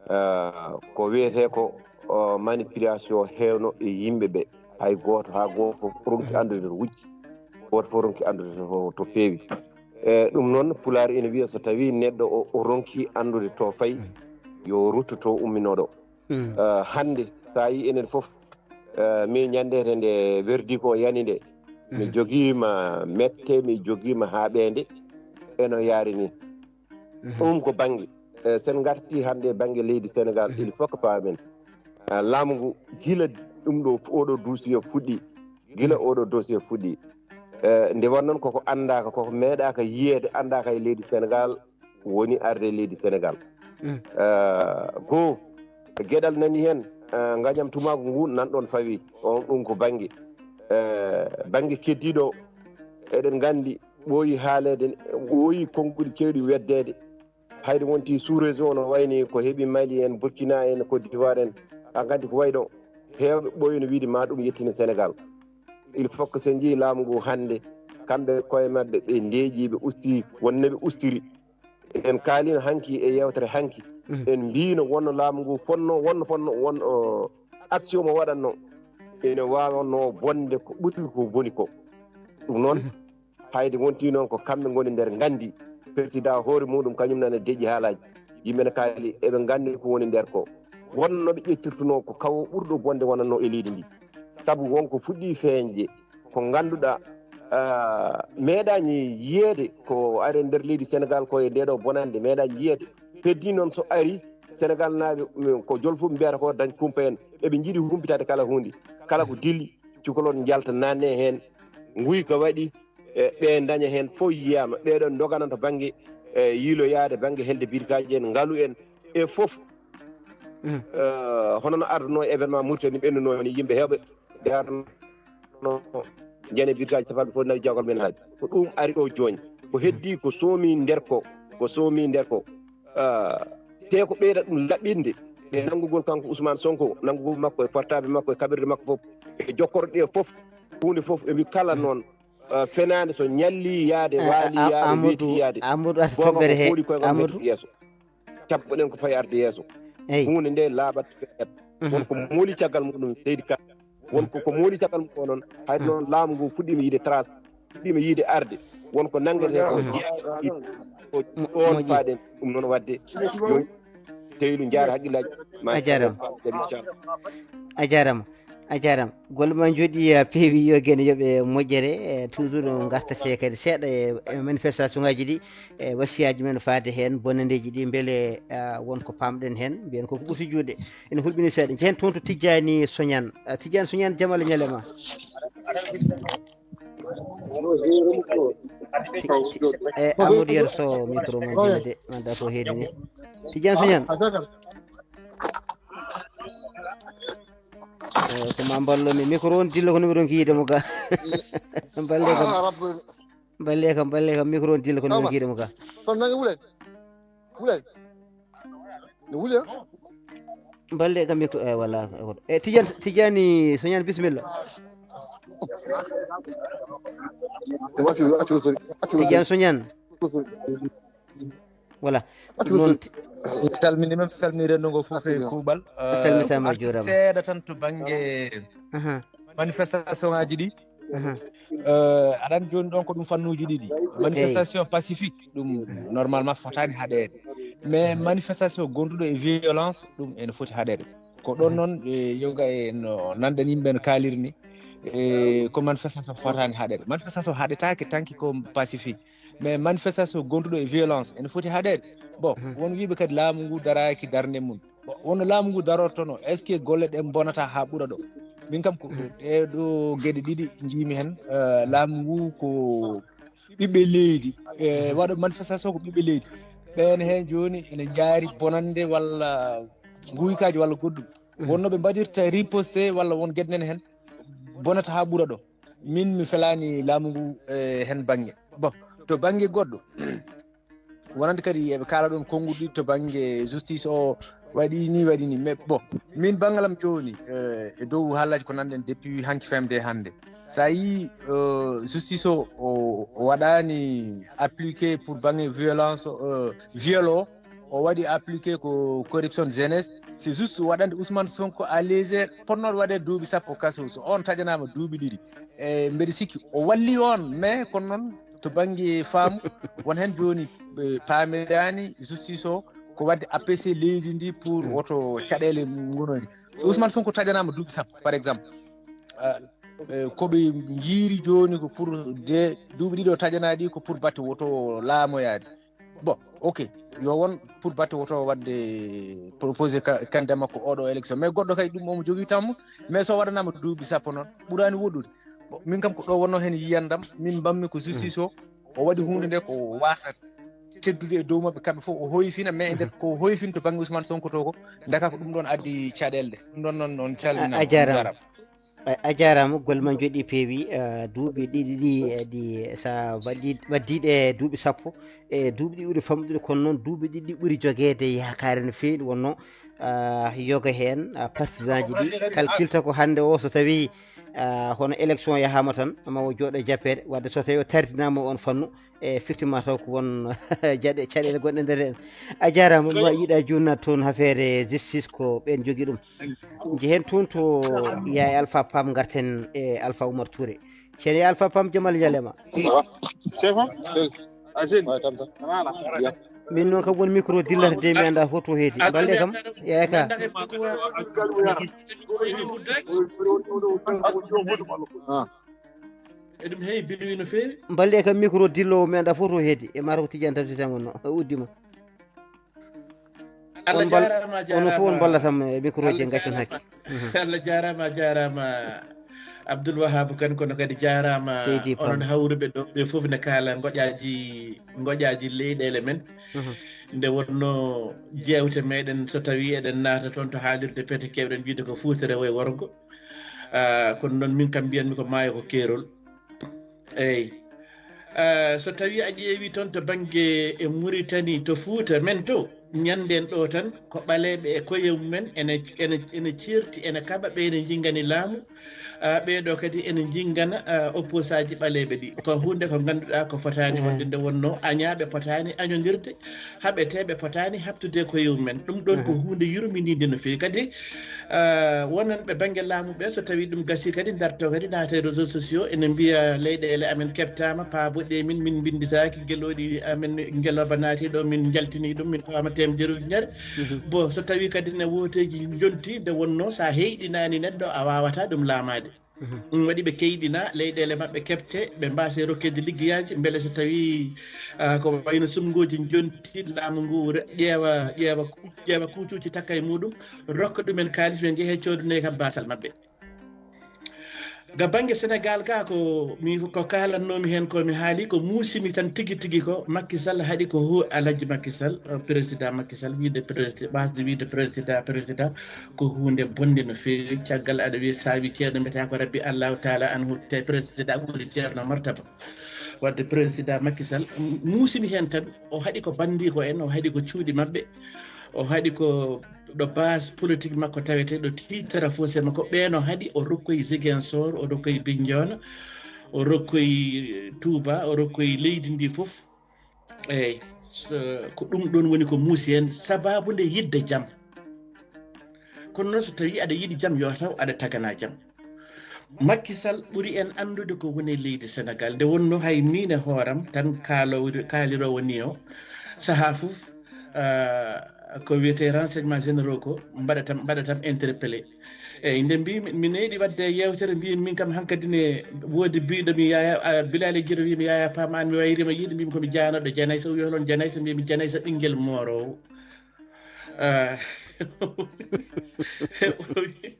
eh, ko wiyete ko, o, manipulation hewno e yimɓe ɓe. Hay goto, ha goto fof ronki andude to wujji. Goto fof ronki andude to, to feewi. E ɗum noon pulaar ina wiya so tawi neɗɗo o, o ronki andude to fayi, yo rutto to umminoɗo. Eh, hannde, so a yii enen fof, eh, min ñannde nde verdict o yani nde, mi jogiima mette, mi jogiima haaɓeende, eno yaari ni. Ɗum ko bannge. Eh, so en ngartii hannde e bannge leydi Senegaal, il faut que paamen, eh, laamu ngu, gila ɗum ɗo, oɗo dossier fuɗɗi, gila oɗo dossier fuɗɗi, eh, nde won noon koko anndaaka, koko meeɗaaka yiyeede, anndaaka e leydi Senegaal, woni arde leydi Senegaal. Eh, goo, geɗal nani heen, eh, ngañam tumaagu ngu nan ɗoon fawi, on ɗum ko bannge, eh, bannge keddiiɗo, Eɗen nganndi ɓooyi haaleede, ɓooyi konnguɗi keewɗi weddeede. Hayde wonti sous-région no wayni ko heɓi Mali en, Burkina en, Côte d'Ivoire en, a nganndi ko wayi ɗo. Heewɓe ɓooyi no wiide ma ɗum yettina Sénégal. Il faut que so njii laamu ngu hannde, kamɓe koye maɓɓe ɓe ndeeƴi, ɓe usti, wonno ɓe ustiri. En kaalino hanki e yewtere hanki. Mhm. En mbiino wonno laamu ngu fonno, wonno fonno, won, o, action mo waɗanno. Ene waawno bonde ko ɓuri ko boni ko. Ɗum noon, mhm, hayde wonti noon ko kamɓe ngoni nder nganndi. Président hoore muɗum kañum nana deƴƴi haalaaji. Yimɓe ne kaali eɓe nganndi ko woni nder ko. Wonno ɓe ƴettirtuno ko kawo ɓurɗo bonde wonanno e leydi ndi. Sabu wonko fuɗɗi feeñde, ko ngannduɗaa, ah, meeɗaani yiyeede ko ari e nder leydi Senegaal ko e ndee ɗoo bonannde, meeɗaani yiyeede. Heddii noon so ari, Senegaal naaɓe, mm, ko jolfuɓe mbiyata ko dañ kumpa en. Eɓe njiɗi humpitaade kala huunde. Kala ko dilli, cukalon njalta naatne heen. Nguyka waɗi, e, ɓe daña heen fof yiyaama. Ɓee ɗoo ndogananta bannge, e, yiiloyaade bannge helde birkaaji en, ngalu en, e fof. Mhm. Eh, hono no ardunoo événement Mauritanie ɓennunoo ni yimɓe heewɓe nde arno jene birtaaji capanɗe fof nawi jawkal men haaji. Ko ɗum ari ɗo jooni. Ko heddii ko soomi nder ko, ko soomi nder ko. Ah, te ko ɓeyda ɗum laɓɓinde. E nanngugol kanko Ousmane Sonko, nanngugol makko e portable makko e kaɓirɗe makko fof. E jokkorɗe ɗe fof, huunde fof, e mbi kala noon, ah, fenaande so ñalli yaade, eh, waali yaade, weeti yaade. Amadou, ata booba toɓɓere ko he, fooɗi koye ngal Amadou. Mettude yeeso. Cabboɗen ko fayi arde yeeso. Eyi. Huunde nde laaɓat feƴƴat. Mhm. Won ko mooli caggal muɗum, seydi Ka. Won ko, ko mooli caggal mum ko noon. Hay noon laamu ngu fuɗɗiima yiide trace, fuɗɗiima yiide arde. Won ko nanngete ko, mhm, jeeya, ko mo-, ɗoon moƴƴi. Faaɗen ɗum noon waɗde. Jooni, teylu njaara haqqillaaji. Ma a jaaraama. Jaɓi, inchallah. A jaaraama. A jaaraama. Golle ma njooɗi, eh, peewi, yo geno yoɓe moƴƴere, eh, toujours no ngartete kadi seeɗa e, e manifestation ngaji ɗi, e wasiyaaji men faade heen, bonandeeji ɗi, mbele, eh, won ko paamɗen heen, mbiyen ko ko ɓurti juuɗe. Ene hulɓini seeɗa. Njehen toon to Tijjaani Soñaan. Ah, Tijjaani Soñaan, jam Allah ñalema. Ti-, ti-, eh, Amadou Yero Sow, micro mon dille de, manda ko heedi ni. Tijjaani Soñaan. Eh, ko ma mballo mi. Micro on dilla ko numéro on ko yiide mo ga. Mballe kam. Ah, rabbi. Mballe kam, mballe kam, micro on dilla ko numéro on ko yiide mo ga. Ton nangi wulay. Wulay. No wuli, ha? Mballe kam micro, eh, wala. Eh, Tidiane, Tidiane Soñaan, bismillah. Accu, accu, accu, accu. Tidiane Soñaan. Voilà. Ɗum noon, mi salmini, mi salmini renndo ngo fof e kuuɓal. A salmitaama, a juuraama. Seeɗa tan to bannge, aha, manifestation ngaji ɗi. Aha. Eh, aɗan jooni ɗon ko ɗum fannuuji ɗiɗi. Eyi. Manifestation pacifique, ɗum normalement fotaani haɗeede. Mais manifestation gonduɗo e violence, ɗum ene foti haɗeede. Ko ɗon noon, eh, yoga e no nanɗen yimɓe no kaaliri ni, eh, ko manifestation fotaani haɗeede. Manifestation haɗetaake tanki ko pacifique. Mais manifestation gonduɗo e violence ene foti haɗeede. Bon, mhm, won wiiɓe kadi laamu ngu daraaki darnde mum. Bon, wonno laamu ngu darortono, est-ce que golle ɗen bonata haa ɓura ɗo? Min kam ko, mhm, ɗee ɗo geɗe ɗiɗi njiimi heen, eh, laamu ngu ko ɓiɓɓe leydi, eh, mhm, waɗo manifestation ko ɓiɓɓe leydi. Ɓeen heen jooni ene njaari bonannde walla nguykaaji walla goɗɗum. Mhm. Wonno ɓe mbaɗirta riposte walla won geɗe nen heen bonata haa ɓura ɗo. Min mi felaani laamu ngu, eh, heen bannge. Bon, to bannge goɗɗo, wonande kadi eɓe kaala ɗon konnguɗi to bannge justice o waɗi ni, waɗi ni. Mais bon, min banngalam jooni, eh, e dow haalaaji ko nanɗen depuis hanki femde hannde. So a yii, eh, justice o, o, o waɗaani appliqué pour bannge violence, eh, viol o, o waɗi appliqué ko corruption jeunesse. C'est juste waɗande Ousmane Sonko à légère, potnooɗo waɗeede duuɓi sappo kaso. So on taƴanaama duuɓi ɗiɗi, e mbeɗa sikki o walli on, mais kono noon to bannge faamu, won heen jooni ɓe paamiraani justice o ko waɗde A P C leydi ndi pour, mm, woto caɗeele ngonori. So Ousmane Sonko taƴanaama duuɓi sappo, par exemple, ah, eh, ko ɓe njiiri jooni ko pour de duuɓi ɗiɗo taƴanaaɗi ko pour batte woto laamoyaade. Bon, ok, yo won pour batte woto waɗde proposé ka-, candidat makko oɗo élection. Mais goɗɗo kay ɗum omo jogii tammu, mais so waɗanaama duuɓi sappo noon, ɓuraani woɗɗude. Bon, min kam ko ɗo wonnoo heen yiyandam, min mbammi ko justice o, o waɗi huunde nde ko waasa teddude e dow maɓɓe kamɓe fof, o hoyfina, mais e nder ko o hoyfini to bannge Ousmane Sonko to ko, ndaka ko ɗum ɗoon addi caɗeele ɗe. Ɗum ɗoon noon, on calminama, a jaaraama. On njaaraama. A jaaraama, golle ma njooɗii peewi. Duuɓi ɗiɗi ɗi ɗi sa waɗɗii ɗe duuɓi sappo, e duuɓi ɗi ɓuri famɗude, kono noon duuɓi ɗiɗi ɗi ɓuri jogeede yaakaare no feewi. Wonno yoga heen, partisan ji ɗi kalkilta ko hannde o, so tawii hono élection yahaama tan ma o jooɗo e jappeede. Wadde so tawii o tardinaama oon fannu, e firti ma taw ko won jaɗe caɗeele gonɗe nder heen. A jaaraama, ma yiɗa juunnaade toon affaire justice, ko ɓeen njogii ɗum. Njehen toon to yaay Alpha Pam, ngarten e Alpha Oumar Touré. Ceerno Alpha Pam, jamal ñalema. Chef, Asin. Min noon kam won micro dillata de, mi annda fof to heedi. Mballe kam, yaay ka. Eɗum heewi birwi no feewi. Mballe kam micro dillowo, mi annda fof to heedi. E mata ko Tidiane Tamsir Sané wonno, o uddima. Allah jaaraama, on fof on jaaraama. Mballatam e micro ji, gaccon hakke. Allah jaaraama, jaaraama Abdoul Wahab Kane, kono kadi jaaraama. Seydi Pam. Onon hawruɓe ɗo ɓe fof ne kaala ngoƴaaji, ngoƴaaji leyɗeele men. Nde wonno jeewte meɗen, so tawii eɗen naata toon to haalirde pete, keewɗen wiide ko Fuuta rewo e worgo. Ah, kono noon min kam mbiyanmi ko maayo ko keerol. Eyi. Ah, so tawii a ƴeewii toon to bannge e Muritani, to Fuuta men to, ñannden ɗo tan ko ɓaleeɓe e koye mumen ene, ene, ene ceerti, ene kaɓa, ɓe ene njinngani laamu. Ah, ɓee ɗo kadi ene njinngana, ah, opposaaji ɓaleeɓe ɗi. Ko huunde ko ngannduɗaa ko fotaani wonde, nde wonno añaaɓe potaani añondirde, haɓeteeɓe potaani haɓtude koye mumen. Ɗum ɗoon ko huunde yurminiinde no feewi. Kadi, ah, wonanɓe bannge laamu ɓe, so tawii ɗum gasii kadi, ndarto kadi naata e réseaux sociaux, ene mbiya leyɗeele amen keɓtaama, paaboɗe min, min mbinnditaaki, gelooɗi amen ngelooba naati ɗo, min njaltinii ɗum, min paama teemedere ujunere. Bon, so tawii kadi ne wooteeji njontii, nde wonno so a heyɗinaani neɗɗo, a waawataa ɗum laamaade. Ɗum waɗi ɓe keyɗina leyɗeele maɓɓe keɓte, ɓe mbaasa rokkeede liggeyaaji, mbele so tawii, ah, ko wayno suɓngooji njontii, laamu ngu re-, ƴeewa, ƴeewa ku-, ƴeewa kuucuuji takka e muɗum, rokka ɗumen kaalis, ɓe njehe coodune kam baasal maɓɓe. Ga bannge Senegaal ga, ko mi, ko kaalannoomi heen, ko mi haali, ko muusimi tan tigi tigi ko Macky Sall haɗi ko hu-, Alhaji Macky Sall, eh, président Macky Sall, wiide prési-, waasde wiide président, président, ko huunde bonnde no feewi. Caggal aɗa wiya saabi ceerno, mbiyata ko Rabbi Allahu Taala anhu, te président ɓuri ceerno martaba. Wadde président Macky Sall, m-, muusimi heen tan, o haɗi ko banndiiko en, o haɗi ko cuuɗi maɓɓe, o haɗi ko ɗo base politique makko tawetee, ɗo tiitara fof se makko, ɓeeno haɗi o rokkoyi Ziguinchor, o rokkoyi Bignona, o rokkoyi Touba, o rokkoyi leydi ndi fof. Eyi, so, ko ɗum ɗoon woni ko muusi en, sababu nde yiɗde jam. Kono noon, so tawii aɗa yiɗi jam, yo taw aɗa tagana jam. Macky Sall ɓuri en anndude ko woni e leydi Senegaal. Nde wonno hay miin e hooram tan kaaloowo, kaaliroowo ni o, sahaa fof, ah, ko wiyetee renseignement généraux ko mbaɗatam, mbaɗatam interpellé. Eyi, nde mbiimi, mi neeɗi waɗde yeewtere, mbiimi min kam hankadi ne woodi biiɗo mi Yaya, ah, Bilali Giro wiimi Yaya Pam, aan mi wayriima yiide, mbiimi ko mi jaanooɗo Janaysa, o wiyi holon Janaysa, mbiimi Janaysa ɓinngel mooroowo. Ah, o wiyi,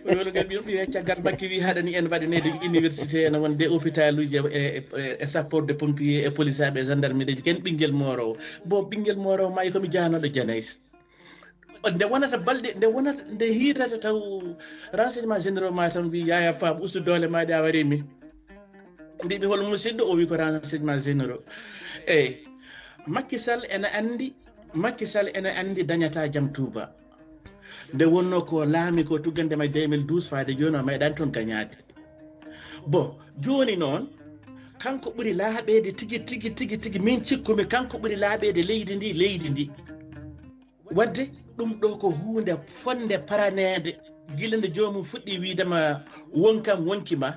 o wiyi holon ngal, mbiimi ɗum yehi caggal Makki wiyi haɗani en waɗaneede université, ene wonde hôpitaluuji e, e, e, e sapporɓe pompier e polisaaɓe e gendarmerie ji, ken ɓinngel mooroowo. Bon, ɓinngel mooroowo maayi ko mi jaanooɗo Janaysa. Nde wonata balɗe, nde wonata, nde hiirata taw renseignement généraux ma tan mbi Yaya Pam, ustu doole ma ɗe a wari min. Mbiɓe hol musidɗo? O wi ko renseignement généraux. Eyi, Macky Sall ene anndi, Macky Sall ene anndi dañata jam Touba. Nde wonno ko laami ko tuggande ma deux mille douze faade jooni o meeɗaani toon gañaade. Bon, jooni noon, kanko ɓuri laaɓeede tigi, tigi, tigi, tigi, min cikkumi kanko ɓuri laaɓeede leydi ndi, leydi ndi. Wadde ɗum ɗo ko huunde fotnde paraneede, gila nde joomum fuɗɗi wiidema wonkam wonki ma,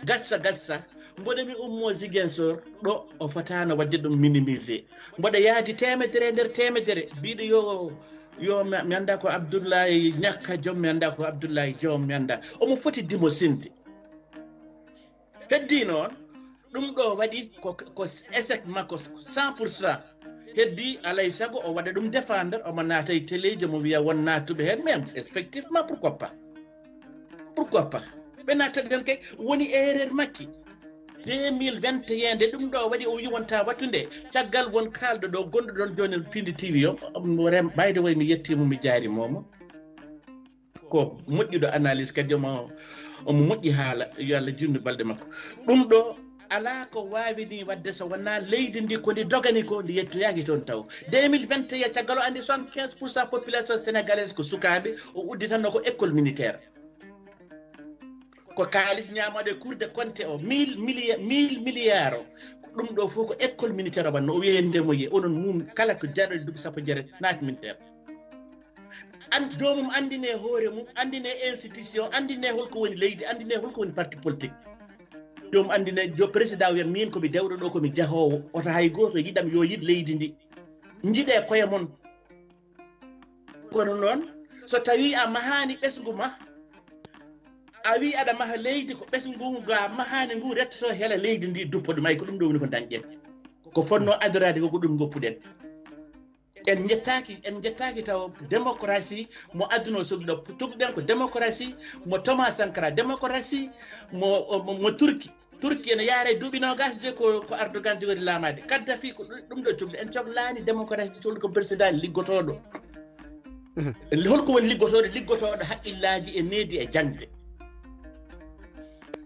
gassa gassa, mboɗo mi ummo Ziguinchor ɗo o fotaano waɗde ɗum minimisé. Mboɗo yaadi teemedere e nder teemedere, mbiɗo yo, yo mi, mi annda ko Abdoulaye Ñakka Joom, mi annda ko Abdoulaye Joom, mi annda. Omo foti dimo sinde. Heddi noon, ɗum ɗo waɗi ko, ko échec makko cent pour cent. Heddi alay sago o waɗa ɗum défendre, omo naata e teleeji, omo wiya won naattuɓe heen, mais effectivement, pourquoi pas? Pourquoi pas? Ɓe naattat heen kay, woni erreur makki. Deux mille vingt et un nde ɗum ɗo waɗi, o wi wonta wattu nde, caggal won kaalɗo ɗo, gonɗo ɗon jooni Pindi T V o, o rem-, by the way, mi yettiimo, mi jaarimomo. Ko moƴƴuɗo analyse kadi, omo, Omo moƴƴi haala, yo Allah juutnu balɗe makko. Ɗum ɗo alaa ko waawinii waɗde so wonaa leydi ndi ko ndi dogani ko, ndi yettoyaaki toon taw. Deux mille vingt et un, caggal o anndi soixante-quinze pour cent population sénégalaise ko sukaaɓe, o udditanno ko école militaire. Ko kaalis ñaamooɗo e Cour des comptes o, mille milliards, mille milliards o. Ɗum ɗo fof ko école militaire o waɗno, o wiyande mo ye, onon mum kala ko jaaɗo e duuɓi sappo jeetati naat militaire. An, joomum anndine hoore mum, anndine institution, anndine holko woni leydi, anndine holko woni parti politique. Joomum anndine, jo président wiya, min ko mi dewɗo ɗo, ko mi jahoowo, oto hay gooto yiɗam, yo yiɗ leydi ndi. Njiɗe koye mon. Kono noon, so tawi a mahaani ɓesngu ma, a wi aɗa maha leydi, ko ɓesngu ngu a mahaani ngu rettoto hela leydi ndi duppo ɗum, ay ko ɗum ɗo woni ko dañɗen. Ko fotno adoraade ko, ko ɗum goppuɗen. En njettaaki, en njettaaki taw démocratie mo aduna o sogli ɗo. Tugɗen ko démocratie mo Thomas Sankara, démocratie mo, mo, mo Turki. Turki ene yaara e duuɓi noogaas de ko, ko Erdogan jogori laamaade. Kaddafi ko ɗum, ɗum ɗo cogli. En coglaani démocratie, cogli ko président liggotooɗo. Mhm. Holko woni liggotooɗo? Liggotooɗo haqqillaaji e needi e jaŋde.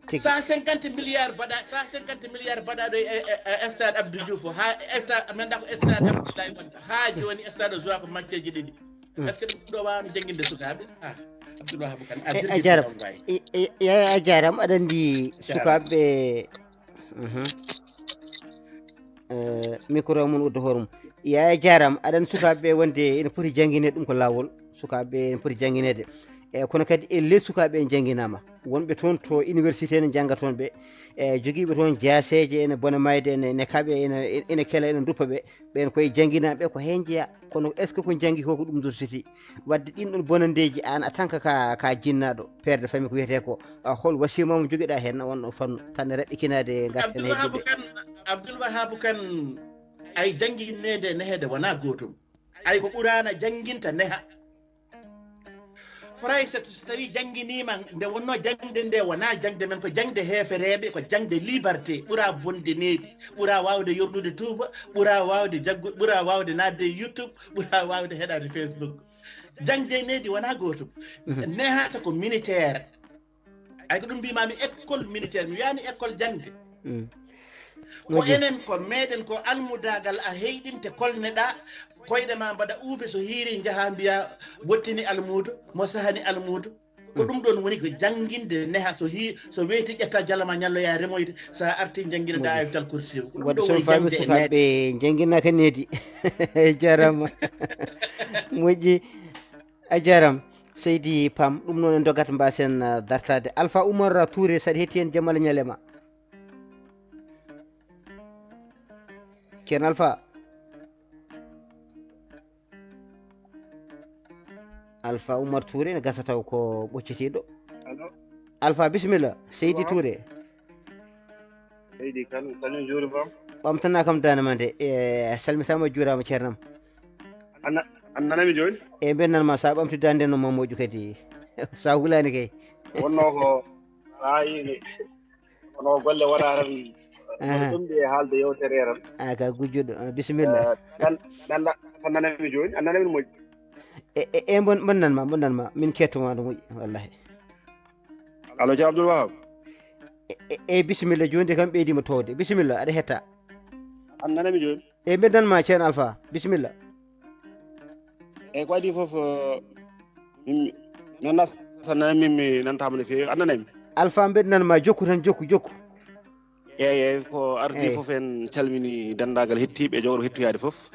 Tigi. Cent cinquante milliards mbaɗa, cent cinquante milliards mbaɗaaɗo e, e, e, e stade Abdou Diouf o, haa e stade, mi anndaa ko stade Abdoulaye Wade, haa jooni stade o joua ko matcheeji ɗiɗi. Mm. Est-ce que ɗum ɗo waawno jannginde sukaaɓe? Ah, Abdoul Wahab Kane, a E, a jirgi jarama. Ɗon waay. E, e, e, a jarama, aɗa anndi Jarama. Sukaaɓe, mhm. Eh, micro mum uddo hoore mum. Yaya jarama, aɗa anndi sukaaɓe wonde ene poti janngineede, ɗum ko laawol. Sukaaɓe ene poti janngineede. E, kono kadi e ley sukaaɓe en jannginaama. Wonɓe toon to université ne njannga toon ɓe. E, jogiiɓe toon jaaseeje ene bona mayde, ene, ene kaɓe, ene, ene kela, ene duppa ɓe. Ɓeen koye jannginaaɓe ko heen jeyaa. Kono est-ce que ko njanngi ko, ko ɗum dursiti? Wadde ɗin ɗon bonandeeji, aan en tant que ka, ka jinnaaɗo, père de famille ko wiyetee ko, a, hol wasiya mo jogiɗaa heen on ɗo fannu, tan raɓɓikinaade ngarten Abdoul Wahab heddiɓe. Kane, Abdoul Wahab Kane, ay janngineede e neheede wonaa gootum. Ay ko Quraana jannginta neha. Français so tawi jannginiima, nde wonnoo jaŋde nde wonaa jaŋde men, ko jaŋde heefereeɓe, ko jaŋde liberté, ɓura bonde needi, ɓura waawde yorlude tuuba, ɓura waawde jaggu-, ɓura waawde naatde e YouTube, ɓura waawde heɗaade Facebook. Jaŋde e needi wonaa gootum. Mhm. Nehata ko militaire. Ay ko ɗum mbimami école militaire, mi wiyani école jaŋde. Mm. Ko enen ko meɗen ko almudaagal a heyɗinte kolneɗa, koyɗe ma mbaɗa uufe, so hiiri njaha mbiya wottini almuudo, mo sahani almuudo. Ko ɗum ɗon woni ko jannginde neha, so hi-, so weeti ƴetta jalla ma ñalloya remoyde, sa arti janngina da Ayatal Kursi. Ko ɗum ɗo woni jaŋde e meɗen. Sukaaɓe janngina ka needi. Jarama. Moƴƴi. A jarama. Seydi Pam, ɗum noon en dogat mbasen, uh, dartade. Alpha Oumar Touré, saɗa hetti en, jamal ñalema. Ceerno Alpha. Alpha Oumar Touré ne gasa taw ko ɓoccitiiɗo. Allo. Alpha, bisimilla. Seydi Touré. Seydi Kane, kañum juuri bam. Ɓamtana kam dande ma nde. E, a salmitaama, juuraama, ceernam. An na-, an nanami jooni? E, mbeɗa nan ma, sa ɓamti dande no ma moƴƴu kadi. Sa hulaani kay. Wonno ko, a, yi-, kono golle wona tan. Aha. Kono ɗum ɗi e haalde yewtere tan. A, ka gujjuɗo. A, bisimilla. Eh, nan-, nanda, ko nanami jooni, a nanami no moƴƴi. E, e, e, mbon, mbon nan ma, mbon nan ma. Min kettuma no moƴƴi, wallahi. Allo, Ceerno Abdoul Wahab. E, e, e, bisimilla, jooni de kam ɓeydima towde. Bisimilla, aɗa hetta. An nanami jooni? E, mbeɗa nan ma, Ceerno Alpha. Bisimilla. Eyyi, ko adii fof, eh, min, min nasta nan, min mi nantama no feewi. A nanay mi? Alpha, mbeɗa nan ma, jokku tan, jokku, jokku. Eyyi, eyyi, ko ardii fof, en calmini denndaangal hettiiɓe e jogorɓe hettoyaade fof.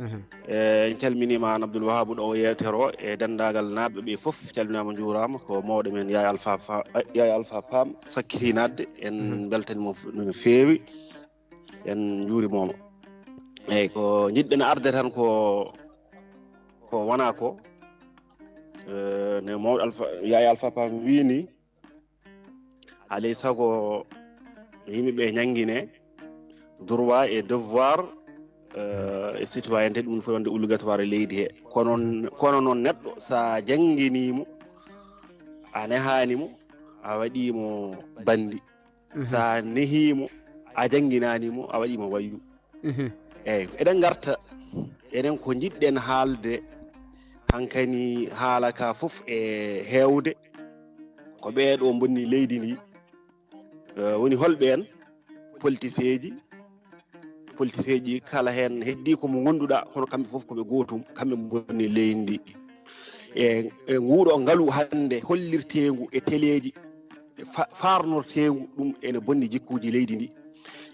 Mhm. Eh, en calminiima aan Abdoul Wahab ɗo o yeewtere o, e denndaangal naatɓe ɓe fof, calminaama, njuuraama. Ko mawɗo men Yaaya Alpha Fa-, Yaaya Alpha Pam sakkiti naatde. En mbeltaniima mo f-, no feewi. En njuuriima mo. Eyyi, ko njiɗɗen arde tan ko, ko wona ko, eh, ne mawɗo Alpha, Yaaya Alpha Pam wii ni, alay sago yimɓe ɓe ñanngine droit et devoir, eh, e citoyenneté, ɗum fof wonde obligatoire e leydi he. Kono, kono noon neɗɗo, sa jannginiimo, a nehaani mo, a waɗiimo banndi. Mhm. Sa nehiimo, a jannginaani mo, a waɗiimo wayyu. Mhm. Eyyi, eɗen ngarta, enen ko njiɗɗen haalde, hankani haala ka fof e heewde, ko ɓee ɗo mbonni leydi ndi. Eh, woni holɓe en? Politiseeji. Politiseeji kala heen heddii ko mo ngonnduɗaa, kono kamɓe fof ko ɓe gootum, kamɓe mbonni leydi ndi. E, e nguuɗo ngalu hannde hollirteengu e teleeji, e fa-, faarnorteengu, ɗum ene bonni jikkuuji leydi ndi.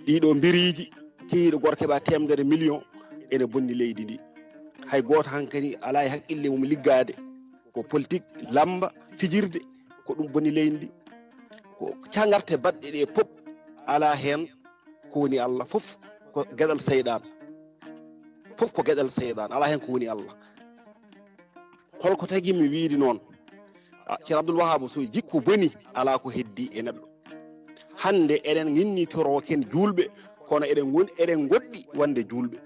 Ɗiɗo mbiriiji, keyiiɗo gooto keɓa teemedere million, ene bonni leydi ndi. Hay gooto hankadi alaa e haqqille mum liggaade. Ko politik, lamba, fijirde, ko ɗum bonni leydi ndi. Ko cagarte baɗɗe ɗe pop, alaa heen ko woni Allah, fof ko geɗal seyɗan. Fof ko geɗal seyɗan, alaa heen ko woni Allah. Holko tagi mi wiide noon? Ah, Ceerno Abdul Wahaabu, so jikku boni, alaa ko heddi e neɗɗo. Hannde eɗen nginnitoroo ken juulɓe, kono eɗen ngon-, eɗen ngoɗɗi wonde juulɓe.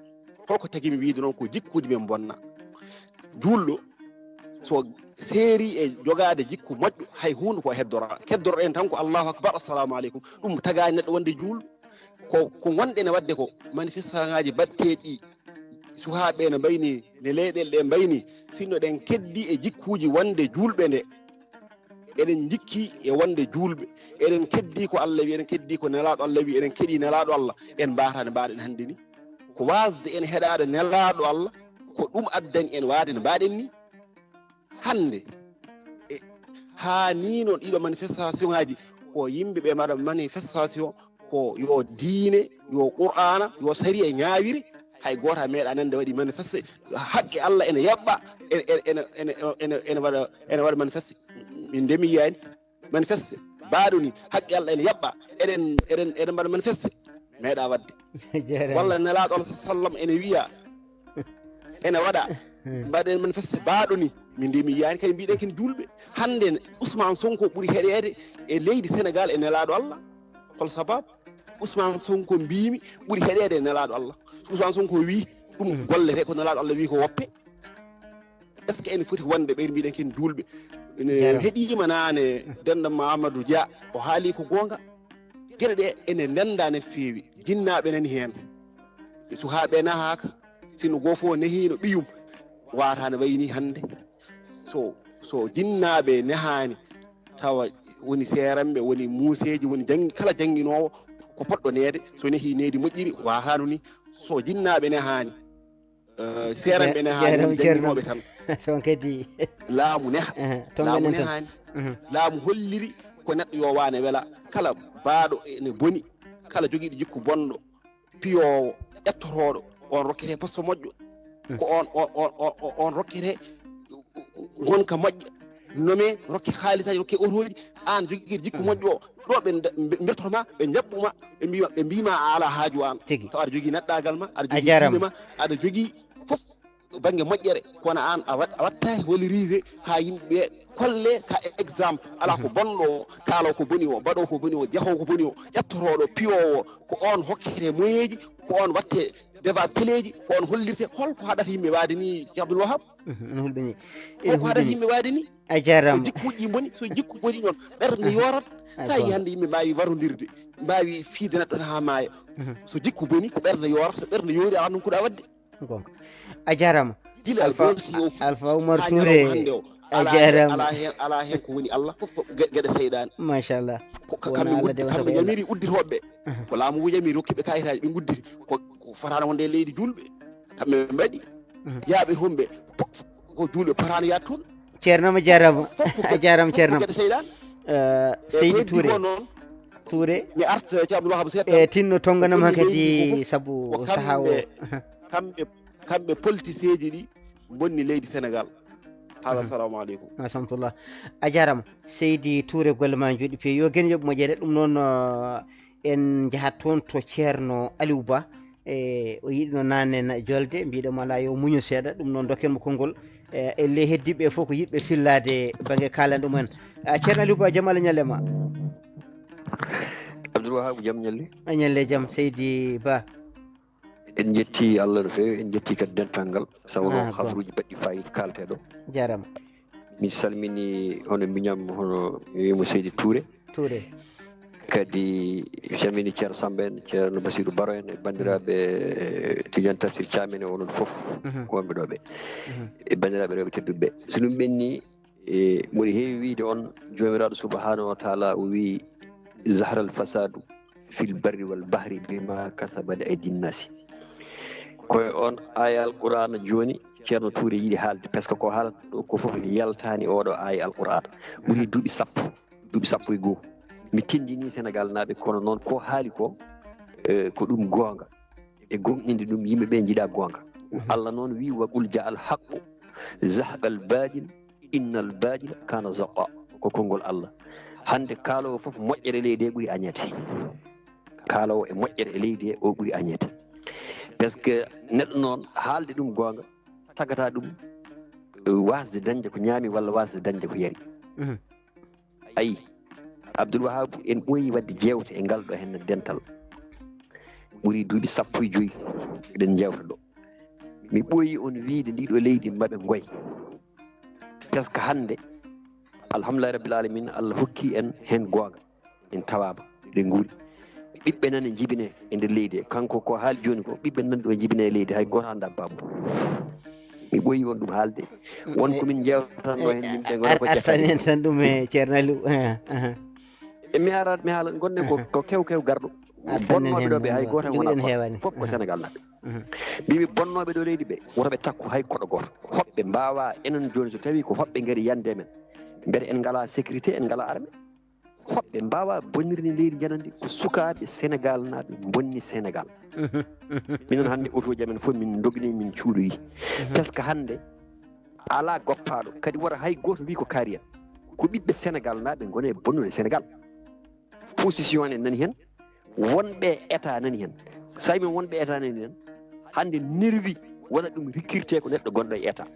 Holko tagi mi wiide noon? Ko jikkuuji men mbonna. Juulɗo, so seeri e jogaade jikku moƴƴo, hay huunde ko heddora. Keddoroɗen tan ko Allahu Akbar, Assalamu aleykum. Ɗum tagaani neɗɗo wonde juulɗo. Ko, ko ngonɗen e waɗde ko, manifestantaaji baɗteeɗi ɗi, suhaaɓe ne mbayni, ne leyɗeele ɗe mbayni, sinno ɗen keddi e jikkuuji wonde juulɓe nde, eɗen jikki e wonde juulɓe, eɗen keddi ko Allah wi, eɗen keddi ko Nelaaɗo Allah wi, eɗen keɗi Nelaaɗo Allah, en mbaataani mbaɗen hannde ni. Ko waasde en heɗaade Nelaaɗo Allah, ko ɗum addani en waade no mbaɗen ni. Hannde, e, haa ni noon ɗiɗo manifestation ngaji, ko yimɓe ɓe mbaɗa manifestation, ko yo diine, yo Qur'aana, yo sariya ñaawire, hay gooto a meeɗa nande waɗi manifeste. Haqqe Allah ene yaɓɓa, ene, ene, ene, ene, ene, ene waɗa, ene waɗa manifeste. Min de mi yiyaani manifeste baaɗo ni, haqqe Allah ene yaɓɓa, eɗen, eɗen, eɗen mbaɗa manifeste, meeɗa waɗde. Walla Nelaaɗo Allah sallam ene wiya, ene waɗa, mbaɗen manifeste baaɗo ni, min de mi yiyaani, kay mbiɗen ken juulɓe. Hannde Ousmane Sonko ɓuri heɗeede e leydi Sénégal e Nelaaɗo Allah. Hol sabab? Ousmane Sonko mbimi ɓuri heɗeede e Nelaaɗo Allah. Ousmane Sonko wi ɗum gollete ko Nelaaɗo Allah wi ko woppe. Est-ce que ene foti wonde ɓeyde mbiɗen ken juulɓe? Ene heɗima naane Denda Mamadou Dia, o haali ko goonga. Geɗe ɗe ene ndenda, ne feewi. Jinnaaɓe nani heen. E suhaaɓe nahaaka. Sinno goo fof nehiino ɓiyum, waata ne wayi ni hannde. So, so jinnaaɓe nehaani, tawa woni seeranɓe, woni muuseeji, woni janngi-, kala jannginoowo ko poɗɗo neede, so nehi needi moƴƴiri, waata no ni. So jinnaaɓe nehaani, eh, seeranɓe nehaani, woni jannginooɓe tan. So kadi laamu neha. Laamu nehaani. Laamu holliri ko neɗɗo yo waane wela. Kala baaɗo ene boni, kala jogiiɗo jikku bonɗo, piyoowo, ƴettotooɗo, on rokkete poste moƴƴo. Ko on, on, on, on, on, on rokkete ngonka moƴƴa. Nome, rokke haalitaji, rokke otoji. Aan jogiiɗo jikku moƴƴo o, ɗo ɓe nda-, mbe-, mbirtotoma, ɓe njaɓɓuma, ɓe mbima, ɓe mbima a ala haaju aan. Tigi. Taw aɗa jogii neɗɗaagal ma, aɗa jogii diine ma, aɗa jogii fof bannge moƴƴere, kono aan a wat-, a wattaaki valoriser haa yimɓe ɓe kolle ka exemple. Alaa ko bonɗo o, kaaloo ko boni o, mbaɗoo ko boni o, jahoo ko boni o, ƴettotooɗo, piyoowo, ko on hokkete moyeeji, ko on watte devant teleeji, ko on hollirte. Holko haɗata yimɓe waade ni, Cheikh Abdoul Wahab? Ene hulɓini. Holko haɗata yimɓe waade ni? A jaaraama. Ko jikkuuji ɗi mboni, so jikku boni noon, ɓernde yoorat. Sa yi hannde yimɓe mbaawi warondirde, mbaawi fiide neɗɗo haa maaya. So jikku boni, ko ɓernde yoorata, so ɓernde yoori, alaa ɗum kuɗa waɗde. Gonga. A jaaraama. Gila Alpha, dossier o fof Alpha Oumar haa Touré. Ñalawma hannde o. A jaaraama. Alaa heen, alaa heen ko woni Allah, fof ko ge-, geɗe seyɗaane. Machallah. Ko ka-, kamɓe nguddi, kamɓe yamiri udditooɓe ɓe. Ko laamu ngu yamiri, rokki ɓe kayitaaji, ɓe ngudditi. Ko, ko fotaano wonde e leydi juulɓe. Kamɓe mbaɗi. Yaaɓe toon ɓe, po-, ko juulɓe potaano yaade toon. Ceerno, a jaaraama. Fof ko, a jaaraama, fof ko Ceerno. Geɗe seyɗaane. Eh, Seydi Touré. Ko noon. Touré. Mi arta Ceerno Abdoul Wahab seeɗa. E tinno tonnganam hankadi sabu sahaa o. Kamɓe, kamɓe politiseeji ɗi mbonni leydi Sénégal. Haala, assalamu aleykum. Wa rahmatullah. A jaaraama. Seydi Touré, golle ma njooɗi peewi. Yo geno yoɓ moƴƴere. Ɗum noon, eh, en njahat toon to Ceerno Aliou Ba. E, o yiɗino naatnen jolde, mbiɗo mo alaa yo muñu seeɗa, ɗum noon dokken mo konngol. E, e ley heddiiɓe fof ko yiɗɓe fillaade bannge kaalan ɗum en. A, Ceerno Aliou Ba, jam Allah ñalle ma. Abdoul Wahab, jam ñalle. A ñalle jam, Seydi Ba. En njetti Allah no feewi, en njetti kadi dental ngal, sabu noon habaruuji baɗɗi faayiida kaalteɗo. Jaaraama. Mi salmini hono miñam, hono mi wiimo Seydi Touré. Touré. Kadi mi salmini Ceerno Samba en, Ceerno Basiru Baro en, e banndiraaɓe, eh, Tidiane Tafsir Thiam en, e onon fof wonɓe ɗo ɓe. E banndiraaɓe rewɓe tedduɓe ɓe. So ɗum ɓenni, E moni heewi wiide on, Joomiraaɗo subhaanahu wa taala o wii, "Zahara al fasadu fil barri wal bahri bima kasabat aydin nasi." Koye on aaya Alqur'aana jooni, Ceerno Tuure yiɗi haalde, parce que ko haalata ɗo ko fof yaltaani oɗo aaya Alqur'aana. Ɓuri duuɓi sappo, duuɓi sappo e goo. Mi tindini Senegal naaɓe, kono noon ko haali ko, eh, ko ɗum goonga. E gomɗinde ɗum, yimɓe ɓe njiɗa goonga. Mhm. Allah noon wii, "Wa qul ja al haqqu, zahqa al batil, innal batila kana zahuqa." Ko konngol Allah. Hannde kaaloowo fof moƴƴere leydi he ɓuri añeede. Kaaloowo e moƴƴere e leydi he o ɓuri añeede. Parce que neɗɗo noon haalde ɗum goonga, tagata ɗum, eh, waasde dañde ko ñaami walla waasde dañde ko yari. Mhm. Ayi, Abdoul Wahab, en ɓooyi waɗde jeewte e ngal ɗo heen dental. Ɓuri duuɓi sappo e joyi eɗen jeewta ɗo. Mi ɓooyi on wiide ndi ɗo leydi maɓe ngoy. Parce que hannde, alhamdulillahi rabbil alamin, Allah hokki en heen goonga. En tawaama, eɗen nguuri. Ɓiɓɓe nan e njibine e nder leydi he. Kanko ko haali jooni ko, ɓiɓɓe nan ɗo njibine e leydi, hay gooto anndaa baamu. Mi ɓooyi on ɗum haalde. Won ko min jeewtanno heen, yimɓe ngona ko jataani. Artan en tan ɗum e Ceerno Aliou. Eh, eh. E mi araat, mi haala, ngonɗen ko, ko kew kew garɗo. Artan en heen. Bonnooɓe ɗo ɓe, hay gooto hen wonaa. Fof ko Senegal naaɓe. Mhm. Mbimi bonnooɓe ɗo leydi ɓe, woto ɓe takku hay koɗo gooto. Hoɓɓe mbaawa, enen jooni so tawii ko hoɓɓe ngari yande men, mbete en ngalaa sécurité, en ngalaa armée. Hoɓɓe mbaawa bonnirde leydi janandi, ko sukaaɓe Senegal naaɓe bonni Senegal. Mhm. Minen hannde otooji amen fof min ndogni, min cuuɗoyi. Mhm. Parce que hannde alaa goppaaɗo, kadi wota hay gooto wii ko kaari en. Ko ɓiɓɓe Senegal naaɓe ngoni e bonnude Senegal. Position en nani heen, wonɓe état nani heen. So tawi men wonɓe état nani heen, hannde nervi wona ɗum recruté ko neɗɗo gonɗo e état.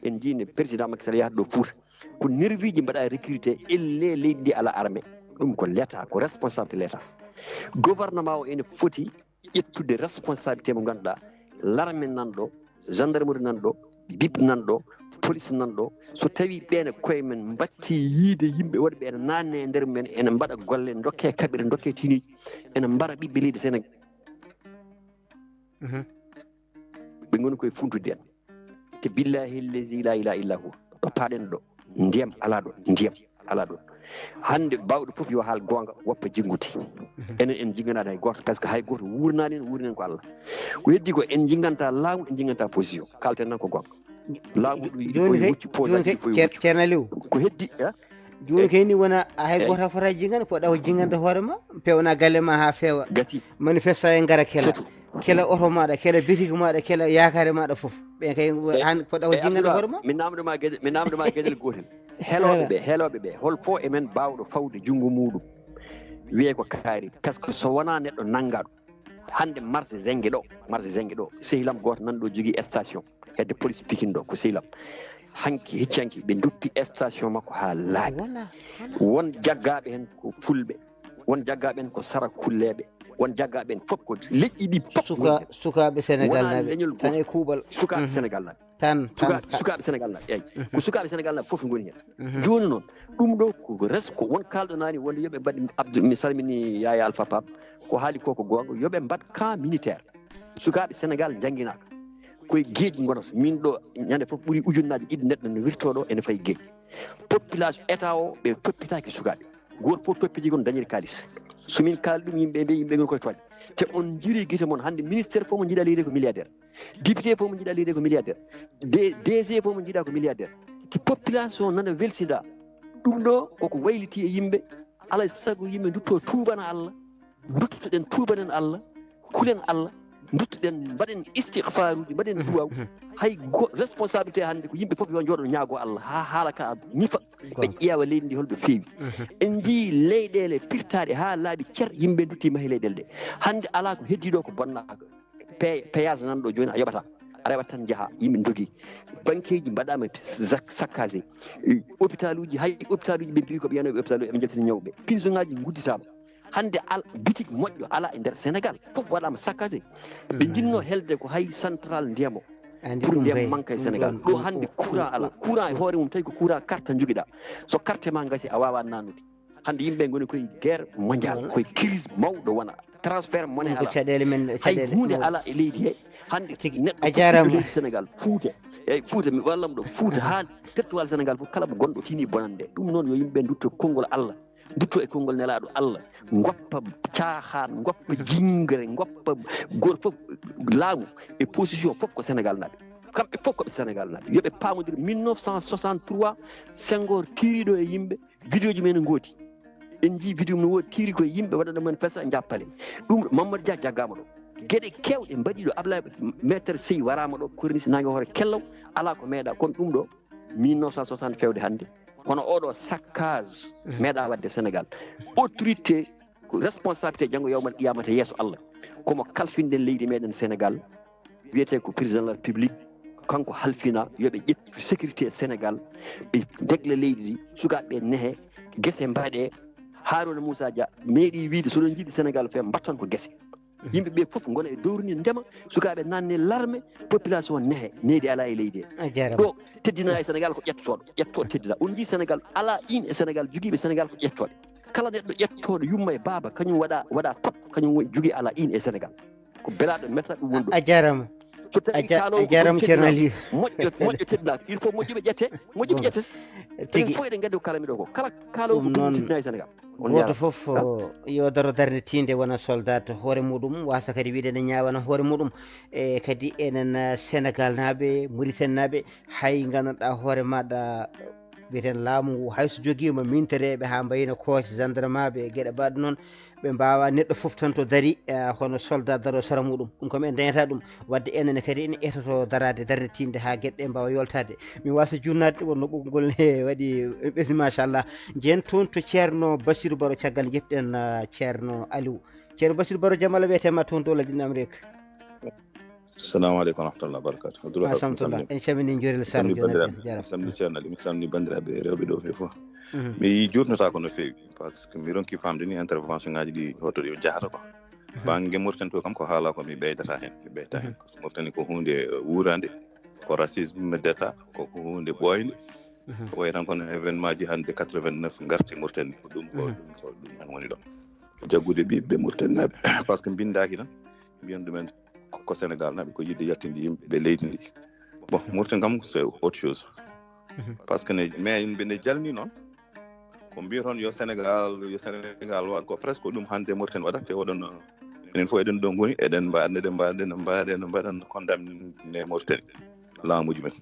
En njii nde président Macky Sall yahata ɗo Fouta, ko nerviji mbaɗa recruté, elle leydi ndi ala armée. Ɗum ko l'État, ko responsabilité l'État. Gouvernement o ene foti ƴettude responsabilité mo ngannduɗaa, l'armée nan ɗo, gendarmerie nan ɗo, bip nan ɗo, police nan ɗo. So tawii ɓeen e koye men mbattii yiide yimɓe wonɓe ene naatne e nder men, ene mbaɗa golle, ndokke kaɓirɗe, ndokke tiniiji, ene mbara ɓiɓɓe leydi Senegal. Mhm. Ɓe ngoni koye funtude en. Te billahi allazi la ilaha illa huwa, ɗo paaɗen ɗo, ndiyam alaa ɗo, ndiyam alaa ɗo. Hannde baawɗo fof yo haal goonga, woppa jinngude. Mhm. Enen en jinnganaani hay gooto, parce que hay gooto wuurnaani en, wuurni en ko Allah. Ko heddi ko en jinnganta laamu, en jinnganta position. Kalten tan ko goonga. Laamu ɗum yiɗi jooni fof kay, hucci jooni poosaaji kay, fof Ceer-, huccu. Ceerno Aliou. Ko heddi, eh? Jooni kay ni wona hay gooto fota jinngana, poɗɗa ko jinnganta hoore ma, peewna galle ma haa feewa. Gasi. Manifestant en ngara kela. Surtout. Kela oto maɗa, kela bitik maɗa, kela yaakaare maɗa fof. Ɓen kay han poɗɗa ko jinngande hoore ma. Mi namdo ma geɗe, mi namdo ma geɗel gootel. Helooɓe ɓe, helooɓe ɓe, hol fof e men baawɗo fawde junngo muuɗum? Wiyee ko kaari, parce que so wonaa neɗɗo nanngaɗo. Hannde marché Zengue ɗo, marché Zengue ɗo, sehilam gooto nan ɗo jogii station, hedde police Pikine ɗo, ko sehilam. Hanki, hecci hanki, ɓe nduppi station makko haa laaɓi. Won jaggaaɓe heen ko fulɓe, won jaggaaɓe heen ko sarakulleeɓe, won jaggaaɓe heen fof ko leƴƴi ɗi fof. Suka-, sukaaɓe Senegal naaɓe tan e kuuɓal. Sukaaɓe Senegal naaɓe. Tan, tan, tan. Sukaaɓe Senegal naaɓe, eey. Mhm. Ko sukaaɓe Senegal naaɓe fof ngoni heen. Mhm. Jooni noon, ɗum ɗo ko res-, ko won kaalɗo naane wonde yo ɓe mbaɗ Abdou, mi salmini Yaya Alpha Pam, ko haali ko ko goonga, yo ɓe mbaɗ camp militaire. Sukaaɓe Senegal njannginaaka. Koye geej ngonata. Min ɗo, ñande fof ɓuri ujunnaaji ɗiɗi neɗɗo no wirtoo ɗo ene fayi geej. Population état o, ɓe toppitaaki sukaaɓe. Gooto fof toppiti kon dañiri kaalis. So min kaali ɗum, yimɓe ɓe, yimɓe ngoni koye tooñde. Te on njiri gite mon hannde, ministère fof mo njiɗa leydi ko milliardaire. Député fof mo njiɗa leydi ko milliardaire. D-, D G fof mo njiɗa ko milliardaire. Te population nana welsinda. Ɗum ɗo koko wayliti e yimɓe. Alaa e sago yimɓe ndutto tuubana Allah. Nduttoɗen tuubanen Allah. Kulen Allah. Nduttoɗen mbaɗen istighfaruji, mbaɗen duwaw. Hay go-, responsabilité hannde ko yimɓe fof yo njooɗo ñaago Allah haa haala ka ñifa. Ɓe ƴeewa leydi ndi holɓe feewi. Mhm. En njii leyɗeele pirtaaɗe haa laaɓi cer, yimɓe ndutti mahi leyɗeele ɗe. Hannde alaa ko heddi ɗo ko bonnaaka. Pe-, péage nan ɗo jooni a yoɓata. A rewat tan njaha, yimɓe ndogi. Banqueji mbaɗaama zak-, saccagé. Hôpitaluji, hay hôpitaluji ɓe mbiyi ko ɓe yanoɓe hôpitaluji, eɓe njaltina ñawɓe. Pension ngaji ngudditaama. Hannde al-, bitik moƴƴo alaa e nder Senegal. Fof waɗaama saccagé. Ɓe njinno helde ko hay central ndiyam o. Pour ndiyam manque e Senegal. Ɗo hannde courant alaa. Courant e hoore mum tawi ko courant carte njogiɗa. So carte ma gasi a wawa nanude. Hannde yimɓe ngoni koye guerre mondiale, koye crise mawɗo wona. Transfert monnaie alaa. Hay huunde alaa e leydi he. Hannde tigi neɗɗo a jaaraama leydi Sénégal, Fuuta, eyyi, Fuuta, mi wallam ɗo, Fuuta haa tettowaal Sénégal fof, kala mo gonɗo tini bonande. Ɗum noon, yo yimɓe ndutto konngol Allah, ndutto e konngol nelaaɗo Allah, ngoppa caaxaan, ngoppa jingre, ngoppa gol fof. Laamu e position fof ko Sénégal naɓe. Kamɓe fof koɓe Sénégal naɓe. Yoɓe pamondir. Mille neuf cent soixante-trois, Senghor tiiriɗo e yimɓe, vidéo ji men ngoodi. En njii vidéo no woodi tiiri koye yimɓe waɗana men fesa jappale. Ɗum Mamadou Dia jaggama ɗo. Geɗe kewɗe mbaɗiɗo Ablaye, Maître Sey warama ɗo, kornis nange hoore kellaw, ala ko meeɗa. Kono ɗum ɗo, mille neuf cent soixante fewde hannde, kono oɗo saccage meeɗa wadde Sénégal. Autorité, ko responsabilité janngo yawmal qiyamata yeeso Allah. Komo kalfinɗen leydi meɗen Sénégal, wiyete ko président de la République, kanko halfina yoɓe ƴettu sécurité Sénégal, ɓe degla leydi ndi, sukaɓe nehe, gese mbaɗe. Harouna Moussa Dia meeɗi wiide, soɗon jiiɗi Sénégal fe, mbatton ko gese. Yimɓe ɓe fof ngona e dowri ni, ndema, sukaɓe nanne larme, population nehe, neydi ala e leydi he. A jarama. Ɗo teddina e Sénégal ko ƴettoɗo, ƴettoɗo teddina. On jii Sénégal, ala in e Sénégal jogiiɓe Sénégal ko ƴettoɓe. Kala neɗɗo ƴettoɗo yumma e baaba, kañum waɗa, waɗa top, kañum woni jogii ala in e Sénégal. Ko belaɗo meta ɗum woni ɗo. A jarama. So tawi a jarama, Ceerno Aliou. Moƴƴo, moƴƴo teddina, il faut moƴƴuɓe ƴette, moƴƴuɓe ƴette. Tigi fof eɗen ngaddi ko kalami ɗo ko. Kala kala ko teddina e Sénégal. Gooto fof yo daro darnde tiinde wona soldat hoore muɗum, wasa kadi wiide ne ñaawana hoore muɗum. E kadi enen Sénégal naaɓe, Mauritanie naaɓe, hay gandanɗa hoore maɗa, mbiyen laamu ngu, hay so jogiima mintereeɓe haa mbayino kooci, gendarmeaɓe e geɗe mbaɗɗo noon, ɓe mbaawa neɗɗo fof tan to darii, eh, hono soldat daroo sara muɗum. Ɗum kam en dañataa ɗum. Wadde enen kadi ene etoto daraade darnde tiinde haa geɗe ɗe mbaawa yoltaade. Mi wasa juutnaade ɗum, wonno ɓoggol ne waɗi ɓesdi, machallah. Njen toon to Ceerno Basiru Baro, caggal njettuɗen, eh, Ceerno Aliou. Ceerno Basiru Baro, jam Allah wiyete ma toon to Ladiin Amerik. Assalamu aleykum wa rahmatullahi wa barakatuh. Abdoul Wahab, mi salmini. En calmini, njuurima, Sarr, mi salmini bandiraɓe, mi salmini Ceerno Ali, mi salmini bandiraɓe rewɓe ɗo ɓe fof. Mi juutnotaako no feewi, par ce que mi ronki famde ni intervention ngaji ɗi hoto ɗi jahata quoi. Banggue Mauritanie to kam ko haala ko mi ɓeydata hen, mi ɓeyta hen. Par ce que Mauritanie ko hunde wuurande, ko racisme d'État, ko, ko hunde ɓooynde. Ko wayi tan kono événement ji hannde quatre-vingt-neuf ngarti Mauritanie, ko ɗum, ko ɗum, ko ɗum tan woni ɗo. Jaggude ɓiɓɓe Mauritanie naaɓe, par ce que mbindaaki tan, mbiyen ɗumen ko, ko Sénégal naaɓe, ko yiɗde yaltinde yimɓe leydi ndi. Bon, Mauritanie kam, c'est autre chose. Par ce que ne, mais yimɓe ne jalni noon, ko mbiyaton yo Sénégal, yo Sénégal waɗ ko presque ko ɗum hannde Mauritanie waɗat, te oɗon, enen fof eɗen ɗo ngoni, eɗen mbaɗa, eɗen mbaɗa, eɗen mbaɗa, eɗen mbaɗa condamné Mauritanie, laamuji men.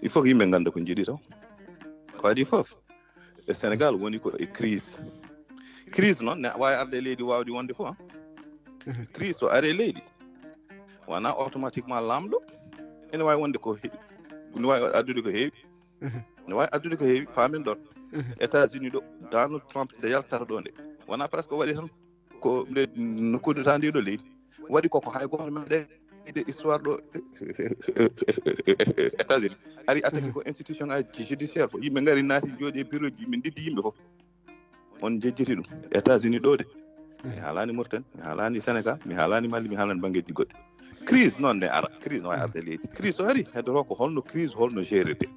Il faut que yimɓe ngannda ko njiɗi taw. Ko adii fof, e Sénégal woni ko e crise. Crise noon ne waawi arde e leydi waawdi wonde fof, ah. Crise so ari e leydi, wona automatiquement laamɗo. Ene waawi wonde ko he-, ne waawi addude ko heewi. Ne waawi addude ko heewi, paamen ɗon. États-Unis ɗo, Donald Trump nde yaltata ɗo nde, wona presque o waɗi tan ko nde no kuddata ndi ɗo leydi. Waɗi koko hay gooto meeɗa e histoire ɗo États-Unis. Ari attaqué ko institution ngaji judiciaire fof. Yimɓe ngari naati jooɗi e bureau ji, yimɓe ndiddi yimɓe fof. On jejjiti ɗum. États-Unis ɗo de. Mi haalani Mauritanie, mi haalani Sénégal, mi haalani Mali, mi haalani banngeeji goɗɗi. Crise noon ne ara, crise no wawi arde leydi. Crise so ari, heddoto ko holno crise, holno gérer de.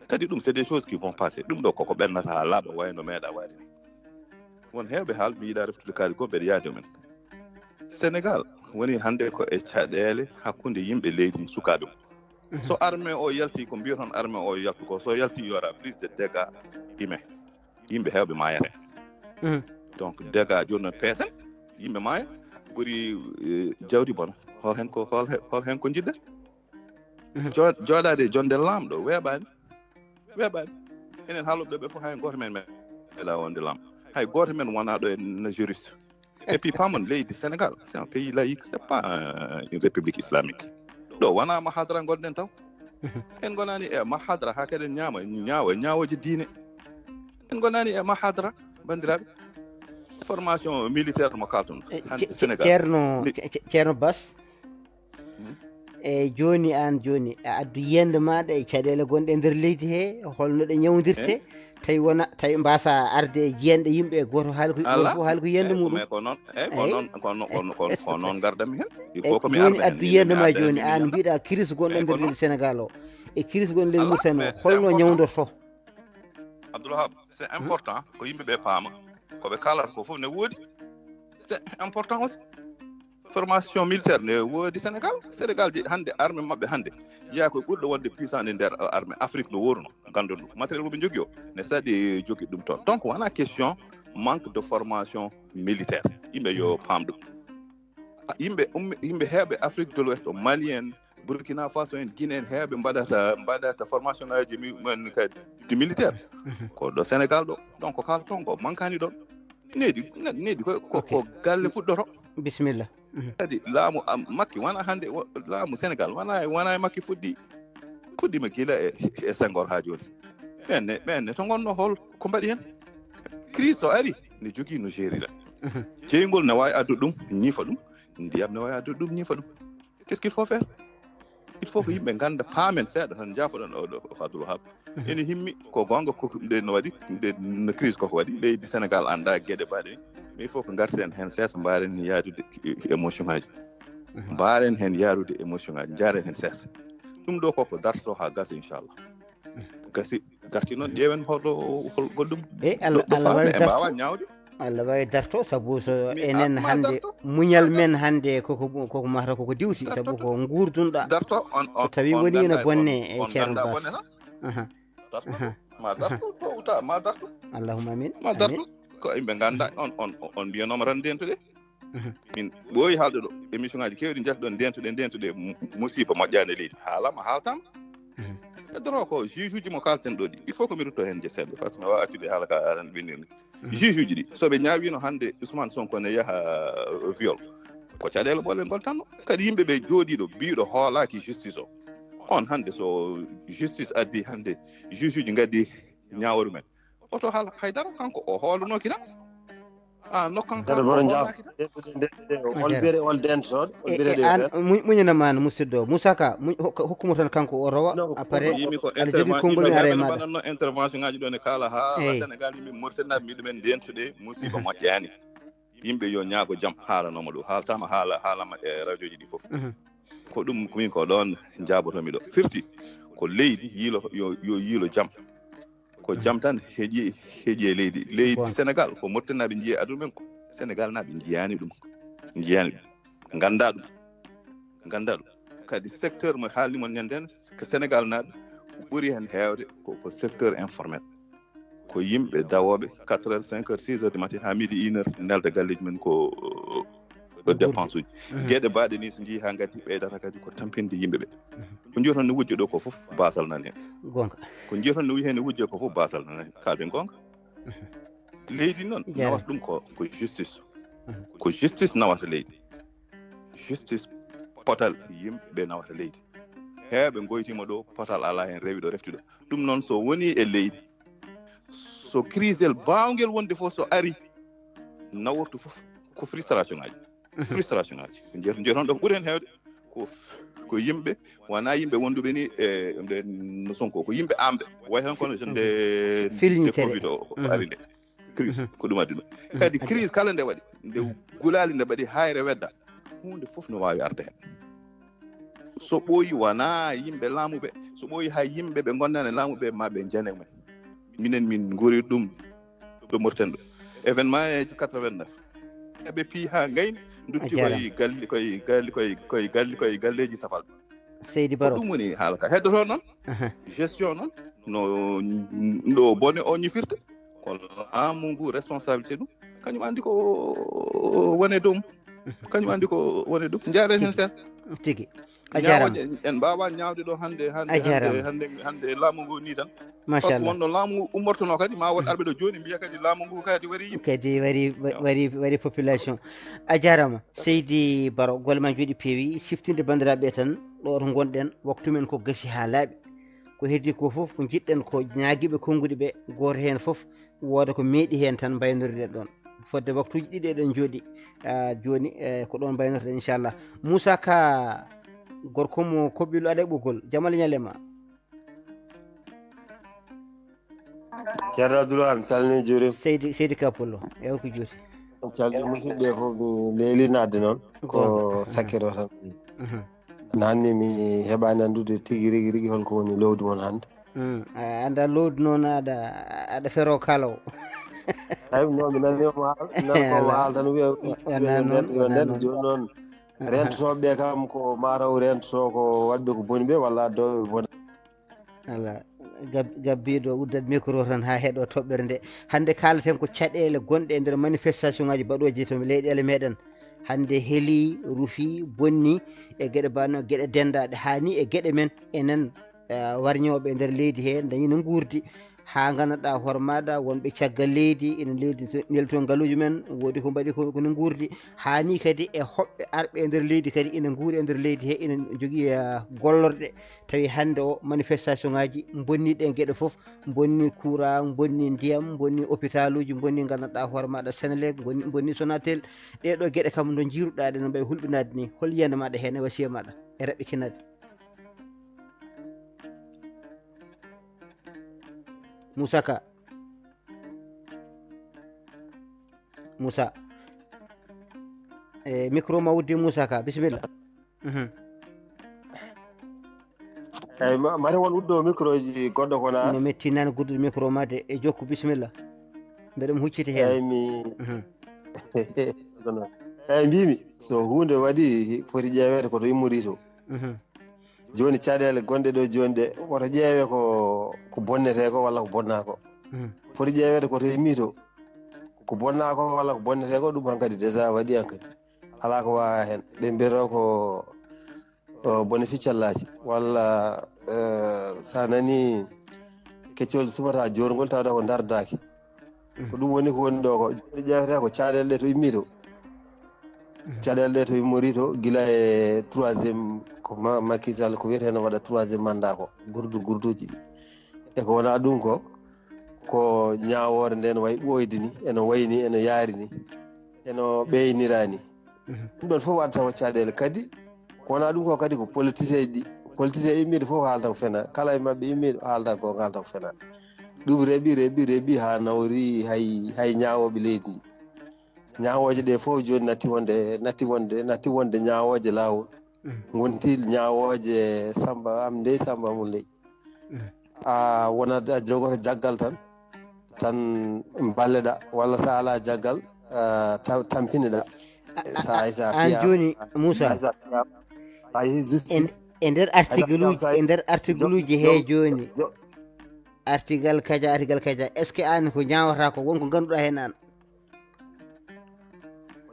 Kadi ɗum, c'est des choses qui vont passer. Ɗum ɗo koko ɓennata haa laaɓa, wayno meeɗa waade ni. Won heewɓe haal, mi yiɗa reftude kaari goo, mbeɗa yaadi men. Sénégal woni hannde ko e caɗeele hakkunde yimɓe leydi mum, sukaaɓe mum. So armée o yalti, ko mbiyaton armée o yaltu ko, so yalti, y aura plus de dégâts humains. Yimɓe heewɓe maayata. Donc, dégâts jooni noon peesen, yimɓe maaya, ɓuri, eh, jawdi bona. Hol hen ko, hol he-, hol hen ko njiɗɗen? Jo-, jooɗaade e jonde laamɗo weeɓaani. Weeɓaani. Enen haalooɓe ɓe fof, hay gooto men meeɗaa wonde laamɗo. Hay gooto men wonaa ɗo e na juriste. Et puis, paamon, leydi Sénégal, c'est un pays laïque, c'est pas, euh, une république islamique. Ɗo wonaa mahadra ngonɗen taw. En ngonaani e mahadra haa kadi en ñaama, ñaawa, ñaawooje diine. En ngonaani e mahadra, banndiraaɓe. Formation militaire mo kaalton. E, hannde Ce-, Ce-, Sénégal. Ceerno, Ce-, Ce-, Ceerno Bas. Hmm? E jooni, aan jooni, a addu yiyannde maaɗa e caɗeele gonɗe e nder leydi he, holno ɗe ñawndirte? Eh? Tawi wona, tawi mbasa arde e jiyanɗe yimɓe, gooto haali ko, gooto fof haali ko yiyannde muɗum. Mais ko noon, eh, ko noon, ko noon, ko noon, ko noon ngardanmi heen. Il faut ko mi arda heen. Jooni addu yiyannde ma jooni, aan mbiɗa crise gonɗo e nder leydi Sénégal o, e crise gonɗo nder Mauritanie o, holno ñawndorto? Abdoul Wahab, c'est important ko yimɓe ɓe paama ko ɓe kaalata ko fof ne woodi. C'est important aussi. Formation militaire ne woodi Sénégal. Sénégal je hannde, armée maɓɓe hannde jeyaa ko ɓurɗo wonde puissant e nder, uh, armée Afrique no wooruno. Nganndon ɗum, matériel mo ɓe njogii o ne saɗi jogii ɗum toon. Donc wona question manque de formation militaire, yimɓe yo paam ɗum. Ah, yimɓe ummi, yimɓe heewɓe Afrique de l'Ouest o, Mali en, Burkina Faso en, Guinée en, heewɓe mbaɗata, mbaɗata formation ngaji mi- mumen kadi de militaire. Ko ɗo Sénégal ɗo, donc ko kala toon ko manque ani ɗon. Needi, ne- needi ko ko, ko galle fuɗɗoto. Bisimilla. Kadi laamu am Makki wona hannde, wo- laamu Sénégal wona wona e Makki fuɗɗi. Fuɗɗima gila e, e Senghor haa jooni. Ɓen ne ɓen ne to ngonno, hol ko mbaɗi heen? Crise so ari ne jogii no jeerira. Jeyngol ne waawi addude ɗum, ñiifa ɗum. Ndiyam ne waawi addude ɗum, ñiifa ɗum. Qu'est-ce qu'il faut faire? Il faut que yimɓe ngannda, paamen seeɗa tan, njaafoɗon o ɗo Abdoul Wahab. Ene himmi, ko goonga, ko nde no waɗi, nde no crise koko waɗi, leydi Sénégal annda geɗe mbaɗe. Mais il faut que ngarten heen seesa, mbaaren yaadude e émotion ngaji. Mbaaren heen yaadude émotion ngaji, njaaren heen seesa. Ɗum ɗo koko darto haa gasa, inchallah. Gasi, garti noon, ƴeewen hol, hol goɗɗum. E Allah, Allah wawi darto. Ɓe mbawa ñaawde. Allah wawi darto, sabu so enen hannde, muñal men hannde koko, koko mahata koko diwti, sabu ko nguurdunɗa. Darto on, on, so tawi woni ene bonne e Ceerno Bas. Darto. Ma darto, to uta, ma darto. Allahumma amin. Ma darto. Ko yimɓe ngannda, on, on, on mbiyanoma tan ndentude. Min ɓooyi haalde ɗo, émission ngaji keewɗi njalti ɗon, ndentuɗe, ndentuɗe, mu- musiba moƴƴani e leydi. Haalama, haaltama. Heddoro ko juge uji mo kalten ɗo ɗi. Il faut que mi rutto heen je seeɗa, parce que mi wawa accude haala ka aran winnirni. Juge uji ɗi, so ɓe ñaawino hannde Ousmane Sonko ne yaha, euh, viol, ko caɗeele ɓoole ngol tanno. Kadi yimɓe ɓe jooɗiɗo, biiɗo hoolaaki justice o. On hannde so justice addi hannde, juge uji ngaddi ñaawori men. Oto haal haydara, kanko o hoolunooki tan. A nokkan kadi boto njaaf. Ol biyete ol dentoɗo, ol biyete an muñana man musidɗo Moussa Ka, hokkumo tan kanko o rowa. Après aɗa jogii konngol mi ara e maɗa. Mbaɗanno intervention ngaji ɗo ne kala ha Sénégal, yimɓe Mauritanie, miɗo men ndentude, musiba moƴƴani. Yimɓe yo ñaago jam, haalanoma ɗo, haaltama haala, haalama e radioji ɗi fof. Ko ɗum min ko ɗon jaabotomi ɗo. Firti ko leydi yiilo, yo, yo yiilo jam. Ko jam tan heƴi, heƴi e leydi. Leydi Sénégal, ko Mauritanie naaɓe njiya aduna men ko. Sénégal naaɓe njiyani ɗum. Njiyani ɗum. Ganda ɗum. Ganda ɗum. Kadi secteur mo haalni mon ñanden, ko Sénégal naaɓe ɓuri hen heewde ko, ko secteur informel. Ko yimɓe dawooɓe quatre heures, cinq heures, six heures du matin haa midi, une heure, nelda galleji men ko, ko dépense uji. Geɗe baɗe ni so njii haa ngaddi, ɓeydata kadi ko tampinde yimɓe ɓe. Ko njiyton no wujje ɗo ko fof basal nan hen. Gonga. Ko njiyton no wi hen wujje ko fof basal nan hen. Kalden gonga. Leydi noon nawata ɗum ko, ko justice. Ko justice nawata leydi. Justice, potal yimɓe nawata leydi. Heewɓe ngoytima ɗo, potal ala hen, rewi ɗo, refti ɗo. Ɗum noon so woni e leydi, so crise bawgel wonde fof so ari, nawortu fof ko frustration ngaji. Frustration ngaji. Ko jeeto, jeeto ɗo ko ɓuri hen heewde ko, ko yimɓe, wona yimɓe wonduɓe ni e nde no Sonko, ko yimɓe amɓe. Way tan kono nde filñitere. Covid o ari nde. Crise, ko ɗum addi ɗum. Kadi crise kala nde waɗi, nde gulali nde mbaɗi hayre wedda, hunde fof no wawi arde hen. So ɓooyi wona yimɓe laamuɓe, so ɓooyi hay yimɓe ɓe gondani e laamuɓe ma ɓe jane men. Minen min gori ɗum ɗo Mauritanie ɗo. Événement eji quatre-vingt-neuf. Eɓe pii ha gayni, dutti koye galli, koye galli, koye, koye galli, koye galleji safal. Seydi Baro. Ko ɗum woni haala ka. Heddoto noon, gestion noon, no, no bone o ñifirta. Ko laamu ngu responsabilité ɗum. Kañum andi ko wone dow mum. Kañum andi ko wone dow mum. Njaaren hen seesa. Tigi. A jarama. En mbawa ñaawde ɗo hannde, hannde, hannde, hannde, hannde laamu ngu ni tan. Machallah. Wonno laamu ngu ummortono kadi, ma won arɓe ɗo jooni mbiya kadi laamu ngu kadi wari yimɓe. Kadi wari, wari, wari population. A jarama. Seydi Baro, golle ma njuuɗi peewi, siftinde banndiraaɓe tan, ɗo to ngonɗen, waktu men ko gasi haa laaɓi. Ko heddi ko fof, ko njiɗɗen ko ñaagiiɓe konnguɗi ɓe, gooto heen fof wooda ko meeɗi heen tan mbaynorɗen ɗoon. Fodde waktuuji ɗiɗi eɗen njooɗi, ah, jooni, eh, ko ɗoon mbaynorɗen, inchallah. Moussa Ka, gorko mo Koɓɓiilu, aɗa e ɓoggol. Jam Allah ñalle ma. Ceerno Abdoul Wahab, mi salmini, juurima. Seydi, Seydi Ka Pullo, e on ko juuti. Calɗi musidɓe fof, mi leeli naatde noon. Ko sakkiro tan. Nanni mi heɓaani anndude tigi rigi rigi holko woni lowdi mon hannde. Mm, a anndaa lowdi noon aɗa, aɗa fero kalaw. Tawi noon mi nani omo haal-, mi nani ko omo haala tan wiya, wonaa noon, wonaa noon. Jooni noon. Aha. Rentotooɓe ɓe kam ko mataw rentoto ko waɗɓe ko boni ɓe walla addooɓe ɓe bona. Ala, gab-, gabbiiɗo uddat micro tan haa heɗoo toɓɓere nde. Hannde kaalaten ko caɗeele gonɗe e nder manifestation ŋaaji baɗooji to leyɗeele meɗen. Hannde helii, rufii, bonnii e geɗe bano, geɗe denndaaɗe haa ni e geɗe men enen, eh, warñooɓe e nder leydi he, dañi no nguurdi. Haa nganndanɗaa hoore maaɗa wonɓe caggal leydi, ina leydi to, nelto ngaluuji men, woodi ko mbaɗi ko, ko no nguurdi. Haa ni kadi e hoɓɓe arɓe e nder leydi kadi ina nguuri e nder leydi he, ina njogii, eh, gollorɗe. Tawi hannde o manifestation ŋaaji bonni ɗen geɗe fof, bonni courant, bonni ndiyam, bonni hôpitaluuji, bonni nganndanɗaa hoore maaɗa Senelec, bonni, bonni Sonatel. Ɗee ɗoo geɗe kam no njiiruɗaa ɗe no mbayi hulɓinaade ni, hol yiyannde maaɗa heen e wasiya maaɗa e raɓɓitinaade? Moussa Ka. Moussa. E micro ma uddi Moussa Ka, bisimilla. Mhm. Eyyi, ma-, mate won uddo micro ji goɗɗo ko na? No metti nane guddude micro ma de. E jokku, bisimilla. Mbeɗa mo hucciti heen. Eyyi, mi Mhm. Eyyi, mbimi, so huunde waɗi, foti ƴeeweede ko to immori to. Mhm. Jooni caɗeele gonɗe ɗo jooni ɗe, woto ƴeewe ko, ko bonnetee ko walla ko bonnaa ko. Mhm. Foti ƴeeweede ko to immi to. Ko bonnaa ko walla ko bonnetee ko, ɗum hankadi déjà waɗi hankadi. Alaa ko waawaa heen. Ɓe mbiyata ko, o, bone ficcallaaji. Walla, eh, so a nanii keccol suɓata joorngol tawata ko ndardaaki. Ko ɗum woni ko woni ɗo ko. Jooni ƴeewete ko caɗeele ɗe to immi to. Caɗeele ɗe to immori to, gila e troisième, ko Ma-, Macky Sall ko wiyetee no waɗa troisième mandat ko. Gurdu gurduuji ɗi. E ko wonaa ɗum ko, ko ñaawoore nde no wayi ɓooyde ni, eno wayi ni, eno yaari ni, eno ɓeeynira ni. Mhm. Ɗum ɗon fof waɗata ko caɗeele. Kadi, ko wonaa ɗum ko kadi ko politicien ji, politicien immiiɗo fof haalta ko fena. Kala e maɓɓe immiiɗo haalta ko, haalta ko fena. Ɗum reɓi, reɓi, reɓi haa nawri hay, hay ñaawooɓe leydi ndi. Ñaawooje ɗe fof jooni natti wonde, natti wonde, natti wonde ñaawooje laawol. Mhm. Ngonti ñaawooje Samba am ndey, Samba mum ley. Mhm. A wonat a jogoto jaggal tan, tan balleɗa, walla sa ala jaggal, ah, ta-, tampiniɗa. A, a, Sa, a, sa an fiya jooni, Moussa, sa, sa fiya, sa yehi en, justice. E nder Hay sa article uji, fiya, e nder article uji he jo-, jooni, jo-, article kaja, article kaja, est ce que an ko ñaawata ko, won ko ganduɗa hen an?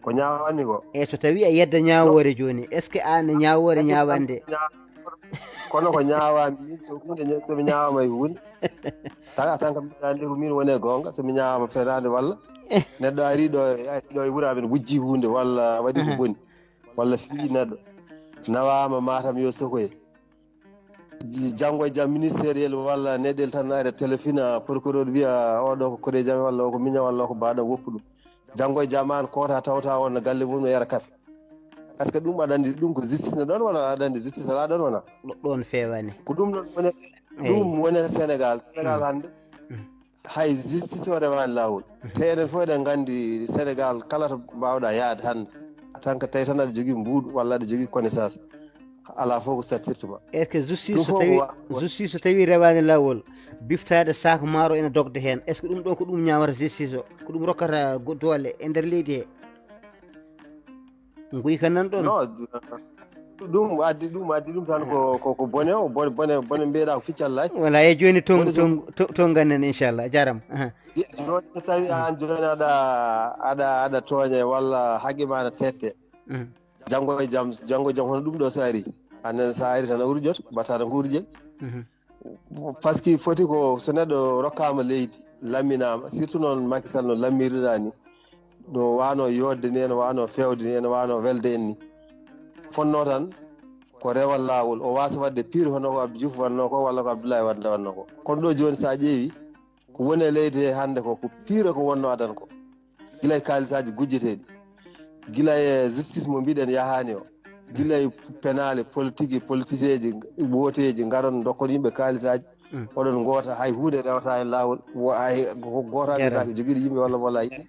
Ko ñaawami ko. E so tawi a yedda ñaawoore jooni, est ce que an e ñaawoore ñaawande? Kono ko ñaawami, so hunde ña-, so mi ñaawama e hunde. Tan, tan kam mbiɗa anndi ko min woni e goonga, so mi ñaawama fenaande walla neɗɗo ari ɗo, ari ɗo e wuro amen wujji hunde walla waɗi ko Aha. boni, walla fii neɗɗo, nawama Matam yo sokoye. J-, janngo e jam ministériel walla neɗɗel tan ari téléphone procureur wiya oɗo ko koɗe jam walla o ko miña walla o ko mbaɗa woppu ɗum. Janngo e jam an kota tawta on no galle mum no yara kafe. Est ce que ɗum aɗa anndi ɗum ko justice ne ɗon wona aɗa anndi justice ala ɗon wona? Ɗo-, ɗon feewani. Ko ɗum ɗon woni, Eyi. Ɗum woni Sénégal. Sénégal Mm. hannde Mm. hay justice o rewani laawol. Mm. Te enen fof eɗen nganndi Sénégal kala to mbaawɗa yaade hannde. En tant que tawi tan aɗa jogii mbuuɗu walla aɗa jogii connaissance. Alaa fof ko sattirtuma. Est ce que justice Ɗum so fof tawi, ko wa-, wa- justice so tawi rewani laawol, biftaade sac maaro ene dogde heen. Est ce que ɗum ɗo ko ɗum ñaawata justice o? Ko ɗum rokkata go-, doole e nder leydi he? Nguyka nan ɗon? No, ɗum addi, ɗum addi ɗum tan ko, ko, ko bone o, bone, bone, bone mbiyeɗa ko ficcallaaji. Wala e jooni ton, Bone so ton, ton, ton gannen inchallah. A jarama. Aha. Jooni so tawi an jooni aɗa, aɗa, aɗa tooñe walla haqqe ma na tette. Mhm. Janngo e jam, janngo e jam hono ɗum ɗo so ari. Anen so ari tan a urƴoto, mbaɗata tan ko urƴe. Mhm. Parce que foti ko so neɗɗo rokkaama leydi, lamminaama, surtout noon Macky Sall no lammirɗaa ni, no waano yooɗde ni, no waano feewde ni, no waano welde en ni. Fonnoo tan ko rewal laawol, o waasa waɗde pire hono ko Abdou Diouf waɗnoo ko walla ko Abdoulaye Wade waɗnoo ko. Kono ɗo jooni so a ƴeewi, ko woni e leydi he hannde ko, ko pire ko wonnoo adan ko. Gila e kaalisaaji gujjeteeɗi, gila e justice mo mbiɗen yahaani o, gila e penaale, politique, politicien ji, wooteeji, ngaron ndokkon yimɓe kaalisaaji, Mm. oɗon ngoota, hay huunde rewata heen laawol, wo-, hay go-, gooto Jaaraama. Mbiyetaake jogiiɗo yimɓe walla mo alaa yimɓe,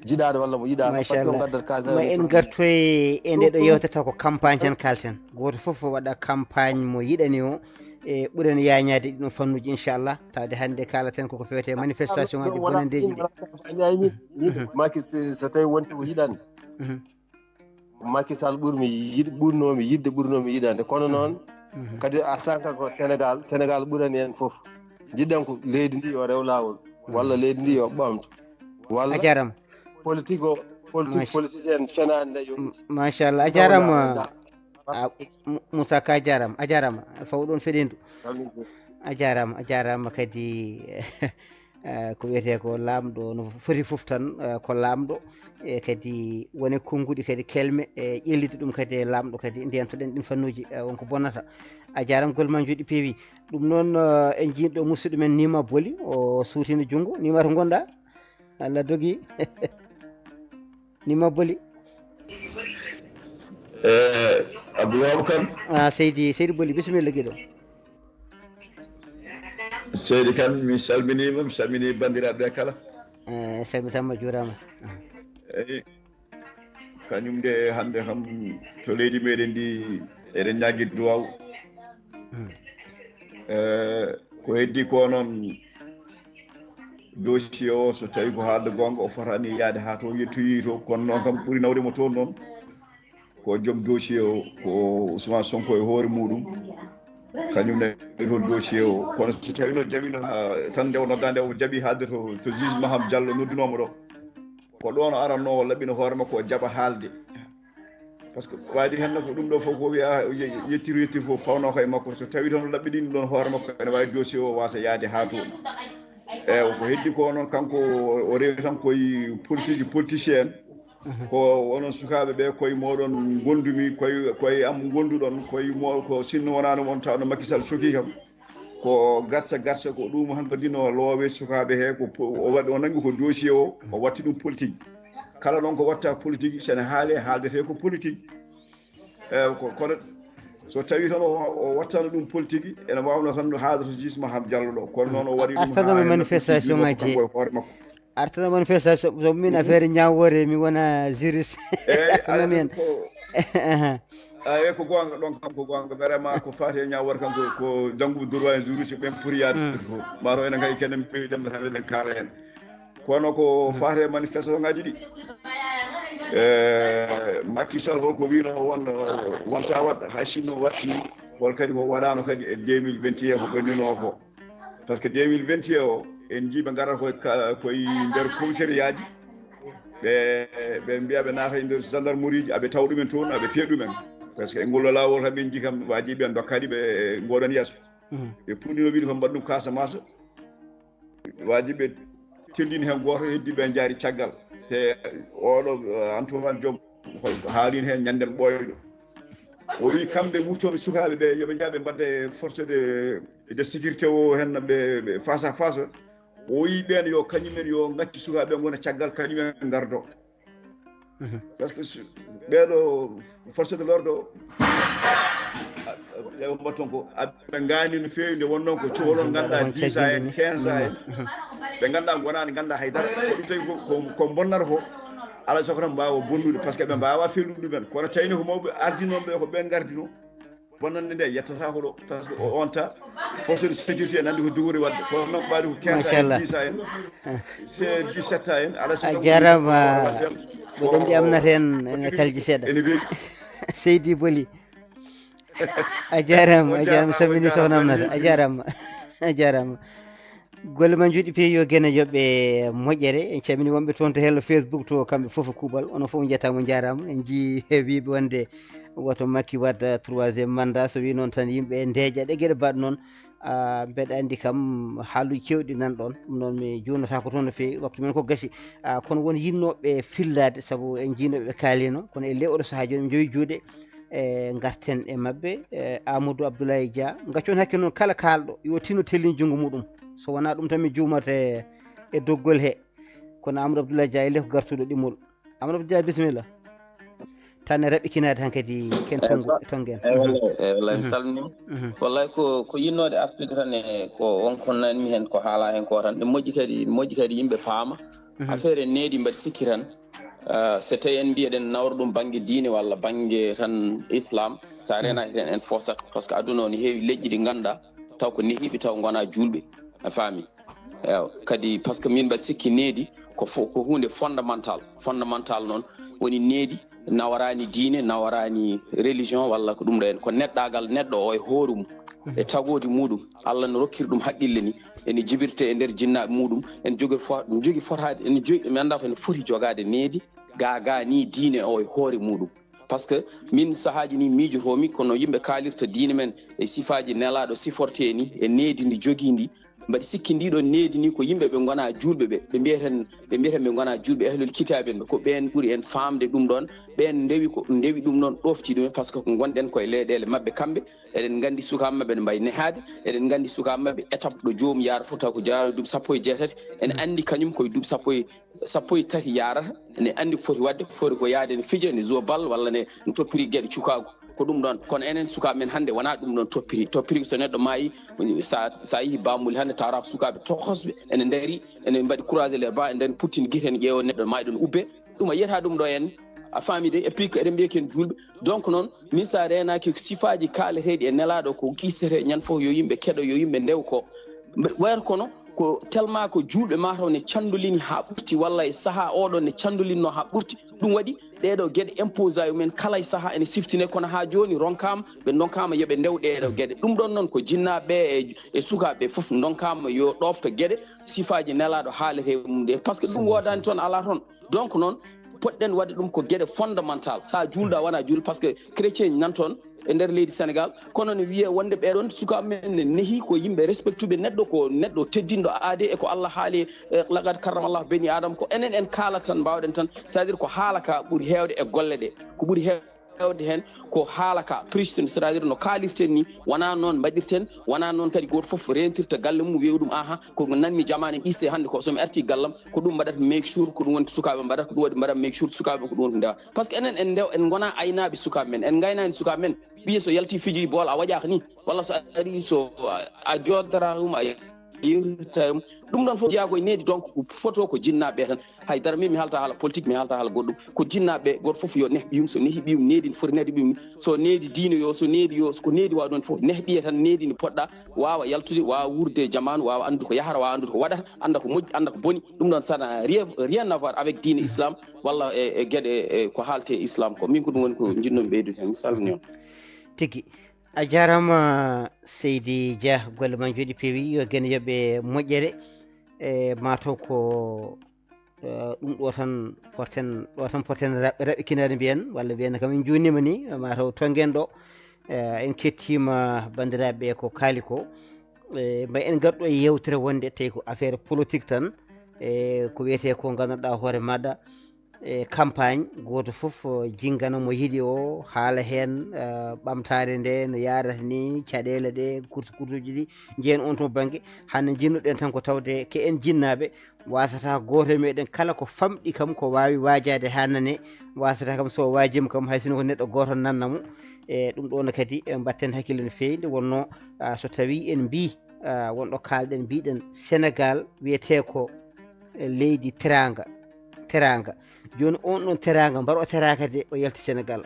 jiɗaaɗo walla mo yiɗaano, parce que on Machallah. Ngaddat kaalis Ma en ngartoy e nde ɗo yewtata ko campagne tan kalten. Gooto fof waɗa campagne mo yiɗani o, e ɓuren yaañaade ɗiɗon fannuuji, inchallah. Tawde hannde kaalaten koko fewte manifestation ŋaaji bonanndeeji ɗi. Wona campagne, ay, min, min, Mhm. Macky, so, so tawi wonti ko yiɗande. Mhm. Macky Sall ɓurmi yiɗ ɓurnoomi yiɗde ɓurnoomi yiɗande kono noon kadi artanka ko Sénégal Sénégal ɓurani en fof. Jiɗɗen ko leydi ndi yo rew laawol walla leydi ndi yo ɓamto walla a jarama. Politique o politique politicien fenaande yo machallah a jarama. Moussa ka jarama a jarama faw ɗon feɗendu. A jarama a jarama kadi. Ko wiyetee ko laamɗo no foti fof tan ko laamɗo e kadi wone konnguɗi kadi kelme e ƴellitde ɗum kadi e laamɗo kadi ndiyantoɗen ɗin fannuuji wonko bonnata. A jarama golle ma njoɗi peewi. Ɗum noon en jiiɗo musidɗo men nima boli o suutino junngo nima to ngonɗa. Allah dogi. Nima boli. E abdoulwahab kan. A seydi seydi boli bisimilla giɗo. Seydi kan mi salminima mi salmini bandiraɓe kala. E salmitamma juurama. Eyi kañum de hande kam to leydi meɗen ndi eɗen ñaguir duwaw. E ko heddi ko noon dossier o so tawi ko haalde gonga o fotani yaade ha to yettoyi to kono noon kam ɓuuri nawde mo toon noon. Ko joom dossier o ko Ousmane Sonko e hoore muɗum. Kañum ne toon dossier o kono so tawino jaɓino tan nde o nodda nde o jaɓi haalde to to juge Maham Diallo noddunoma ɗo. Ko ɗon o aranno o laɓɓina hoore makko o jaɓa haalde. Par ce que waadi heen ko ɗum ɗo fof ko wiya yettiro yettiro fof fawno kay makko so tawi toon laɓɓiɗin ɗon hoore makko ene wawi dossier o wasa yaade ha toon. Eyi ko heddi ko noon kanko o rewi tan koye politique politicien en. Ko onon sukaaɓe ɓe koye mooɗon ngondumi koye koye am ngonduɗon koye mo ko sinno wonano on tawno makisal sokii kam. Ko garsa garsa ko ɗum hankadino loowe sukaaɓe he ko o waɗi o nangi ko dossier o o watti ɗum politique. Kala noon ko watta politique sene haale haaldete ko politique. Eyi ko kono so tawi tan o wattano ɗum politique ene wawno tan haadata jisma ham jallo ɗo kono noon o waɗi ɗum artanoma manifestation ngaji. Hoore makko. Artana manifestation so min affaire ñawoore mi wona juriste. Eyi aɗa mi hen. Eyi ko gonga ɗon kam ko gonga vraiment ko fati e ñawoore kam ko jannguɓe droit e juriste ɓen pour yaade. Maro enen kay kenen mbiɗen tan eɗen kaala hen. Kono ko fati e manifestation ngaji ɗi. E Macky Sall o ko wino won wonta waɗ hay sinno watti hol kadi ko waɗano kadi e deux mille vingt et un ko ɓennino ko. Par ce que deux mille vingt et un o en jii ɓe ngarata koye koye nder commissariat ji. Ɓe ɓe mbiya ɓe naata e nder gendarmerie ji aɓe tawa ɗumen toon aɓe piya ɗumen. Par ce que e ngol laawol kam en jii kam wajiɓe en dokkani ɓe ngoɗon yeeso. Ɓe puɗɗino wiide ko mbaɗ ɗum Casamance. Wajiɓe tellini heen gooto heddi ɓe jaari caggal te oɗo Antoine Diome haalin heen ñanden ɓooyɗo. O wi kamɓe wuttooɓe sukaaɓe ɓe yoɓe njaaɓe mbadde force de de sécurité o heen ɓe face à face. O wi ɓeen yo kañumen yo ngaccu sukaaɓe ngona caggal kañumen ngardo. Par ce que ɓeeɗo force de l'ordre o ɓe mbatton ko aɓe ngaani no feewi nde wonnoon ko coholon ngannduɗaa dix ans en quinze ans en. Ɓe ngannduɗaa gonaani ngannduɗaa haydara ko ɗum tawi ko bonnata ko. Alaa soko tan mbaawa bonnude par ce que ɓe mbaawa fellude ɗumen kono tawino ko mawɓe ardinooɓe ɓe ko ɓe ngardino. Bonnande nde yettata ko ɗo par ce que o onta force de sécurité en anndi ko dugori waɗde kono noon ɓaari ko quinze ans en dix ans en. C'est dix-sept ans en alaa soko a jarama. Mboɗo mbi amnata en ene kalji seeɗa ene weeɓi. Seydi Boli. A jarama a jarama sammini sohna amnata a jarama. A jarama. Golle ma njuɗi peewi yo gene yoɓɓe moƴƴere en calmini wonɓe toon to hello Facebook to kamɓe fof e kuuɓal onon fof njetama jarama en jii wiiɓe wonde woto Makki waɗ troisiéme mandat so wi noon tan yimɓe ndeeƴa ɗe geɗe mbaɗ noon. Mbeɗa anndi kam haaluuji keewɗi nan ɗoon ɗum noon mi juunataako toon no feewi waktu men ko gasi. Kono won yinnooɓe fillaade sabu en njiinooɓe ɓe kaalino kono e ley oɗo sahaa jooni mi jowi juuɗe. E ngarten e maɓɓe. Amadou Abdoulaye Dia gaccon hakke noon kala kaalɗo yo tinno tellin junngo muɗum so wonaa ɗum tan mi juumata e doggol he. Kono Amadou Abdoulaye Dia e ley ko gartuɗo ɗimmol. Amadou Abdoulaye Dia bisimilla. Tan e raɓɓikinaade tan kadi ken tongu e tongen. Eyi wallay mi salminima. Wallay ko ko yinnoode artude tan e ko wonko nanmi heen ko haala heen ko tan ne moƴƴi kadi ne moƴƴi kadi yimɓe paama. Affaire en needi mbaɗi sikki tan. So tawi en mbiyeɗen nawra ɗum bannge diine walla bannge tan islam so a renaki tan en fosat par ce que aduna o ne heewi leƴƴi ɗi ngannduɗaa taw ko nehiiɓe taw ngonaa juulɓe. A faami? Ewa kadi par ce que min mbaɗa sikki needi ko fo ko huunde fondamental. Fondamental noon woni needi nawaraani diine, nawaraani religion walla ko ɗum ɗo en. Ko neɗɗaagal neɗɗo o e hoore mum, e tagoodi muɗum. Allah no rokkiri ɗum haqqille ni, ene jibirte e nder jinnaaɓe muɗum, en jogir fo-, ɗum jogi fotaade, ene jogi, mi anndaa ko ene foti jogaade needi, gaa gaa ni diine o e hoore muɗum. Par ce que min sahaaji ni miijotoomi, kono yimɓe kaalirta diine men e sifaaji nelaaɗo siforte ni, e needi ndi jogii ndi, mbaɗi sikki ndi ɗon needi ni ko yimɓe ɓe ngonaa juulɓe ɓe, ɓe mbiyeten, ɓe mbiyeten ɓe ngonaa juulɓe, ahlul kitaabi en ɓe, ko ɓeen ɓuri en faamde ɗum ɗon, ɓeen ndewi ko, ndewi ɗum ɗon ɗofti ɗum en, par ce que ko ngonɗen koye leyɗeele maɓɓe kamɓe, eɗen nganndi sukaaɓe maɓɓe ne mbayi nehaade, eɗen nganndi sukaaɓe maɓɓe étape ɗo joomum yaara fof taw ko jaara duuɓi sappo e jeetati, ene anndi kañum koye duuɓi sappo e, sappo e tati yaarata, ene anndi ko foti waɗde, foti ko yahde ne fija, ne zuwa bal walla ne, ne toppiri geɗe cukaagu. Ko ɗum ɗon, kono enen sukaaɓe men hannde wonaa ɗum ɗon toppiri. Toppiri ko so neɗɗo maayi, sa, sa yihi Bamuli hannde tawata ko sukaaɓe tokosɓe ene ndari, ene mbaɗi croiser les bras, ene ndari puttini gite ene ƴeewa neɗɗo maayi ɗon ubbe. Ɗum a yiyata ɗum ɗo en, a faami de, et puis ko eɗen mbiya ko en juulɓe. Donc noon, min sa reenaaki ko sifaaji kaaleteeɗi e nelaaɗo ko qissete ñande fof yo yimɓe keɗo, yo yimɓe ndew ko. Mbe-, wayata kono ko tellement ko juulɓe mataw ne candolini haa ɓurti, walla e sahaa oɗo ne candolinno haa ɓurti. Ɗum waɗi ɗeeɗo geɗe imposa e mumen kala e sahaa ene siftine, kono haa jooni ronkaama, ɓe ndonkaama yo ɓe ndew ɗeeɗo geɗe. Ɗum ɗon noon ko jinnaaɓe e, e sukaaɓe fof ndonkaama yo ɗofto geɗe, sifaaji nelaaɗo haalete e mum ɗe. Par ce que ɗum woodaani toon, alaa toon. Donc noon, poɗɗen waɗde ɗum ko geɗe fondamental. Sa juulɗo a wona juul, par ce que chrétien nan toon e nder leydi Sénégal, kono ne wiye wonde ɓeɗon sukaaɓe men ne nehi ko yimɓe respectuɓe neɗɗo, ko neɗɗo teddinɗo aade e ko Allah haali, e laqad karrama Allah bani Adam, ko enen en kaalata tan, mbawɗen tan, c'est-à-dire ko haala ka ɓuri heewde e golle ɗe, ko ɓuri heewde heen ko haala ka Pristin, c'est-à-dire no kaalirten ni, wona noon mbaɗirten, wona noon kadi gooto fof rentirta galle mum, wiya ɗum, aha, ko nanmi jamaane ɓisse hannde ko, so mi arti gallam, ko ɗum mbaɗata make sure, ko ɗum woni ko sukaaɓe mbaɗata, ko ɗum waɗi mbaɗa make sure sukaaɓe ko ɗum woni ko ndewa. Par ce que enen en ndew, en ngona aynaaɓe sukaaɓe men, en ngaynaani sukaaɓe men, ɓiye so yalti fijoyi bool a waƴaaka ni, walla so ari so a, a joodataa ɗum, a yewtita ɗum. Ɗum ɗon fof jeyaa ko e needi, donc ko foto ko jinnaaɓe ɓe tan. Hay dara min mi haalta haala politique, mi haalta haala goɗɗum. Ko jinnaaɓe ɓe, gooto fof yo neh ɓiyum, so nehi ɓiyum, needi ne foti nehde ɓiyum. So needi diine yo, so needi yo, ko needi waɗi ɗon fof, neh ɓiye tan, needi ne poɗɗa, waawa yaltude, waawa wuurde e jamaanu, waawa anndude ko yahata, waawa anndude ko waɗata, annda ko moƴƴi, annda ko boni. Ɗum ɗon ça n'a rien, rien à voir avec diine islam, walla e, e geɗe, e ko haalte islam ko. Min ko ɗum woni ko njiɗnoomi ɓeydude heen. Mi salmini on. Tigi. A jaaraama, Seydi Dia, golle ma njooɗi peewi, yo geno yoɓe moƴƴere. E mataw ko, eh, ɗum ɗo tan poten, ɗo tan poten ra-, raɓɓikinaade mbiyen, walla mbiyen kam en njuunima ni, mataw tongen ɗo. Eh, en kettima banndiraaɓe ko kaali ko. Eh, mbay en ngarɗo e yewtere wonde tawi ko affaire politique tan. Eh, ko wiyete ko nganndanɗaa hoore maɗa, e campagne, gooto fof, o, jinngana mo yiɗi o, haala heen, eh, ɓamtaare nde no yaarata ni, caɗeele ɗe, kurti kurtuji ɗi, njehen on to bannge. Hannde njinnduɗen tan ko tawde ke en jinnaaɓe, wasata gooto e meɗen kala ko famɗi kam, ko waawi waajaade haa nane, wasata kam so o waajiima kam, hay sinno ko neɗɗo gooto nanna mo. E ɗum ɗo ne kadi, e mbatten hakkille no feewi, nde wonno, ah, so tawi en mbii, ah, wonɗo kaalɗen, mbiɗen Sénégal wiyete ko, eh, leydi teraanga, teraanga. Jooni on ɗon teraanga, mbar o teraaka de, o yalti Sénégal.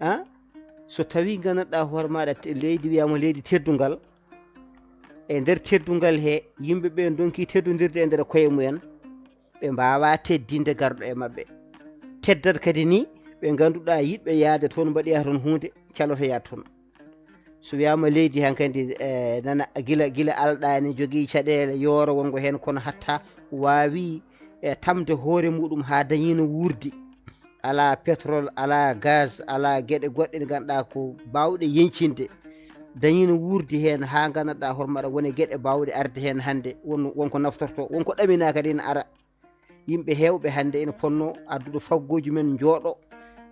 Ah? So tawi nganndanɗaa hoore maɗa te-, leydi wiyama leydi teddungal, e nder teddungal he, yimɓe ɓe ndonki teddondirde e nder koye mumen, ɓe mbawa teddinde garɗo e maɓɓe. Teddat kadi ni, ɓe ngannduɗaa yiɗɓe yaade toon mbaɗoya toon huunde, calotoya toon. So wiyama leydi hankadi, e, nana gila, gila alɗani, jogii caɗeele, yooro wongo heen, kono hatta waawi, e, tamde hoore muɗum haa dañino wuurdi. Alaa pétrole, alaa gaz, alaa geɗe goɗɗe ɗe ngannduɗaa ko baawɗe yeñcinde. Dañino wuurdi heen haa nganndanɗaa hoore maɗa woni geɗe baawɗe arde heen hannde, won, wonko naftorto, wonko ɗaminaa kadi ene ara. Yimɓe heewɓe hannde ene ponno addude faggooji men, njooɗo,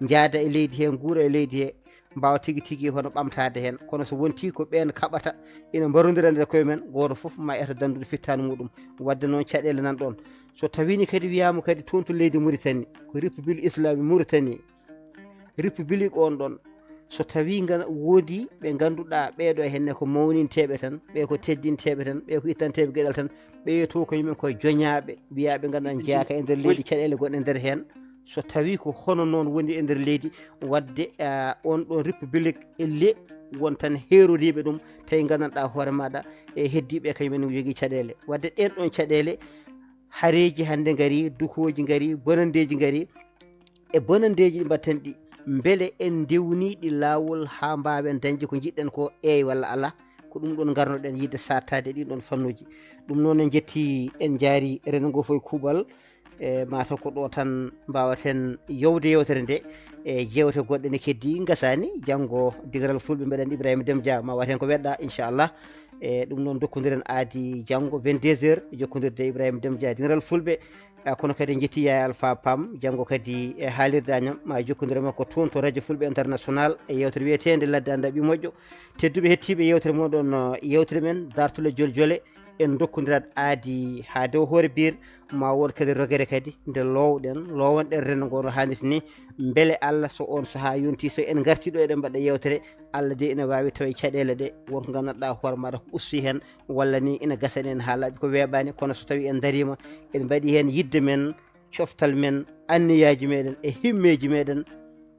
njaada e leydi he, nguura e leydi he, mbaawa tigi tigi hono ɓamtaade heen. Kono so wontii ko ɓeen kaɓata, ina mbarondira nder koye men, gooto fof ma eto danndude fittaandu muɗum. Waɗde noon caɗeele nan ɗoon. So tawiino kadi wiyaama kadi toon to leydi Mauritanie, ko République Islamique Mauritanie, République on ɗon, so tawi ngan-, woodi ɓe ngannduɗaa ɓeeɗo henne ko mawninteeɓe tan, ɓe ko teddinteeɓe tan, ɓe ko ittanteeɓe geɗal tan, ɓe to ko yimɓe ko joñaaɓe, wiyaaɓe ngannduɗaa jeyaaka e nder leydi, caɗeele gonɗe nder heen. So tawi ko hono noon woni e nder leydi, waɗde, ah, on ɗon République elle won tan heeroriiɓe ɗum, tawi nganndanɗaa hoore maɗa e heddiiɓe kañum en jogii caɗeele. Waɗde ɗeen ɗon caɗeele, hareeji hannde ngari, dukooji ngari, bonanndeeji ngari, e bonandeeji ɗi mbaɗten ɗi, mbele en ndewni ɗi laawol haa mbaawen dañde ko njiɗɗen ko, eey walla alaa? Ko ɗum ɗoon ngarnoɗen yiɗde saattaade e ɗiin ɗoon fannuuji. Ɗum noon en njetti, en njaari renndo ngoo fof e kuuɓal. E mataw ko ɗo tan mbawaten yowde yewtere nde. E jewte goɗɗe ne keddi, ngasani. Janngo digaral fulɓe mbeɗen Ibrahima Demja ma waten ko weɗɗa, inchallah. E ɗum noon dokkondiren aadi janngo vingt-deux heures, jokkondirde e Ibrahima Demja digaral fulɓe. Ah, kono kadi en njetti Yaya Alpha Pam, janngo kadi e haalirde Agnam, ma jokkondire makko toon to Radio Fulɓe International e yewtere wiyeteende Ladde Annda Ɓiy Moƴƴo. Tedduɓe hettiiɓe yewtere moɗon, uh, yewtere men Dartule Joljole, en dokkondirat aadi haa dewa hoore biir, ma wood kadi rogere kadi nde loowɗen, loowanɗen renndo ngo no haanirta ni, mbele Allah so oon sahaa yonti, so en ngartii ɗo eɗen mbaɗa yewtere, Allah de ina waawi tawa e caɗeele ɗe, won ko nganndanɗaa hoore maaɗa ko usti heen, walla ni ina gasa en haa laaɓi ko weeɓaani, kono so tawii en ndariima, en mbaɗii heen yiɗde men, coftal men, anniyaaji meɗen e himmeeji meɗen,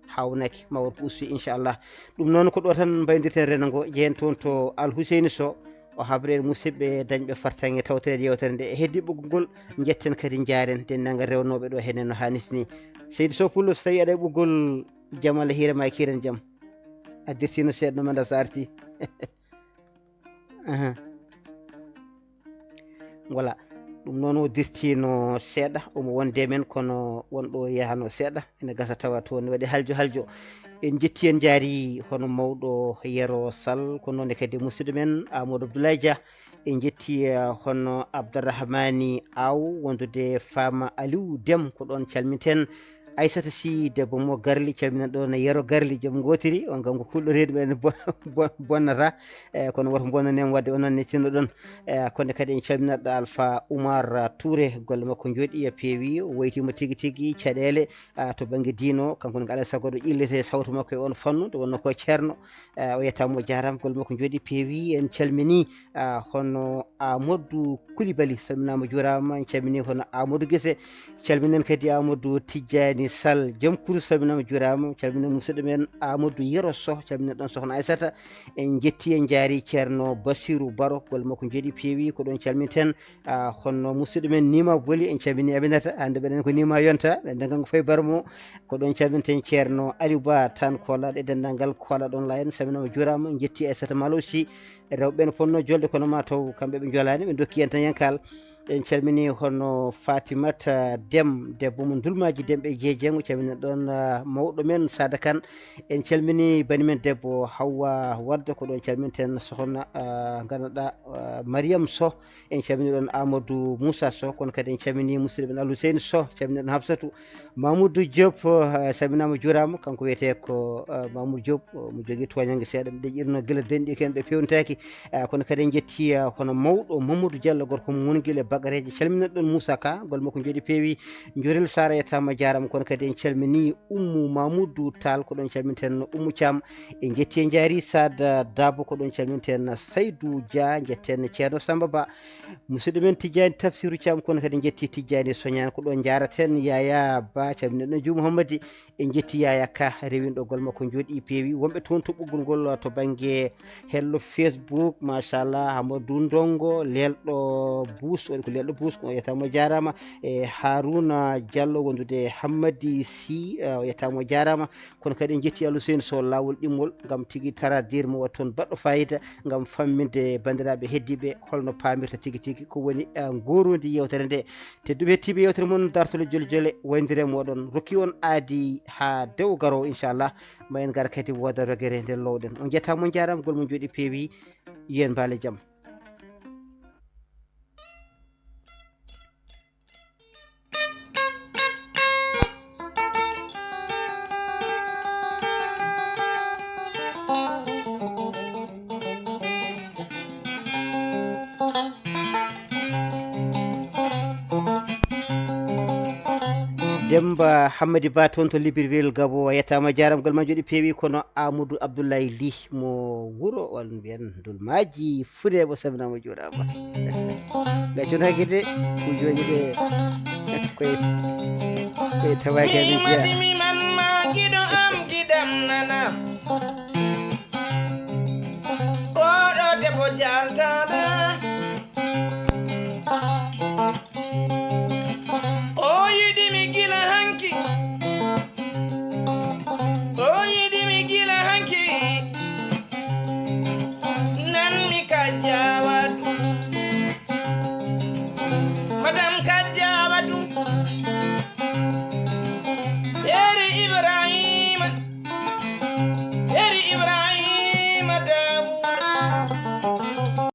haawnaki ma won ko usti, inchallah. Ɗum noon ko ɗo tan mbaydirten renndo ngo, jehen toon to Al Huseyni Sow, o haɓra en musidɓe dañɓe fartaŋŋe tawtoreede yewtere nde. E heddi ɓoggol ngol, njetten kadi njaaren denndaangal rewnooɓe ɗo heen no haanirta ni. Seydi Sow Pullo, so tawii aɗa e ɓoggol, jam Allah hiire ma e kiiren jam. A dirtiino seeɗa no manda so arti. Ahan. Voilà. Ɗum noon o dirtiino seeɗa, omo wonde men, kono won ɗo yahanoo seeɗa, ene gasa tawa toon ne waɗi haljo haljo. En njetti, en njaari hono mawɗo Yero Sall, ko noon ne kadi musidɗo men Amadou Abdoulaye Dia. En njetti, eh, hono Abdourahmani Aw, wondude Fama Aliou Dem, ko ɗoon calminten. Aissata Sy, debbo mo Garli, calminen ɗoon e Yero Garli, joom ngootiri, on kam ko kulɗo reedu men bo-, bo-, bonnata. Eh, kono woto bonnanen wadde onon ne tinnoɗon. Eh, kono kadi en calminat Alpha Oumar Touré, golle makko njooɗi e peewi, o woytiima tigi tigi caɗeele, ah, to bannge diino, kanko ne alaa e sago ɗo ƴellitee sawtu makko e on fannu, nde wonnoo ko ceerno. Eh, o yettaama, o jaaraama, golle makko njooɗi peewi. En calminii, ah, hono Amadou Coulibaly, salminaama, juuraama. En calminii hono Amadou Guissé, calminen kadi Amadou Tidjani Sall, joom kurus, salminaama, juuraama. Calminen musidɗo men Amadou Yero Sow, calminen ɗoon sokhna Aissata. En njetti, en njaari ceerno Bassirou Baro, golle makko njooɗi peewi, ko ɗoon calminten. Ah, hono musidɗo men Nima Boli, en calminii Aminata, hannde mbeɗen ko Nima yonta, ɓe ndengan ko fayi barmo, ko ɗoon calminten ceerno Aliou Ba Tan Kola, e denndaangal Kola ɗoon la, en salminaama, juuraama, en njetti Aissata Malo Sy, rewɓe ɓe no fotnoo jolde kono ma taw kamɓe ɓe njolaani, ɓe ndokki en tan yankal. En calminii hono Fatimata Dem, debbo mo Ndulmaaji Dem e Jeejengo, calminen ɗoon, ah, mawɗo men Sada Kane. En calminii bani men debbo Hawwa Wadda, ko ɗoon calminten sokhna, ah, ngannduɗaa, ah, Mariam Sow. En calminii ɗoon Amadou Moussa Sow, kono kadi en calminii musidɗo men Alhuseyni Sow, calminen ɗoon Hafsatu. Mamoudou Diop, eh, salminaama, juuraama. Kanko wiyetee ko, eh, Mamoudou Diop, eh, mo jogii tooñannge seeɗa. Mbiɗa ƴirno gila denɗi ken ɓe peewnitaaki. Eh, kono kadi en njetti, eh, hono mawɗo Mamadou Diallo, gorko mo Ngongel e Bakareeje. Calminen ɗoon Moussa Ka, golle makko njooɗi peewi. Njurel Sara yettaama, jaaraama. Kono kadi en calminii Oumou Mamoudou Tall, ko ɗoon calminten Oumou Thiam. En njetti, en njaari Sada Dabo, ko ɗoon calminten Saydou Dia, njetten Ceerno Samba Ba. Musidɗo men Tijjani Tafsiru Thiam, kono kadi njetti Tijjani Soñan, ko ɗo njaaraten Yaya Ba, calminen ɗon Juma Hammadi, en njetti Yaya Ka, rewinɗo gol makko njooɗi peewi. Wonɓe toon to ɓoggol ngol to bannge hello Facebook, machallah, Hamadou Ndongo, Leelɗo Bus, waɗi ko Leelɗo Bus, o yettaama, o jaaraama. E Haruna Diallo wondude Hammadi Sy, eh, o yettaama, o jaaraama. Kono kadi en njetti Alhuseyni Sow laawol ɗimmol ngam tigi taradir mo waɗi toon baɗɗo fayida ngam famminde banndiraaɓe heddiiɓe holno paamirta tigi tigi ko woni, eh, ngorundi yewtere nde. Tedduɓe hettiiɓe yewtere mon Dartol e Jole Jole, wayndire moɗon rokki on aadi haa dewo garowo, inchallah, ma en ngar kadi wooda rogere nde lowɗen. On njettaama, on njaaraama, gol mon njooɗi peewi, yen mbaale jam. Demba Hammadi Ba toon to Libreville, Gabo, a yettaama, jaaraama, gol ma njooɗi peewi, kono Amadou Abdoulaye Ly mo wuro on mbiyen Ndulmaaji Funeeɓo, salminaama, juuraama. Gaccuno hakkille, ko jooɗi ɗe koye, koye tawaaki amin jeyaa. Mi man ma giɗo am giɗam nana. Oɗo debbo jaltaaɗo.